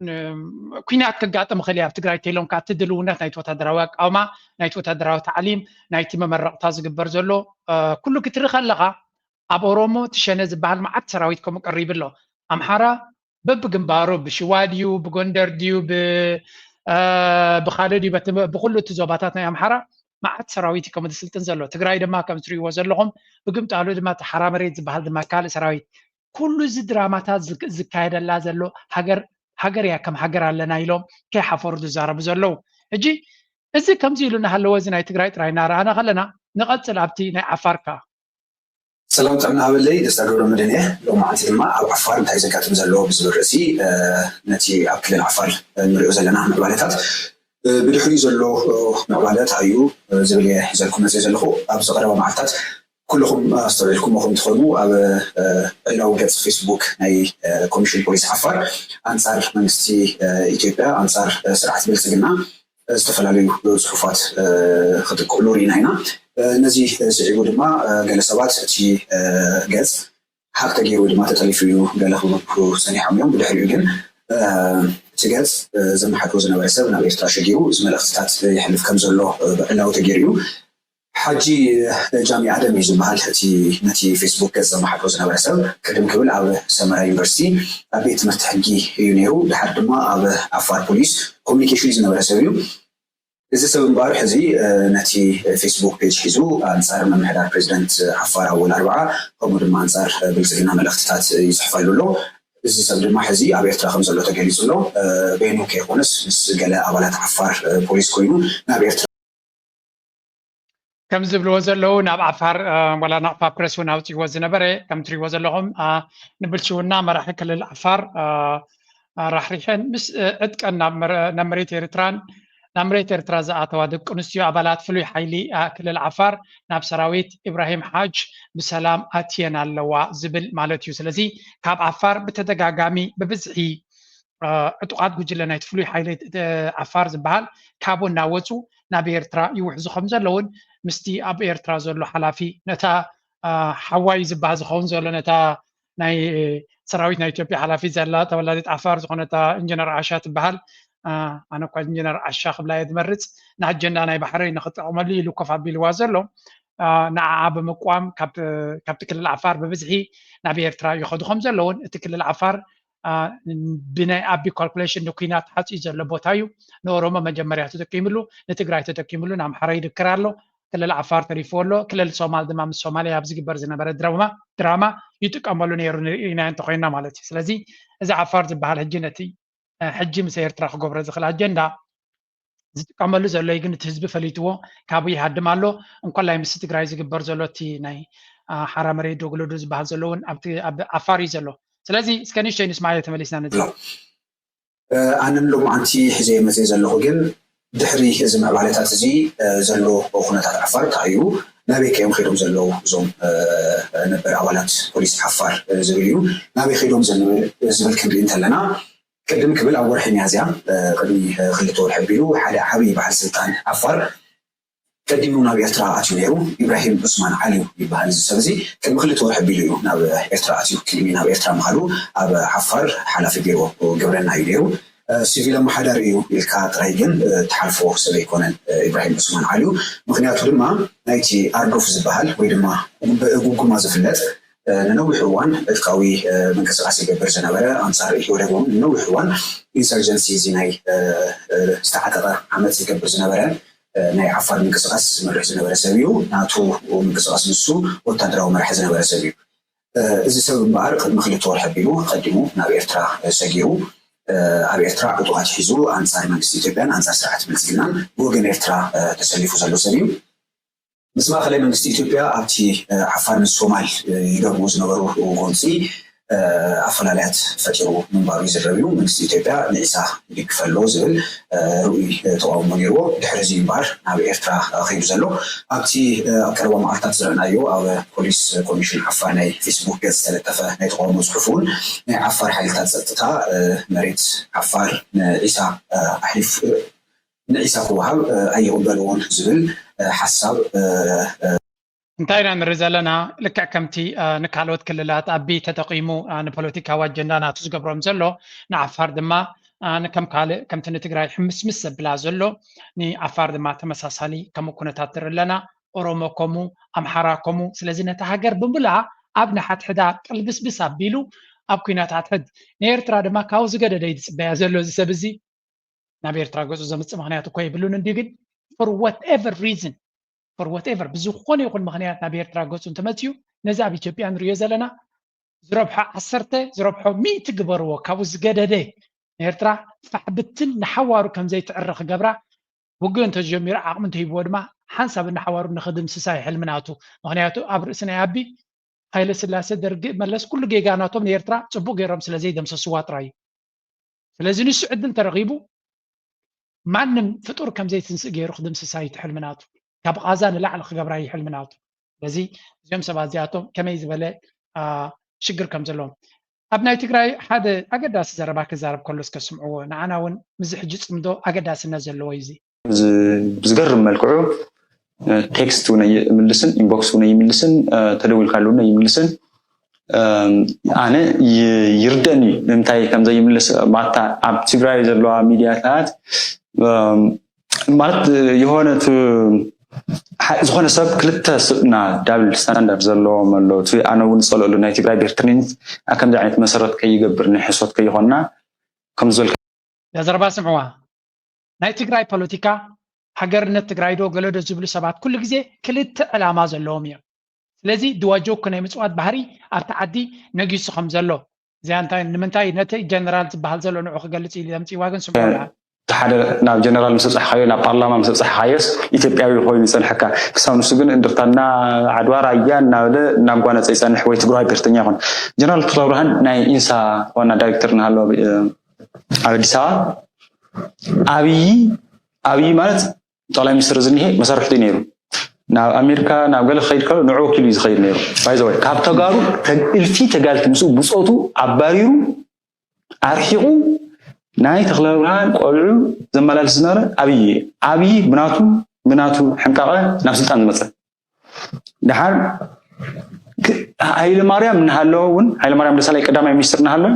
ን- ኩናት ከጋጥም ይኽእል እዩ ኣብ ትግራይ ተይሎም ከዓ እቲ ድልውነት ናይቲ ወታደራዊ ኣቃውማ ናይቲ ወታደራዊ ታዕሊም ናይቲ መመረቕታ ዝግበር ዘሎ እ፣ ኩሉ ክትርኢ ከለኻ ኣብ ኦሮሞ ትሸነ ዝበሃል መዓት ሰራዊት ከምኡ ቀሪቡ ኣሎ ኣምሓራ በብግንባሩ ብሽዋ ድዩ ብጎንደር ድዩ ብ- እ፣ ብኻልእ ድዩ በቲ- ብኩሉ እቲ ዞባታት ናይ ኣምሓራ መዓት ሰራዊት እዩ ከምኡ ዝስልጥን ዘሎ ትግራይ ድማ ከም ትሪእዎ ዘለኹም ብግምጣሉ ድማ እቲ ሓራ መሬት ዝበሃል ድማ ካልእ ሰራዊት ኩሉ እዚ ድራማታት ዝክ- ዝካየደላ ዘሎ ሃገር ሃገር እያ ከም ሃገር ኣለና ኢሎም ከይሓፈሩ ዝዛረቡ ዘለዉ ሕጂ እዚ ከምዚ ኢሉ እናሃለወ እዚ ናይ ትግራይ ጥራይ እናረኣና ከለና ንቐፅል ኣብቲ ናይ ዓፋር ከዓ ሰላም ጥዕና ሃበለይ ደስታ ገብረ መድህን እየ። ሎማዓንቲ ድማ ኣብ ዓፋር እንታይ ዘጋጥም ዘሎ ብዝብል ርእሲ እ፣ ነቲ ኣብ ክልል ዓፋር እንሪኦ ዘለና ምዕባለታት እ፣ ብድሕሪኡ ዘሎ እ፣ ምዕባለ እንታይ እዩ እ፣ ዝብል እየ ሒዘልኩም መፅእ ዘለኹ። ኣብዚ ቀረባ መዓልታት ኩልኹም ኣስተውዒልኩሞ ከም ትኾኑ ኣብ እ፣ ዕላዊ ገፅ ፌስቡክ ናይ እ፣ ኮሚሽን ፖሊስ ዓፋር ኣንፃር መንግስቲ እ፣ ኢትዮጵያ ኣንፃር እ፣ ስርዓት ብልፅግና ዝተፈላለዩ ፅሑፋት ክጥቅዕሉ ርኢና ኢና። ነዚ ስዒቡ ድማ ገለ ሰባት እቲ ገፅ ሃክ ተገይሩ ወይ ድማ ተጠሊፉ እዩ ገለ ክብሉ ፀኒሖም እዮም። ብድሕሪኡ ግን እቲ ገፅ ዘመሓድሮ ዝነበረ ሰብ ናብ ኤርትራ ሸጊሩ እዚ መልእኽትታት የሕልፍ ከም ዘሎ ብዕላዊ ተገይሩ እዩ። ሓጂ ጃሚ ኣደም እዩ ዝበሃል እቲ ነቲ ፌስቡክ ገፅ ዘመሓድሮ ዝነበረ ሰብ። ቅድም ክብል ኣብ ሰመራ ዩኒቨርሲቲ ኣብ ቤት ትምህርቲ ሕጊ እዩ ነይሩ። ድሓር ድማ ኣብ ዓፋር ፖሊስ ኮሚኒኬሽን ዝነበረ ሰብ እዩ። እዚ ሰብ እምበኣር ሕዚ ነቲ ፌስቡክ ፔጅ ሒዙ ኣንፃር ምምሕዳር ፕሬዚደንት ዓፋር ኣወል ኣርብዓ ከምኡ ድማ ኣንፃር ብልፅግና መልእኽትታት ይፅሕፈሉ ኣሎ። እዚ ሰብ ድማ ሕዚ ኣብ ኤርትራ ከም ዘሎ ተገሊፁ ኣሎ። በይኑ ከይኮነስ ምስ ገለ ኣባላት ዓፋር ፖሊስ ኮይኑ ናብ ኤርትራ ከም ዝብልዎ ዘለዉ ናብ ዓፋር ዋላ ናቕፋ ፕረስ እውን ኣውፅዎ ዝነበረ ከም ትሪዎ ዘለኹም ንብልሽውና መራሒ ክልል ዓፋር ኣራሕሪሐን ምስ ዕጥቀን ናብ መሬት ኤርትራን ናብ መሬት ኤርትራ ዝኣተዋ ደቂ ኣንስትዮ ኣባላት ፍሉይ ሓይሊ ክልል ዓፋር ናብ ሰራዊት ኢብራሂም ሓጅ ብሰላም ኣትየን ኣለዋ ዝብል ማለት እዩ። ስለዚ ካብ ዓፋር ብተደጋጋሚ ብብዝሒ ዕጡቓት ጉጅለ ናይቲ ፍሉይ ሓይሊ ዓፋር ዝበሃል ካብኡ እናወፁ ናብ ኤርትራ ይውሕዙ ከም ዘለውን ምስቲ ኣብ ኤርትራ ዘሎ ሓላፊ ነታ ሓዋይ ዝበሃል ዝኸውን ዘሎ ነታ ናይ ሰራዊት ናይ ኢትዮጵያ ሓላፊ ዘላ ተወላዲት ዓፋር ዝኾነታ ኢንጂነር ዓሻ ትበሃል። ኣነ እኳ ኢንጂነር ዓሻ ክብላ እየ ዝመርፅ። ንኣጀንዳ ናይ ባሕረይ ንክጠቐመሉ ኢሉ ኮፍ ኣቢልዋ ዘሎ ንዓዓ ብምቋም ካብቲ ክልል ዓፋር ብብዝሒ ናብ ኤርትራ ይኸዱ ከም ዘለውን እቲ ክልል ዓፋር ብናይ ኣቢ ካልኩሌሽን ንኩናት ተሓፂኡ ዘሎ ቦታ እዩ። ንኦሮሞ መጀመርያ ተጠቂምሉ፣ ንትግራይ ተጠቂምሉ፣ ንኣምሓራ ይድክር ኣሎ። ክልል ዓፋር ተሪፍዎ ኣሎ። ክልል ሶማል ድማ ምስ ሶማልያ ኣብ ዝግበር ዝነበረ ድራማ ድራማ ይጥቀመሉ ነይሩ ንርኢና እንተኮይና ማለት እዩ። ስለዚ እዚ ዓፋር ዝበሃል ሕጂ ነቲ ሕጂ ምስ ኤርትራ ክገብሮ ዝኽእል ኣጀንዳ ዝጥቀመሉ ዘሎ እዩ። ግን እቲ ህዝቢ ፈሊጥዎ ካብኡ ይሃድም ኣሎ። እንኮላይ ምስ ትግራይ ዝግበር ዘሎ እቲ ናይ ሓራ መሬት ዶግሎዶ ዝበሃል ዘሎ እውን ኣብቲ ኣብ ዓፋር እዩ ዘሎ። ስለዚ እስከ ንእሽተይ ንስማዮ ተመሊስና ነዚ ኣነ ንሎማዓንቲ ሒዘ መፅእ ዘለኹ ግን ድሕሪ እዚ ምዕባለታት እዚ ዘሎ ኩነታት ዓፋር እንታይ እዩ፣ ናበይ ከዮም ከይዶም ዘለዉ እዞም ነበር ኣባላት ፖሊስ ዓፋር ዝብል እዩ። ናበይ ከይዶም ዝብል ክንርኢ እንተለና ቅድም ክብል ኣብ ወርሒ ሚያዝያ ቅድሚ ክልተ ወርሒ ኣቢሉ ሓደ ዓብዪ በዓል ስልጣን ዓፋር ቀዲሙ ናብ ኤርትራ ኣትዩ ነይሩ። ኢብራሂም ዑስማን ዓሊ ይበሃል። እዚ ሰብ እዚ ቅድሚ ክልተ ወርሒ ኣቢሉ እዩ ናብ ኤርትራ ኣትዩ። ቅድሚ ናብ ኤርትራ ምኻዱ ኣብ ዓፋር ሓላፊ ቢሮ ግብርና እዩ ነይሩ። ሲቪል ኣመሓዳሪ እዩ ኢልካ ጥራይ ግን ትሓልፎ ሰብ ኣይኮነን። ኢብራሂም ዑስማን ዓሊ እዩ። ምክንያቱ ድማ ናይቲ ኣርዶፍ ዝበሃል ወይ ድማ ብእጉጉማ ዝፍለጥ ንነዊሕ እዋን ዕጥቃዊ ምንቅስቃስ ይገብር ዝነበረ ኣንፃር ኢህወደግ እውን ንነዊሕ እዋን ኢንሰርጀንሲ እዚ ናይ ዝተዓጠቐ ዓመፅ ይገብር ዝነበረ ናይ ዓፋር ምንቅስቃስ ዝመርሕ ዝነበረ ሰብ እዩ። ናቱ ምንቅስቃስ ንሱ ወታደራዊ መራሒ ዝነበረ ሰብ እዩ። እዚ ሰብ እምበኣር ቅድሚ ክልተ ወርሒ ኣቢሉ ቀዲሙ ናብ ኤርትራ ሰጊሩ ኣብ ኤርትራ ዕጡቓት ሒዙ ኣንፃር መንግስቲ ኢትዮጵያን ኣንፃር ስርዓት ብልፅግናን ብወገን ኤርትራ ተሰሊፉ ዘሎ ሰብ እዩ። ምስ ማእኸላይ መንግስቲ ኢትዮጵያ ኣብቲ ዓፋር ምስ ሶማል ይገብርዎ ዝነበሩ ጎንፂ ኣፈላላያት ፈጢሩ ምንባሩ ይዝረብ እዩ። መንግስቲ ኢትዮጵያ ንዒሳ ይድግፍ ኣሎ ዝብል ርኡይ ተቃውሞ ነይርዎ። ድሕሪ እዚ እምበኣር ናብ ኤርትራ ከይዱ ዘሎ። ኣብቲ ኣብ ቀረባ መዓልታት ዝረእናዮ ኣብ ፖሊስ ኮሚሽን ዓፋር ናይ ፌስቡክ ገፅ ዝተለጠፈ ናይ ተቃውሞ ፅሑፍ እውን ናይ ዓፋር ሓይልታት ፀጥታ መሬት ዓፋር ንዒሳ ኣሕሊፉ ንዒሳ ክወሃብ ኣይቕበልዎን ዝብል ሓሳብ እንታይ ኢና ንርኢ ዘለና? ልክዕ ከምቲ ንካልኦት ክልላት ኣቢ ተጠቒሙ ንፖለቲካዊ ኣጀንዳ ናቱ ዝገብሮም ዘሎ ንዓፋር ድማ ከም ካልእ ከምቲ ንትግራይ ሕምስምስ ዘብላ ዘሎ ንዓፋር ድማ ተመሳሳሊ ከምኡ ኩነታት ንርኢ ኣለና። ኦሮሞ ከምኡ፣ ኣምሓራ ከምኡ። ስለዚ ነታ ሃገር ብምልኣ ኣብ ንሓድሕዳ ቅልብስብስ ኣቢሉ ኣብ ኩናት ኣትሕድ ንኤርትራ ድማ ካብኡ ዝገደደ እዩ ዝፅበያ ዘሎ እዚ ሰብ እዚ ናብ ኤርትራ ገፁ ዘምፅእ ምክንያት እኮ የብሉን እንዲ ግን for whatever reason for whatever ብዝኾነ ይኹን ምክንያት ናብ ኤርትራ ገፁ እንተመፅኡ ነዚ ኣብ ኢትዮጵያ ንሪኦ ዘለና ዝረብሖ ዓሰርተ ዝረብሖ ሚእቲ ግበርዎ ካብኡ ዝገደደ ንኤርትራ ፋሕብትን ንሓዋሩ ከምዘይትዕረ ክገብራ ውግእ እንተጀሚሩ ዓቕሚ እንተሂብዎ ድማ ሓንሳብ እናሓዋሩ ንክድምስሳ ሕልሚ ናቱ ምክንያቱ ኣብ ርእሲ ናይ ኣቢ ሃይለ ስላሴ ደርጊ መለስ ኩሉ ጌጋ ናቶም ንኤርትራ ፅቡቅ ገይሮም ስለዘይደምሰስዋ ጥራይ እዩ ስለዚ ንሱ ዕድል ተረኺቡ ማንም ፍጡር ከምዘይትንስእ ገይሩ ክድምስሳ እዩ ሕልሚ ናቱ ካብ ቃዛ ንላዕሊ ክገብራ እዩ ሕልሚ ናቱ ስለዚ እዚኦም ሰባት እዚኣቶም ከመይ ዝበለ ሽግር ከም ዘለዎም ኣብ ናይ ትግራይ ሓደ ኣገዳሲ ዘረባ ክዛረብ ከሎ እስከ ስምዕዎ ንዓና እውን ምዚ ሕጂ ፅምዶ ኣገዳስነት ዘለዎ እዩ እዚ ብዝገርም መልክዑ ቴክስት እውን ኣይምልስን ኢንቦክስ እውን ኣይምልስን ተደዊልካሉ እውን ኣይምልስን ኣነ ይርደን እዩ ንምንታይ ከምዘይምልስ ማታ ኣብ ትግራይ ዘለዋ ሚዲያታት ማለት የሆነ ዝኾነ ሰብ ክልተ ስብና ዳብል ስታንዳርድ ዘለዎም ኣሎ እቲ ኣነ እውን ዝፀልአሉ ናይ ትግራይ ብሄርትርኒት ኣብ ከምዚ ዓይነት መሰረት ከይገብር ናይ ሕሶት ከይኮና ከም ዝበልካ ዘረባ ስምዕዋ ናይ ትግራይ ፖለቲካ ሃገርነት ትግራይ ዶ ገለዶ ዝብሉ ሰባት ኩሉ ግዜ ክልተ ዕላማ ዘለዎም እዮም ስለዚ ድዋጆኩ ናይ ምፅዋት ባህሪ ኣብቲ ዓዲ ነጊሱ ከም ዘሎ እዚኣ እንታይ ንምንታይ ነቲ ጀነራል ዝበሃል ዘሎ ንዑ ክገልፅ ኢሉ ዘምፅዋ ግን ስምዑ ሓደ ናብ ጀነራል ምስ በፃሕካዮ ናብ ፓርላማ ምስ በፃሕካዮስ ኢትዮጵያዊ ኮይኑ ይፀንሐካ ክሳብ ንሱ ግን እንድርታና ዓድዋ ራያ እናበለ እናጓነፀ ይፀንሕ ወይ ትግራዋይ ብሄርተኛ ይኮን ጀነራል ተክለብርሃን ናይ ኢንሳ ዋና ዳይሬክተር እናሃለወ ኣብ ኣዲስ ኣበባ ኣብይ ኣብይ ማለት ጠቕላይ ሚኒስትር እዚ እኒሄ መሳርሕቱ እዩ ነይሩ። ናብ ኣሜሪካ ናብ ገለ ክኸይድ ከሎ ንዑ ወኪሉ እዩ ዝኸይድ ነይሩ። ባይዘወይ ካብ ተጋሩ እልፊ ተጋልቲ ምስኡ ብፆቱ ኣባሪሩ ኣርሒቑ ናይ ተኽለብርሃን ቆልዑ ዘመላልስ ዝነበረ ኣብይ ኣብይ ብናቱ ብናቱ ሕንቃቐ ናብ ስልጣን ዝመፀ። ደሓር ሃይለ ማርያም እናሃለወ እውን ሃይለ ማርያም ደሳለኝ ቀዳማይ ሚኒስትር እናሃለወ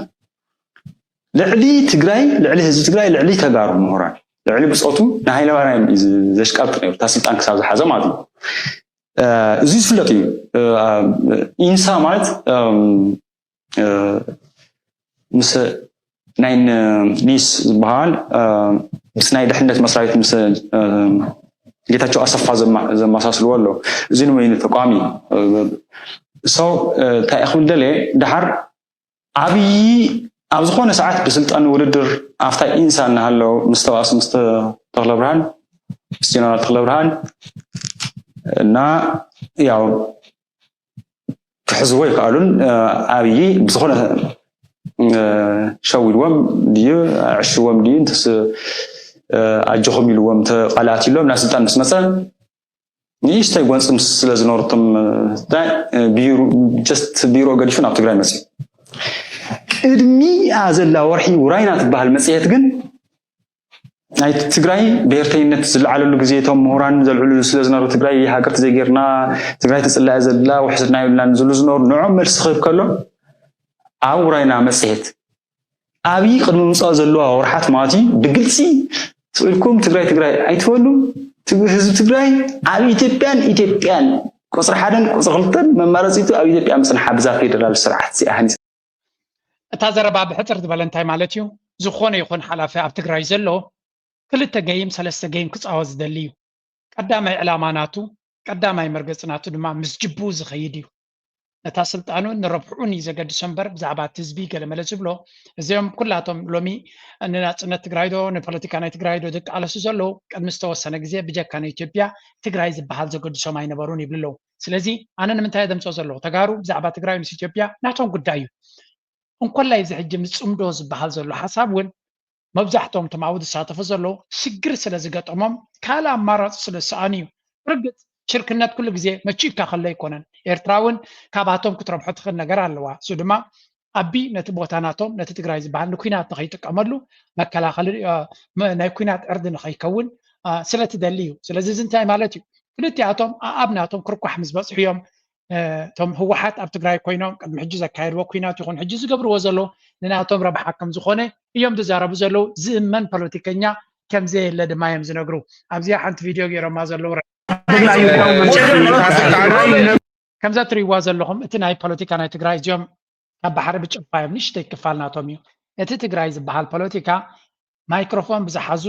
ልዕሊ ትግራይ ልዕሊ ህዝቢ ትግራይ ልዕሊ ተጋሩ ምሁራን ልዕሊ ብፆቱ ንሃይለ ማርያም እዩ ዘሽቃብጥ ነይሩ እታ ስልጣን ክሳብ ዝሓዘ ማለት እዩ። እዚ ዝፍለጥ እዩ። ኢንሳ ማለት ምስ ናይ ኒስ ዝበሃል ምስ ናይ ድሕነት መስራቤት ምስ ጌታቸው ኣሰፋ ዘመሳስልዎ ኣሎ። እዚ ንመይኑ ተቋሚ ሰው እንታይ ክብል ደልየ ደሓር ኣብይ ኣብ ዝኾነ ሰዓት ብስልጣን ውድድር ኣብታ ኢንሳ እናሃለው ምስ ተባእሱ ምስ ተኽለ ብርሃን ምስ ጀነራል ተኽለ ብርሃን እና ያው ክሕዝዎ ይከኣሉን ኣብይ ብዝኾነ ሸው ኢልዎም ድዩ ኣዕሽዎም ድዩ እንተስ ኣጆኹም ኢልዎም ተቃላትሎም ናብ ስልጣን ምስ መፀ ንእሽተይ ጎንፂ ምስ ስለ ዝነበረቶም ቢሮ ገዲፉ ናብ ትግራይ መፅዩ። ቅድሚኣ ዘላ ወርሒ ውራይና ትበሃል መፅሄት ግን ናይ ትግራይ ብሄርተይነት ዝለዓለሉ ግዜ እቶም ምሁራን ዘልዕሉ ስለ ዝነበሩ ትግራይ ሃገር ተዘይጌርና ትግራይ ትፅላእ ዘላ ውሕስና የብልናን ዝብሉ ዝነበሩ ንዖም መልሲ ክህብ ከሎ ኣብ ውራይና መፅሄት ኣብይ ቅድሚ ምምፃኡ ዘለዋ ወርሓት ማለት እዩ ብግልፂ ስቕ ኢልኩም ትግራይ ትግራይ ኣይትበሉ ህዝቢ ትግራይ ኣብ ኢትዮጵያን ኢትዮጵያን ቁፅሪ ሓደን ቁፅሪ ክልተን መማረፂቱ ኣብ ኢትዮጵያ ምፅንሓ ብዛ ፌደራል ስርዓት እዚኣ ሃኒፃ እታ ዘረባ ብሕፅር ዝበለ እንታይ ማለት እዩ? ዝኾነ ይኹን ሓላፊ ኣብ ትግራይ ዘሎ ክልተ ገይም ሰለስተ ገይም ክፃወት ዝደሊ እዩ። ቀዳማይ ዕላማ ናቱ ቀዳማይ መርገፂ ናቱ ድማ ምስ ጅብኡ ዝኸይድ እዩ። ነታ ስልጣኑን ንረብሕኡን እዩ ዘገድሶ እምበር ብዛዕባ እቲ ህዝቢ ገለመለ ዝብሎ እዚኦም ኩላቶም ሎሚ ንናፅነት ትግራይ ዶ ንፖለቲካ ናይ ትግራይ ዶ ዝቃለሱ ዘለዉ ቅድሚ ዝተወሰነ ግዜ ብጀካ ንኢትዮጵያ ትግራይ ዝበሃል ዘገድሶም ኣይነበሩን ይብሉ ኣለዉ። ስለዚ ኣነ ንምንታይ እየ ዘምፅኦ ዘለኹ? ተጋሩ ብዛዕባ ትግራይ ምስ ኢትዮጵያ ናቶም ጉዳይ እዩ። እንኮላይ እዚ ሕጂ ምስ ፅምዶ ዝበሃል ዘሎ ሓሳብ እውን መብዛሕትኦም እቶም ኣብኡ ዝሳተፉ ዘለዉ ሽግር ስለ ዝገጠሞም ካልእ ኣማራፂ ስለ ዝሰኣኑ እዩ። ርግፅ ሽርክነት ኩሉ ግዜ መቺእካ ከሎ ኣይኮነን። ኤርትራ እውን ካብኣቶም ክትረብሖ ትኽእል ነገር ኣለዋ። እሱ ድማ ኣቢ ነቲ ቦታ ናቶም ነቲ ትግራይ ዝበሃል ንኲናት ንኸይጥቀመሉ መከላኸሊ ናይ ኲናት ዕርዲ ንኸይከውን ስለትደሊ እዩ። ስለዚ እዚ እንታይ ማለት እዩ? ክልቲኣቶም ኣኣብ ናቶም ክርኳሕ ምስ በፅሑ እዮም እቶም ህወሓት ኣብ ትግራይ ኮይኖም ቅድሚ ሕጂ ዘካየድዎ ኲናት ይኹን ሕጂ ዝገብርዎ ዘሎ ንናቶም ረብሓ ከም ዝኾነ እዮም ዝዛረቡ ዘለዉ። ዝእመን ፖለቲከኛ ከም ዘየለ ድማ እዮም ዝነግሩ። ኣብዚኣ ሓንቲ ቪድዮ ገይሮማ ዘለዉ። ከምዛ ትሪእዋ ዘለኹም እቲ ናይ ፖለቲካ ናይ ትግራይ እዚኦም ካብ ባሕሪ ብጭልፋ እዮም ንእሽተይ ክፋል ናቶም እዩ። እቲ ትግራይ ዝበሃል ፖለቲካ ማይክሮፎን ብዝሓዙ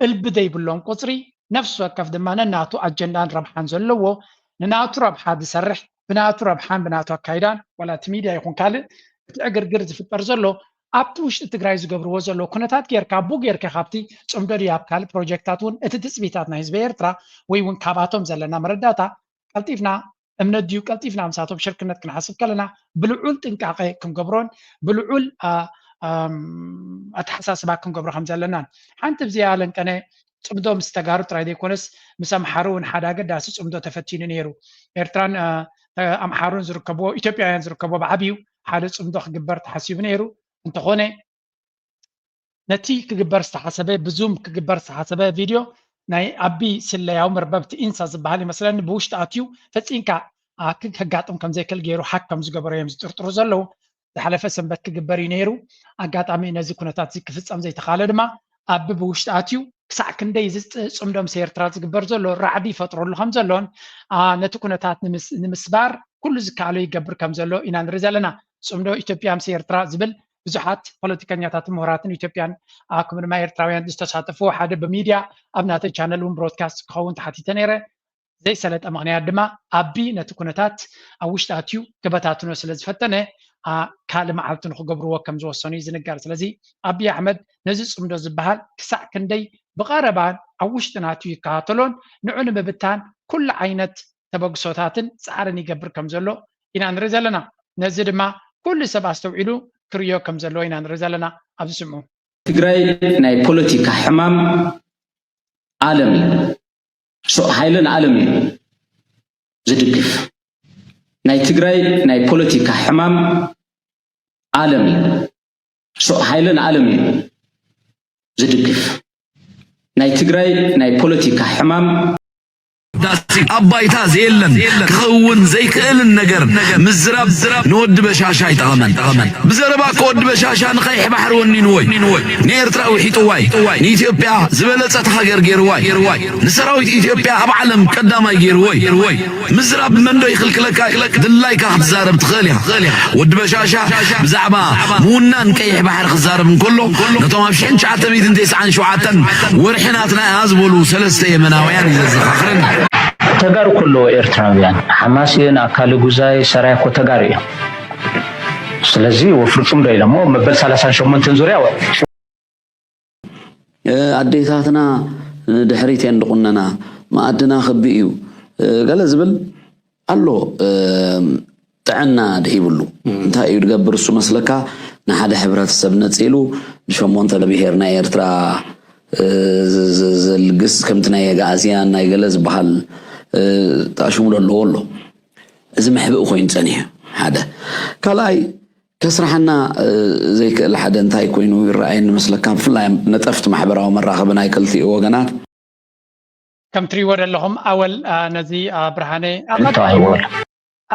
እልቢ ዘይብሎም ቁፅሪ ነፍሲ ወከፍ ድማ ነናቱ ኣጀንዳን ረብሓን ዘለዎ ንናቱ ረብሓ ዝሰርሕ ብናቱ ረብሓን ብናቱ ኣካይዳን ዋላ እቲ ሚድያ ይኹን ካልእ እቲ ዕግርግር ዝፍጠር ዘሎ ኣብቲ ውሽጢ ትግራይ ዝገብርዎ ዘለዉ ኩነታት ጌርካ ኣቡ ጌርካ ካብቲ ፅምዶ ድዩ ኣብ ካልእ ፕሮጀክታት እውን እቲ ትፅቢታት ናይ ህዝቢ ኤርትራ ወይ እውን ካባቶም ዘለና መረዳእታ ቀልጢፍና እምነት ድዩ ቀልጢፍና ምሳቶም ሽርክነት ክንሓስብ ከለና ብልዑል ጥንቃቄ ክንገብሮን ብልዑል ኣተሓሳስባ ክንገብሮ ከም ዘለናን ሓንቲ ብዚኣ ለንቀነ ፅምዶ ምስ ተጋሩ ጥራይ ዘይኮነስ ምስ ኣምሓሩ እውን ሓደ ኣገዳሲ ፅምዶ ተፈቲኑ ነይሩ። ኤርትራን ኣምሓሩን ዝርከብዎ ኢትዮጵያውያን ዝርከብዎ ብዓብዩ ሓደ ፅምዶ ክግበር ተሓሲቡ ነይሩ። እንተኾነ ነቲ ክግበር ዝተሓሰበ ብዙም ክግበር ዝተሓሰበ ቪድዮ ናይ ኣቢ ስለያዊ መርበብቲ ኢንሳ ዝበሃል ይመስለኒ ብውሽጢ ኣትዩ ፈፂንካ ከጋጥም ከምዘይክእል ገይሩ ሓክ ከም ዝገበሮ እዮም ዝጥርጥሩ ዘለዉ። ዝሓለፈ ሰንበት ክግበር እዩ ነይሩ። ኣጋጣሚ ነዚ ኩነታት እዚ ክፍፀም ዘይተኻለ ድማ ኣቢ ብውሽጢ ኣትዩ ክሳዕ ክንደይ እዚ ፅምዶ ምስ ኤርትራ ዝግበር ዘሎ ራዕዲ ይፈጥረሉ ከም ዘሎን ነቲ ኩነታት ንምስባር ኩሉ ዝከኣሎ ይገብር ከም ዘሎ ኢና ንርኢ ዘለና። ፅምዶ ኢትዮጵያ ምስ ኤርትራ ዝብል ብዙሓት ፖለቲከኛታትን ምሁራትን ኢትዮጵያን ከምኡ ድማ ኤርትራውያን ዝተሳተፍዎ ሓደ ብሚድያ ኣብ ናተይ ቻነል እውን ብሮድካስት ክኸውን ተሓቲተ ነይረ። ዘይሰለጠ ምኽንያት ድማ ኣቢ ነቲ ኩነታት ኣብ ውሽጢ ኣትዩ ክበታትኖ ስለ ዝፈተነ ካልእ መዓልቲ ንክገብርዎ ከም ዝወሰኑ እዩ ዝንገር። ስለዚ ኣቢ ኣሕመድ ነዚ ፅምዶ ዝበሃል ክሳዕ ክንደይ ብቐረባን ኣብ ውሽጥን ኣትዩ ይከታተሎን ንዑ ንምብታን ኩሉ ዓይነት ተበግሶታትን ፃዕርን ይገብር ከም ዘሎ ኢና ንርኢ ዘለና። ነዚ ድማ ኩሉ ሰብ ኣስተውዒሉ ክርእዮ ከም ዘለዎ ኢና ንርኢ ዘለና። ኣብዚ ስምዑ። ትግራይ ናይ ፖለቲካ ሕማም ዓለም እዩ። ሱቕ ሓይልን ዓለም እዩ ዝድግፍ። ናይ ትግራይ ናይ ፖለቲካ ሕማም ዓለም እዩ። ሱቕ ሓይልን ዓለም እዩ ዝድግፍ። ናይ ትግራይ ናይ ፖለቲካ ሕማም ዳሲ ኣብ ባይታ ዘየለን ክኸውን ዘይክእልን ነገር ምዝራብ ንወዲ በሻሻ ኣይጠቐመን። ብዘረባ እኮ ወዲ በሻሻ ንቐይሕ ባሕሪ ወኒንዎ እዩ። ንኤርትራ ውሒጥዋ እዩ። ንኢትዮጵያ ዝበለጸት ሃገር ገይርዋ እዩ። ንሰራዊት ኢትዮጵያ ኣብ ዓለም ቀዳማይ ገይርዎ እዩ። ምዝራብ መን ዶ ይኽልክለካ? ድላይካ ክትዛረብ ትኽእል ኢኻ። ወዲ በሻሻ ብዛዕባ ምውናን ቀይሕ ባሕሪ ክዛረብ እንከሎ ነቶም ኣብ ሽሕን ትሽዓተ ሚእትን ተስዓን ሸውዓተን ወርሒ ናትና እያ ዝበሉ ሰለስተ የመናውያን እዩ ዘዘኻኽረኒ። ተጋሩ እኮ ኣለዎ ኤርትራውያን። ሓማሴን፣ ኣካለ ጉዛይ፣ ሰራየ እኮ ተጋሩ እዮም። ስለዚ ወፍርጩም ዶ ኢሎሞ መበል ሰላሳን ሸሞንተን ዙርያ ወ- ኣዴታትና ንድሕሪት እየን ዝቑነና፣ መኣድና ክቢ እዩ ገለ ዝብል ኣሎ። ጥዕና ድሂብሉ እንታይ እዩ ዝገብር እሱ መስለካ? ንሓደ ሕብረተሰብ ነፂሉ ንሸሞንተ ብሄር ናይ ኤርትራ ዘልግስ ከምቲ ናይ ኣግኣዝያን ናይ ገለ ዝበሃል ጣሽሙሎ ኣለዎ ኣሎ። እዚ መሕብኢ ኮይኑ ፀኒሑ ሓደ ካልኣይ ከስርሓና ዘይክእል ሓደ እንታይ ኮይኑ ይረኣየኒ መስለካ? ብፍላይ ነጠፍቲ ማሕበራዊ መራኸቢ ናይ ክልቲኡ ወገናት። ከም ትሪእዎ ዘለኹም ኣወል ነዚ ብርሃነ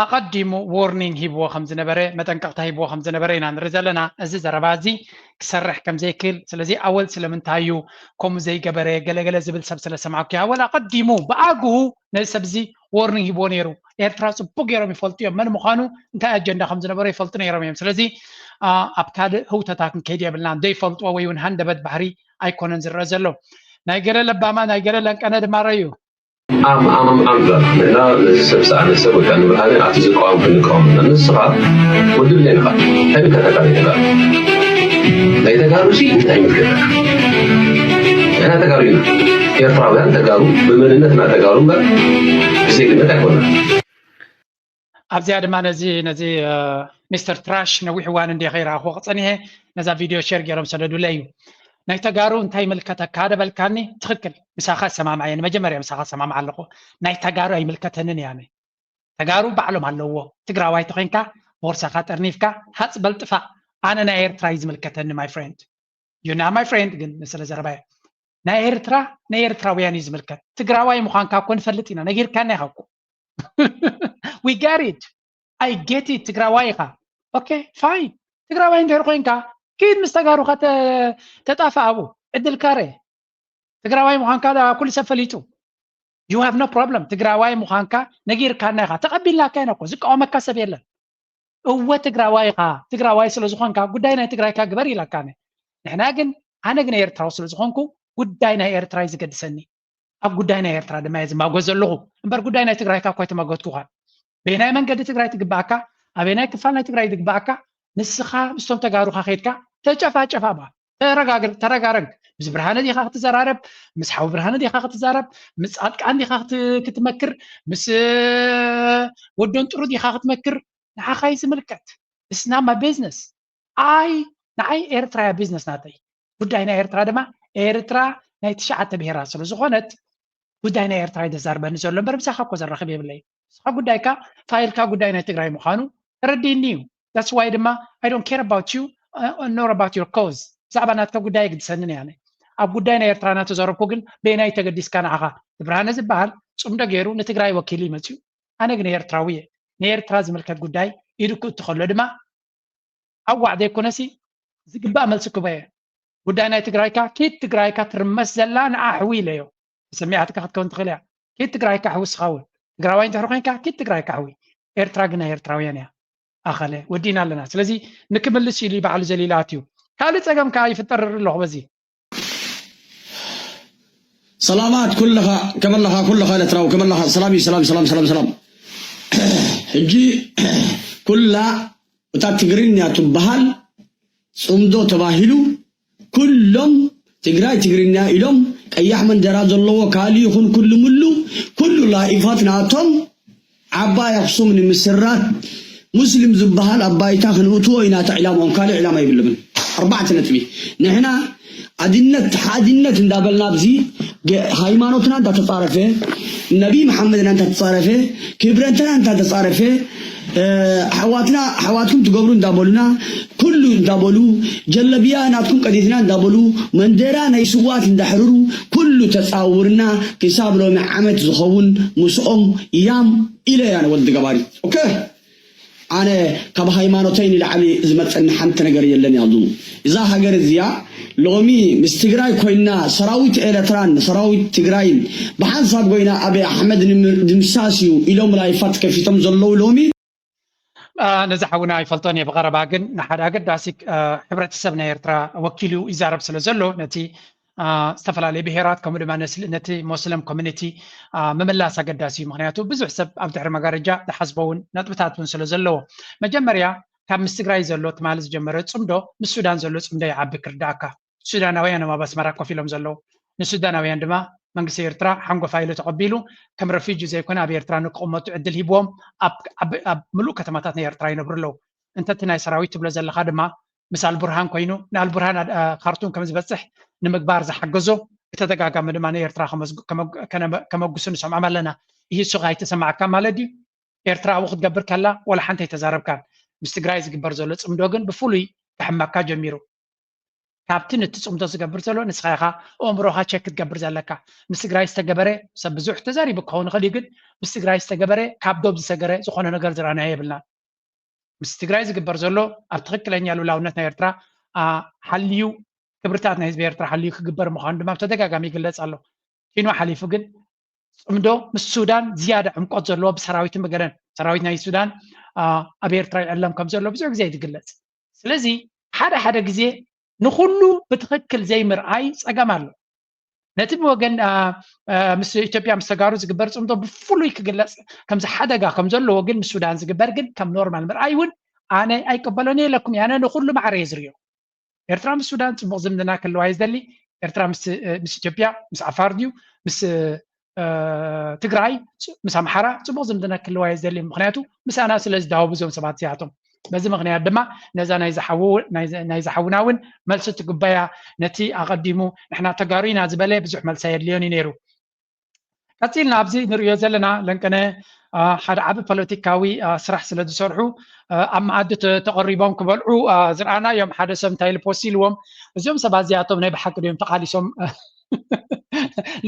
ኣቐዲሙ ዎርኒንግ ሂብዎ ከም ዝነበረ መጠንቀቕታ ሂብዎ ከም ዝነበረ ኢና ንርኢ ዘለና። እዚ ዘረባ እዚ ክሰርሕ ከም ዘይክእል ስለዚ ኣወል ስለምንታይ እዩ ከምኡ ዘይገበረ ገለገለ ዝብል ሰብ ስለ ሰማዕኩ ኣወል ኣቐዲሙ ብኣግኡ ነዚ ሰብ እዚ ዎርኒንግ ሂብዎ ነይሩ። ኤርትራ ፅቡቅ ገይሮም ይፈልጡ እዮም መን ምዃኑ እንታይ ኣጀንዳ ከም ዝነበሮ ይፈልጡ ነይሮም እዮም። ስለዚ ኣብ ካልእ ህውተታ ክንከይድ የብልናን። ዘይፈልጥዎ ወይ እውን ሃንደበት ባሕሪ ኣይኮነን ዝረአ ዘሎ። ናይ ገለ ለባማ ናይ ገለ ለንቀነ ድማ ረዩ። I'm I'm I'm done ንሕና ነዚ ሰብ ዝሰኣነ ሰብ ወይ ከዓ ንብርሃነ ኣብቲ ዝቃወም ክንቃወም ኢና። ንስኻ ውድብ ሌንኻ እንታይ ምልከተካ ናይ ተጋሩ? ናይ ተጋሩ ሲ እንታይ ምልከተካ? ንሕና ተጋሩ ኢና። ኤርትራውያን ተጋሩ ብመንነትና ተጋሩ እምበር ብዜግነት ኣይኮናን። ኣብዚኣ ድማ ነዚ ነዚ ሚስተር ትራሽ ነዊሕ እዋን እንደ ከይረኣኽዎ ክፀኒሐ ነዛ ቪድዮ ሼር ገይሮም ሰደዱለይ እዩ። ናይ ተጋሩ እንታይ ይምልከተካ ደበልካኒ ትኽክል ምሳኻ እሰማምዓ እየ ንመጀመርያ ምሳኻ እሰማምዓ ኣለኹ። ናይ ተጋሩ ኣይምልከተንን እየ ኣነ። ተጋሩ ባዕሎም ኣለዎ። ትግራዋይ ተኾይንካ ቦርሳኻ ጠርኒፍካ ሃፅ በል ጥፋእ። ኣነ ናይ ኤርትራ እዩ ዝምልከተኒ my friend። You not my friend ግን ንስለ ዘረባየ ናይ ኤርትራ ናይ ኤርትራውያን እዩ ዝምልከት። ትግራዋይ ምዃንካ እኮ ንፈልጥ ኢና ነጊርካና ኢኻ እኮ። We get it. I get it ትግራዋይ ኢኻ። Okay fine ትግራዋይ እንድሕር ኮይንካ ኪድ ምስ ተጋሩኻ ተጣፍእ ኣብኡ ዕድልካ ርእ። ትግራዋይ ምዃንካ ኩሉ ሰብ ፈሊጡ። You have no problem ትግራዋይ ምዃንካ ነጊርካና ኢኻ ተቐቢልናካ ኢና እኮ ዝቃወመካ ሰብ የለን። እወ ትግራዋይ ኢኻ ትግራዋይ ስለ ዝኾንካ ጉዳይ ናይ ትግራይካ ግበር ኢላካኒ። ንሕና ግን ኣነ ግን ኤርትራዊ ስለ ዝኾንኩ ጉዳይ ናይ ኤርትራ እዩ ዝገድሰኒ። ኣብ ጉዳይ ናይ ኤርትራ ድማ እየ ዝማጎት ዘለኹ እምበር ጉዳይ ናይ ትግራይካ እኳ ኣይተማጎትኩኻን። በየናይ መንገዲ ትግራይ ትግባኣካ ኣበየናይ ክፋል ናይ ትግራይ ዝግባኣካ ንስኻ ምስቶም ተጋሩኻ ከይድካ ተጨፋጨፋ እባ ተረጋረግ ምስ ብርሃነ ዲኻ ክትዘራረብ ምስ ሓው ብርሃነ ዲኻ ክትዛረብ ምስ ፃድቃን ዲኻ ክትመክር ምስ ወዶን ጥሩ ዲኻ ክትመክር ንዓኻ እዩ ዝምልከት። It's not my business። ኣይ ንዓይ ኤርትራ እያ ቢዝነስ ናተይ። ጉዳይ ናይ ኤርትራ ድማ ኤርትራ ናይ ትሽዓተ ብሄራት ስለ ዝኾነት ጉዳይ ናይ ኤርትራ እዩ ዘዛርበኒ ዘሎ እምበር ምሳኻ እኮ ዘራኽብ የብለይ። ንስኻ ጉዳይካ ፋይልካ ጉዳይ ናይ ትግራይ ምዃኑ ተረዲእኒ እዩ። That's why ድማ I don't care about you nor about your cause ብዛዕባ ናትካ ጉዳይ ኣይግድሰንን እየ ኣነ። ኣብ ጉዳይ ናይ ኤርትራ እናተዛረብኩ ግን በየናይ ተገዲስካ ንዓኻ? ብርሃነ ዝበሃል ፅምዶ ገይሩ ንትግራይ ወኪሉ እዩ መፅዩ። ኣነ ግን ኤርትራዊ እየ። ንኤርትራ ዝምልከት ጉዳይ ኢዱ ክእቱ ከሎ ድማ ኣዋዕ ዘይኮነሲ ዝግባእ መልሲ ክበ እየ። ጉዳይ ናይ ትግራይካ ኪድ ትግራይካ ትርመስ ዘላ ንዓ ኣሕዊ ኢለዮ። ተሰሚዓትካ ክትከውን ትኽእል እያ። ኪድ ትግራይካ ኣሕዊ እስኻ እውን ትግራዋይ እንድሕር ኮይንካ ኪድ ትግራይካ ኣሕዊ። ኤርትራ ግን ናይ ኤርትራውያን እያ። ኣኸለ ወዲእና ኣለና። ስለዚ ንክምልስ ኢሉ ባዕሉ ዘሊሉ ኣትዩ። ካልእ ፀገም ከዓ ይፍጠር ኣለኹ በዚ። ሰላማት ኩልኻ ከመለኻ ኩልኻ ኤርትራዊ ከመለኻ ሰላም እዩ ሰላም ሰላም ሰላም ሰላም ሕጂ ኩላ እታ ትግርኛ ትበሃል ፅምዶ ተባሂሉ ኩሎም ትግራይ ትግርኛ ኢሎም ቀያሕ መንደራ ዘለዎ ካሊ ይኹን ኩሉ ምሉ ኩሉ ላኢፋት ናቶም ዓባይ ኣኽሱም ንምስራት ሙስሊም ዝበሃል ኣብ ባይታ ክንእትዎ ኢና እታ ዕላማኦም ካልእ ዕላማ የብሎምን ኣርባዕተ ነጥቢ ንሕና ሓድነት ሓድነት እንዳበልና ኣብዚ ሃይማኖትና እንዳተፃረፈ፣ ነቢ መሓመድና እንዳተፃረፈ፣ ክብረትና እንዳተፃረፈ፣ ኣሕዋትና ኣሕዋትኩም ትገብሩ እንዳበሉና፣ ኩሉ እንዳበሉ፣ ጀለብያ ናትኩም ቀዲድና እንዳበሉ፣ መንደራ ናይ ስዋት እንዳሕርሩ፣ ኩሉ ተፃውርና ክሳብ ሎሚ ዓመት ዝኸውን ምስኦም ያም ኢለ ያነ ወዲ ገባሪ። ኦኬ። ኣነ ካብ ሃይማኖተይ ንላዕሊ ዝመፀኒ ሓንቲ ነገር የለን ያሉ። እዛ ሃገር እዚኣ ሎሚ ምስ ትግራይ ኮይና ሰራዊት ኤርትራን ሰራዊት ትግራይን ብሓንሳብ ኮይና ኣበይ ኣሕመድ ንምድምሳስ እዩ ኢሎም ላይፋት ከፊቶም ዘለዉ ሎሚ። ነዚ ሓውና ኣይፈልጦን እየ ብቐረባ፣ ግን ንሓደ ኣገዳሲ ሕብረተሰብ ናይ ኤርትራ ወኪሉ ይዛረብ ስለ ዘሎ ነቲ ዝተፈላለዩ ብሄራት ከምኡ ድማ ነቲ ሞስለም ኮሚኒቲ ምምላስ ኣገዳሲ እዩ። ምክንያቱ ብዙሕ ሰብ ኣብ ድሕሪ መጋረጃ ዝሓስቦ እውን ነጥብታት እውን ስለ ዘለዎ፣ መጀመርያ ካብ ምስ ትግራይ ዘሎ ትማሊ ዝጀመረ ፅምዶ ምስ ሱዳን ዘሎ ፅምዶ ይዓቢ ክርዳእካ። ሱዳናውያን እዮም ኣብ ኣስመራ ኮፍ ኢሎም ዘለዉ። ንሱዳናውያን ድማ መንግስቲ ኤርትራ ሓንጎፋ ኢሉ ተቐቢሉ ከም ረፊጂ ዘይኮነ ኣብ ኤርትራ ንክቕመጡ ዕድል ሂብዎም ኣብ ምሉእ ከተማታት ናይ ኤርትራ ይነብሩ ኣለዉ። እንተ እቲ ናይ ሰራዊት ትብሎ ዘለኻ ድማ ምስ ኣልቡርሃን ኮይኑ ንኣልቡርሃን ካርቱም ከም ዝበፅሕ ንምግባር ዝሓገዞ ብተደጋጋሚ ድማ ንኤርትራ ከመጉሱ ንሰምዖም ኣለና። ይህ እሱ ኣይተሰማዕካ ማለት ድዩ? ኤርትራ ኣብኡ ክትገብር ከላ ወላ ሓንቲ ኣይተዛረብካን። ምስ ትግራይ ዝግበር ዘሎ ፅምዶ ግን ብፍሉይ ክሕመካ ጀሚሩ። ካብቲ ነቲ ፅምዶ ዝገብር ዘሎ ንስኻ ኢኻ ኣእምሮኻ ቸክ ክትገብር ዘለካ። ምስ ትግራይ ዝተገበረ ሰብ ብዙሕ ተዛሪቡ ክኸውን ይኽእል እዩ፣ ግን ምስ ትግራይ ዝተገበረ ካብ ዶብ ዝሰገረ ዝኾነ ነገር ዝረኣናዮ የብልናን። ምስ ትግራይ ዝግበር ዘሎ ኣብ ትኽክለኛ ልኡላውነት ናይ ኤርትራ ሓልዩ ክብርታት ናይ ህዝቢ ኤርትራ ሓልዩ ክግበር ምዃኑ ድማ ብተደጋጋሚ ይግለጽ ኣሎ። ኪኖ ሓሊፉ ግን ፅምዶ ምስ ሱዳን ዝያዳ ዕምቆት ዘለዎ ብሰራዊትን ብገለን ሰራዊት ናይ ሱዳን ኣብ ኤርትራ ይዕለም ከም ዘሎ ብዙሕ ግዜ እዩ ዝግለጽ። ስለዚ ሓደ ሓደ ግዜ ንኹሉ ብትኽክል ዘይምርኣይ ፀገም ኣሎ። ነቲ ብወገን ምስ ኢትዮጵያ ምስ ተጋሩ ዝግበር ፅምዶ ብፍሉይ ክግለፅ ከምዚ ሓደጋ ከም ዘለዎ ግን ምስ ሱዳን ዝግበር ግን ከም ኖርማል ምርኣይ እውን ኣነ ኣይቀበሎን የለኩም። ኣነ ንኹሉ ማዕረ እየ ዝርዮ። ኤርትራ ምስ ሱዳን ፅቡቕ ዝምድና ክህልዋ እዩ ዝደሊ። ኤርትራ ምስ ኢትዮጵያ ምስ ዓፋር ድዩ ምስ ትግራይ ምስ ኣምሓራ ፅቡቕ ዝምድና ክህልዋ እዩ ዝደሊ። ምክንያቱ ምሳና ስለ ዝዳወቡ እዞም ሰባት እዚኣቶም። በዚ ምክንያት ድማ ነዛ ናይ ዝሓውና እውን መልሲ ትግባያ። ነቲ ኣቐዲሙ ንሕና ተጋሩ ኢና ዝበለ ብዙሕ መልሲ ኣየድልዮን እዩ ነይሩ። ቀፂልና ኣብዚ ንሪኦ ዘለና ለንቀነ ሓደ ዓቢ ፖለቲካዊ ስራሕ ስለ ዝሰርሑ ኣብ መኣዲ ተቐሪቦም ክበልዑ ዝረኣና እዮም። ሓደ ሰብ እንታይ ኢሉ ፖስት ኢልዎም፣ እዚኦም ሰባት እዚኣቶም ናይ ብሓቂ ድዮም ተቓሊሶም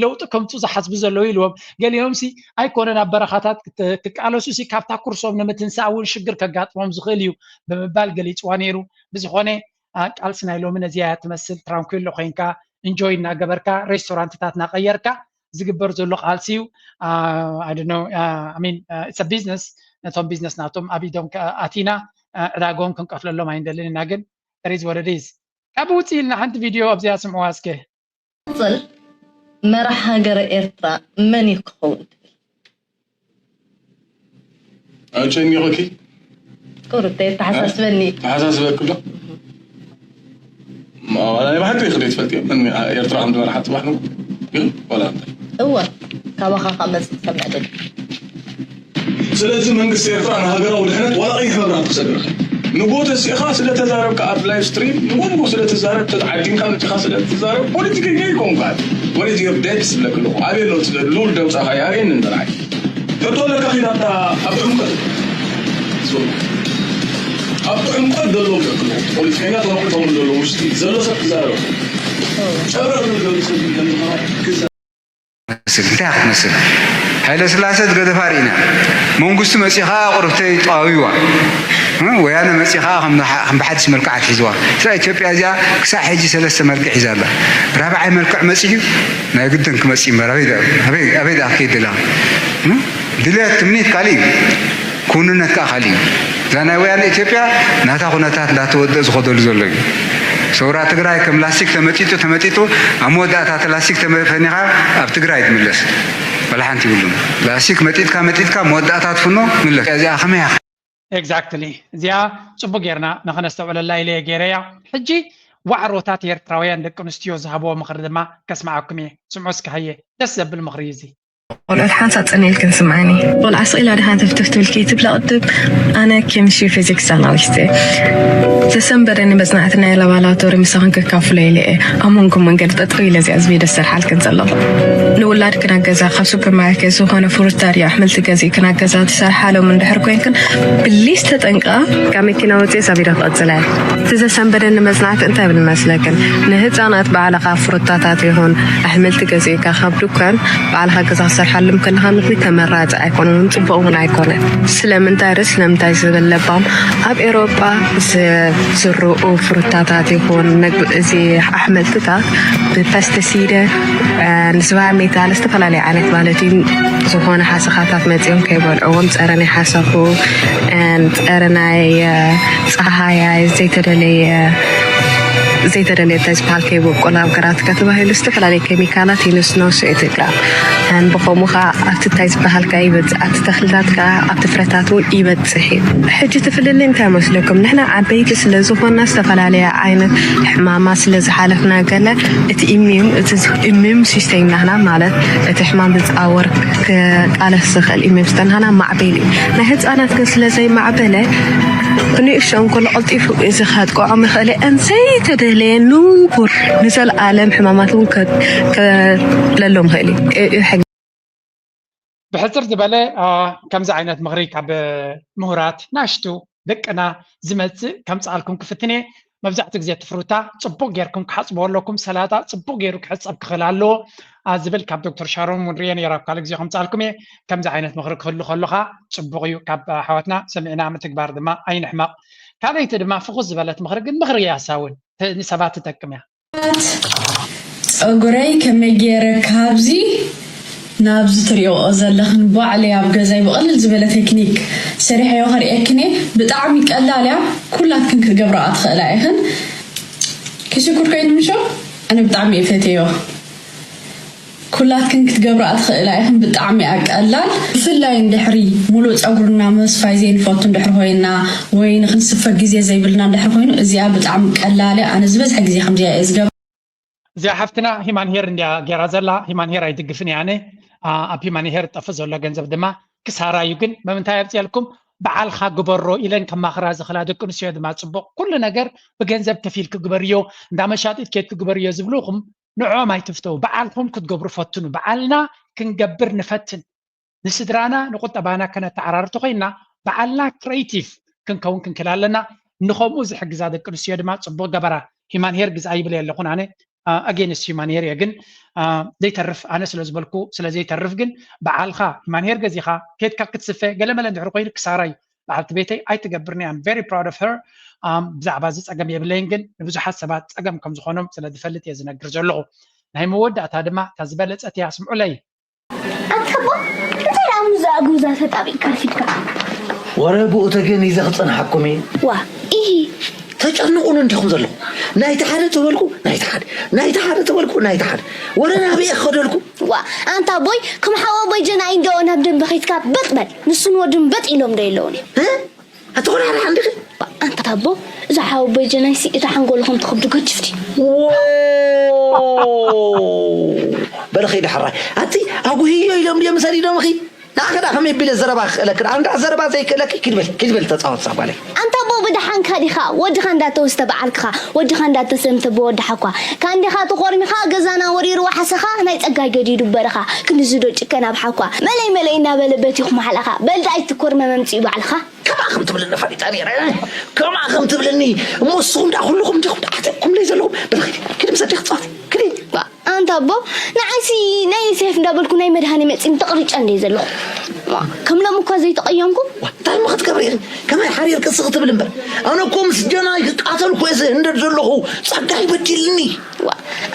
ለውጢ ከምፁ ዝሓስቡ ዘለዉ ኢልዎም። ገሊኦም ሲ ኣይኮነን ኣብ በረኻታት ክቃለሱ ሲ ካብታ ኩርሶም ንምትንሳእ እውን ሽግር ከጋጥሞም ዝኽእል እዩ ብምባል ገሊፅዋ ነይሩ። ብዝኾነ ቃልሲ ናይ ሎሚ ነዚኣ እያ ትመስል። ትራንኩሎ ኮይንካ እንጆይ እናገበርካ ሬስቶራንትታት እናቀየርካ ዝግበር ዘሎ ቃልሲ እዩ። ቢዝነስ ነቶም ቢዝነስ ናቶም ኣብ ኢዶም ኣቲና ዕዳጎም ክንቀፍለሎም ኣይንደልን ኢና። ግን ሪዝ ወረዲዝ ካብ ውፅእ ኢልና ሓንቲ ቪድዮ ኣብዚኣ ስምዕዋ እስከ። መራሕ ሃገረ ኤርትራ መን እዩ ክኸውን ትብል? ኣጨኒቑኪ ቁርብ ተየተሓሳስበኒ። ተሓሳስበኪ ዶ? ናይ ብሓቂ ክደ ትፈልጥዮ መን ኤርትራ ከም ዝመርሓ ፅባሕ ነው ግን ዋላ እንታይ እወ ካባኻ ካብ መፅእ ክሰምዕ ደሊ ስለዚ መንግስቲ ኤርትራ ንሃገራዊ ድሕነት ዋላ ቀይሕ መብራህቲ ክሰግርካ ንጎ ተሲእኻ ስለ ተዛረብካ ኣብ ላይቭ ስትሪም ንጎ ንጎ ስለ ትዛረብ ተዓዲምካ መፂኻ ስለ ትዛረብ ፖለቲከኛ ይኮንካ ወሬት ዮር ደድ ስብለክ ኣለኹ ኣበይ ኣሎ ልኡል ደምፃኻ ያሬን ንበርዓይ ሕቶ ኣለካ ኺድ ኣብታ ኣብ ጥዑምቀት ኣብ ጥዑምቀት ዘሎ ፖለቲከኛ ተመቁ ተምሩ ዘሎ ውሽጢ ዘሎ ሰብ ክዛረብ ጨብረ ክብል ዘሎ ሰብ ክዛረብ መስል እንታይ ክትመስል ሃይለ ስላሰ ዝገደፋ ርኢና መንግስቱ መፂኻ ቁርብተይ ጠዋዊዋ ወያነ መፂኻ ከም ብሓድሽ መልክዕ ኣትሒዝዋ ስራ ኢትዮጵያ እዚኣ ክሳብ ሕጂ ሰለስተ መልክዕ ሒዛ ኣላ ራብዓይ መልክዕ መፂኡ ናይ ግድን ክመፅእ እምበር ኣበይ ደኣ ክከይድ ደለኻ ድልየት ትምኒት ካሊእ እዩ ክውንነት ከዓ ካሊእ እዩ እዛ ናይ ወያነ ኢትዮጵያ ናታ ኩነታት እንዳተወደእ ዝኸደሉ ዘሎ እዩ ሰውራ ትግራይ ከም ላስቲክ ተመጢጡ ተመጢጡ ኣብ መወዳእታ እቲ ላስቲክ ተፈኒኻ ኣብ ትግራይ ትምለስ ወላ ሓንቲ ይብሉን ላስቲክ መጢጥካ መጢጥካ መወዳእታ ትፍኖ ምለስ እዚኣ ከመይ እዚኣ ፅቡቅ ጌርና ንኸነስተውዕለላ ኢለ እየ ገይረያ ሕጂ ዋዕሮታት ኤርትራውያን ደቂ ኣንስትዮ ዝሃብዎ ምኽሪ ድማ ከስምዓኩም እየ ስምዑ እስከ ሃየ ደስ ዘብል ምኽሪ እዩ እዚ ቆልዑት ሓንሳብ ጸን ኢልክን ስምዓኒ። ቆልዓ ስቕ ኢላ ድኻ ንትፍትፍ ትብል ከይትብላ ቅድም ኣነ ኬሚስትሪ ፊዚክስ ኣናሊስት እየ። ተሰንበደኒ መጽናዕቲ ናይ ላባላቶሪ ምሳኽን ክካፍሎ ኢለ እየ። ኣብ መንጎ መንገዲ ጠጠው ኢለ እዚኣ እዚ ቪድዮ ዝሰርሓልክን ዘለኹ። ንውላድክን ኣገዛ ካብ ሱፐርማርኬት ዝኾነ ፍሩታ ድዩ ኣሕምልቲ ገዚእክን ኣገዛ ትሰርሓሎም እንድሕር ኮይንክን ብሊስ ተጠንቀቓ። ካብ መኪና ወፂኤ ሳቢዳ ክቐፅል እየ። እቲ ዘሰንበደኒ መጽናዕቲ እንታይ ብል መስለክን? ንህፃናት ባዕልኻ ፍሩታታት ይኹን ኣሕምልቲ ገዚእካ ካብ ድኳን ባዕልኻ ገዛ ክሰርሓሎም ከለኻ ምግቢ ተመራፂ ኣይኮነን፣ እውን ፅቡቕ እውን ኣይኮነን። ስለምንታይ ርስ ስለምንታይ ዝብል ለባም ኣብ ኤሮጳ ዝዝርኡ ፍሩታታት ይኹን መግቢ እዚ ኣሕምልትታት ብፐስቲሲደ ንስባ ሜታል ዝተፈላለዩ ዓይነት ማለት እዩ ዝኾነ ሓሰኻታት መፂኦም ከይበልዕዎም ፀረ ናይ ሓሰኹ፣ ፀረ ናይ ፀሃያ፣ ዘይተደለየ ዘይተደለየ እንታይ ዝበሃል ከይበቁል ኣብ ግራትካ ተባሂሉ ዝተፈላለዩ ኬሚካላት ይንስነሱ እቲ ግራም። ብኸምኡ ከዓ ኣብቲ እንታይ ዝበሃል ከዓ ይበፅእ፣ ኣብቲ ተኽልታት ከዓ ኣብቲ ፍረታት እውን ይበፅሕ እዩ። ሕጂ እቲ ፍልልይ እንታይ መስለኩም? ንሕና ዓበይቲ ስለ ዝኾንና ዝተፈላለየ ዓይነት ሕማማት ስለ ዝሓለፍና ገለ እቲ ኢሚዩን እቲ ኢሚዩን ሲስተም ናህና ማለት እቲ ሕማም ዝፃወር ክቃለስ ዝኽእል ኢሚዩን ሲስተም ናህና ማዕበል እዩ። ናይ ህፃናት ግን ስለ ዘይማዕበለ ንእሽቶ እንከሎ ቀልጢፉ እዚ ከጥቅዖም ይኽእል እዩ። እን ዘይተደለየ ንቡር ንዘለኣለም ሕማማት እውን ከለሎም ይኽእል እዩ። ብሕፅር ዝበለ ከምዚ ዓይነት ምኽሪ ካብ ምሁራት ናሽቱ ደቅና ዝመፅእ ከምፅኣልኩም ክፍትን እየ። መብዛሕትኡ ግዜ እቲ ፍሩታ ፅቡቅ ጌርኩም ክሓፅብዎ ኣለኩም። ሰላጣ ፅቡቅ ገይሩ ክሕፀብ ክኽእል ኣለዎ ዝብል ካብ ዶክተር ሻሮን እውን ሪኤ ነይረ። ኣብ ካልእ ግዜ ከምፅኣልኩም እየ። ከምዚ ዓይነት ምኽሪ ክህሉ ከለኻ ፅቡቅ እዩ። ካብ ኣሕዋትና ሰሚዕና ምትግባር ድማ ኣይንሕመቕ። ካልኣይቲ ድማ ፍኹስ ዝበለት ምኽሪ ግን ምኽሪ እያ፣ እሳ እውን ንሰባት ትጠቅም እያ። ፀጉረይ ከመይ ገይረ ካብዚ ናብዚ ትሪእኦ ዘለኽን ባዕለይ ኣብ ገዛይ ብቐልል ዝበለ ቴክኒክ ሰሪሐዮ ከርእየክን እየ። ብጣዕሚ ቀላል እያ፣ ኩላትክን ክትገብርኣ ትኽእላ ኢኽን። ክሽኩር ኮይኑ ምሾ ኣነ ብጣዕሚ እየ ፈትየዮ። ኩላትክን ክትገብርኣ ትኽእላ ኢኽን፣ ብጣዕሚ እያ ቀላል። ብፍላይ እንድሕሪ ሙሉእ ፀጉርና ምስፋይ ዘይንፈቱ እንድሕር ኮይና ወይ ንክንስፈ ግዜ ዘይብልና እንድሕር ኮይኑ እዚኣ ብጣዕሚ ቀላል እያ። ኣነ ዝበዝሐ ግዜ ከምዚኣ እየ ዝገብራ። እዚኣ ሓፍትና ሂማን ሄር እንድያ ገይራ ዘላ። ሂማን ሄር ኣይድግፍን እየ ኣነ። ኣብ ሂማን ሄር ጠፍእ ዘሎ ገንዘብ ድማ ክሳራ እዩ። ግን መምንታይ ኣብፅየልኩም በዓልካ ግበሮ ኢለን ከማኽራ ዝኽላ ደቂ ኣንስትዮ ድማ ፅቡቕ። ኩሉ ነገር ብገንዘብ ከፊልኪ ግበርዮ፣ እንዳ መሻጢት ኬድኪ ግበርዮ ዝብሉኹም ንዕኦም ኣይትፍተው። በዓልኹም ክትገብሩ ፈትኑ። በዓልና ክንገብር ንፈትን። ንስድራና ንቁጠባና ከነተዓራርቶ ኮይንና በዓልና creative ክንከውን ክንክእል ኣለና። ንኸምኡ ዝሕግዛ ደቂ ኣንስትዮ ድማ ፅቡቕ ገበራ። ሂማን ሄር ግዝኣ ይብል የለኹን ኣነ። ኣጌንስት ሂማን ሄር እየ ግን ዘይተርፍ ኣነ ስለ ዝበልኩ ስለ ዘይተርፍ ግን በዓልኻ ሂማን ሄር ገዚኻ ኬድካ ክትስፈ ገለመለ እንድሕር ኮይኑ ክሳራ እዩ። በዓልቲ ቤተይ ኣይትገብርን እያ። I'm very proud of her። ብዛዕባ እዚ ፀገም የብለይን ግን ንብዙሓት ሰባት ፀገም ከም ዝኾኖም ስለ ዝፈልጥ እየ ዝነግር ዘለኹ። ናይ መወዳእታ ድማ እታ ዝበለፀት እያ ስምዑለይ። ኣንታ ኣቦ እንታይ ደኣ ምስዛ ጉዛ ተጣቢቕካ ኣርፊድካ? ወረ ብኡ ተገኒዘ ክጸንሓኩም እየ። ዋእ ኢሂ። ተጨንቑኒ እንዲኹም ዘለኹም። ናይቲ ሓደ ተበልኩ ናይቲ ሓደ፣ ናይቲ ሓደ ተበልኩ ናይቲ ሓደ። ወረ ናበይ እየ ክኸደልኩም? ዋእ ኣንታ ኣቦይ ከም ሓው ኣቦይ ጀናይ እንዶ ናብ ደንበ ኸይድካ በጥ በል። ንሱን ወዱን በጥ ኢሎም ዶ የለዉን እዮም? ኣቲ ቆልዓ ደሓን ዲኺ? ኣንታ ኣቦ እዛ ሓወቦይ ጀናይሲ እታ ሓንጎሉ ከም ትኸብድ ገጅፍ ድዩ? በሊ ኺዲ ሕራይ ኣቲ ኣጉህዮ ኢሎም ድዮም ሰዲዶምኺ? ንዓኺ ደኣ ከመይ ኣቢለ ዘረባ ክኽእለኪ ደኣ እንድሕር ዘረባ ዘይክእለኪ ኪድ በሊ ኪድ በሊ ተጻወት እዛ ጓለይ። ኣንታ ኣቦ ብደሓንካ ዲኻ ወድኻ እንዳተወስተ በዓልክኻ ወድኻ እንዳተሰምተ ብወዲ ሓኳ ካንዲኻ ተኾርሚኻ ገዛና ወሪርዎ ሓሰኻ ናይ ጸጋይ ገዲዱ በረኻ ክንድዚ ዶ ጭከን ኣብ ሓኳ መለይ መለይ እናበለ በቲኹ ማሕላኻ በል ደኣ ኣይትኮርመም ኣምጽኡ ባዕልኻ። ከማኽም ትብልኒ ፈሊጠ ነይረ። ከማኽም ትብልኒ እሞ ንስኹም ደኣ ኩልኹም እንዲኹም ደኣ ዓቲቕኩምለይ ዘለኹም። በል ኺዲ ኪዲ ምስ ኣዴኺ ተጻወቲ ኪዲ። ኣንታ ኣቦ ንዓይሲ ናይ ዮሴፍ እንዳበልኩ ናይ መድሃኒ መጺኒ ተቕሪጨ እንደ ዘለኹ። ከም ሎሚ እኳ ዘይተቐየምኩ። እንታይ እሞ ክትገብሪ ኢኺ? ከመይ ሓሪርኪ ስቕ ትብሊ እምበር። ኣነ እኮ ምስ ጀናይ ክቃተል እኮ እየ ዝህንደድ ዘለኹ። ጸጋይ በዲልኒ።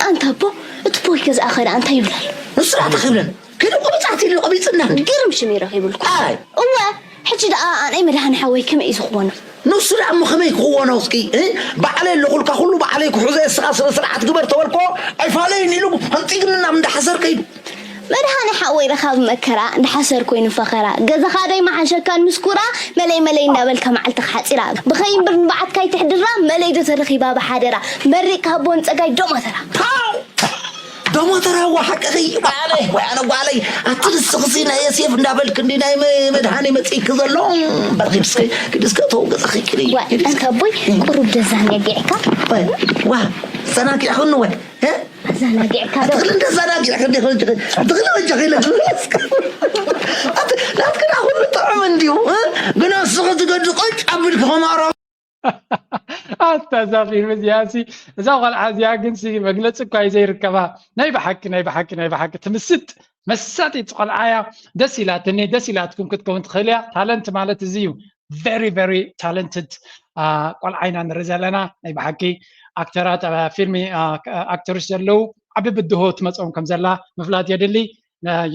ኣንታ ኣቦ እቲ ቦይ ገዝኣ ኸ ደኣ እንታይ ይብል ኣሎ? ንሱ ደኣ እንታይ ክብለኒ? ከይደ ቆቢፃት ኢሉ ቆቢፅና እንዲ ግርም ሽም ይረኺብልኩ ኣይ እወ ሕጂ ደኣ ኣነይ መድሃኒ ሓወይ ከመይ እዩ ዝኽወኖ ንሱ ደኣ እሞ ከመይ ክኽወኖ እስኪ እ? ባዕለይ ኣለኹልካ ኩሉ ባዕለይ ክሕዞ እየ እስኻ ስነ ስርዓት ግበር ተበልኮ ኣይፋለይን ኢሉ ኣምፂግኒ ናብ እንዳሓሰር ከይዱ መድሃኒ ሓወይ ረኻቢ መከራ እንዳሓሰር ኮይኑ ፈኸራ ገዛኻ ደይ መሓሸካን ምስ ኩራ መለይ መለይ እንዳበልካ መዓልትኻ ሓፂራ ብኸይ እምብር ንባዓትካ ይትሕድራ መለይ ዶ ተረኺባ ብሓደራ መሪቕካ ኣቦን ፀጋይ ዶ መተራ ፓው ዶሞተራዋ ሓቅኺ ጓለይ ወይ ኣነ ጓለይ ኣቲ ንስኽሲ ናይ የሴፍ እንዳበልክ እንዲ ናይ መ- መድሃኒ መፅእኪ ዘሎ በልኪ ድስከ ክድስከ ተው ገፅኺ ክሪ ዋ እንተ ኣቦይ ቁሩብ ደዛናጊዕካ ዋ ዘናጊዕኽኒ ወይ ኣዘናጊዕካ ዶ ትኽሊ እንደዘናጊዕኽኒ ትኽሊ በጃኺ ኢለ ናትክና ኩሉ ጥዑም እንዲዩ ግና ንስኺ ትገዲ ቆጭ ኣብልኪ ከማሮ ኣታ እዛ ፊልም እዚኣ ሲ እዛ ቆልዓ እዚኣ ግን ሲ መግለፂ እኳ እዩ ዘይርከባ። ናይ ብሓቂ ናይ ብሓቂ ናይ ብሓቂ ትምስጥ መሳጢት ቆልዓ እያ። ደስ ኢላትኒ። ደስ ኢላትኩም ክትከውን ትኽእል እያ። ታለንት ማለት እዚ እዩ። Very very talented ቆልዓ ኢና ንርኢ ዘለና። ናይ ብሓቂ ኣክተራት ፊልም ኣክተርስ ዘለዉ ዓቢ ብድሆ ትመፅኦም ከም ዘላ ምፍላጥ የድሊ።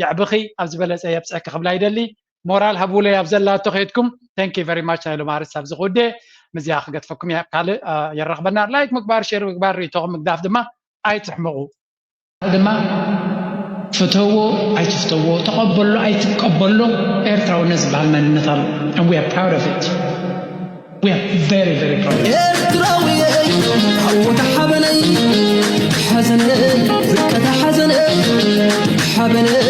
የዕብኺ ኣብ ዝበለፀ የብፅሐኪ ክብላ ይደሊ። ሞራል ሃቡለይ ኣብ ዘላቶ ከይድኩም thank you very much ናይ ሎማርስ ኣብዚ ክውዴ ምዚኣ ክገድፈኩም እያ ካልእ የራኽበና ላይክ ምግባር ሼር ምግባር ርእቶኹም ምግዳፍ ድማ ኣይትሕምቑ ድማ ፍተዎ ኣይትፍተዎ ተቐበሎ ኣይትቀበሎ ኤርትራውነት ዝበሃል መንነት ኣሎ and we are proud of it we are very very proud ኤርትራዊ ኣወታ ሓበነይ ሓዘነይ ፍቀታ ሓዘነይ ሓበነይ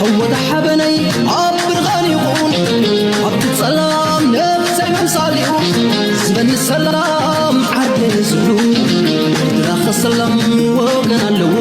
ኣወታ ሓበነይ ኣብ ብርሃን ይኹን ኣብቲ ጸላም ነብሰይ ምምሳል እዩ ዝበኒ ሰላም ዓርደ ዝብሉ ኤርትራ ከሰላም ወገን ኣለዎ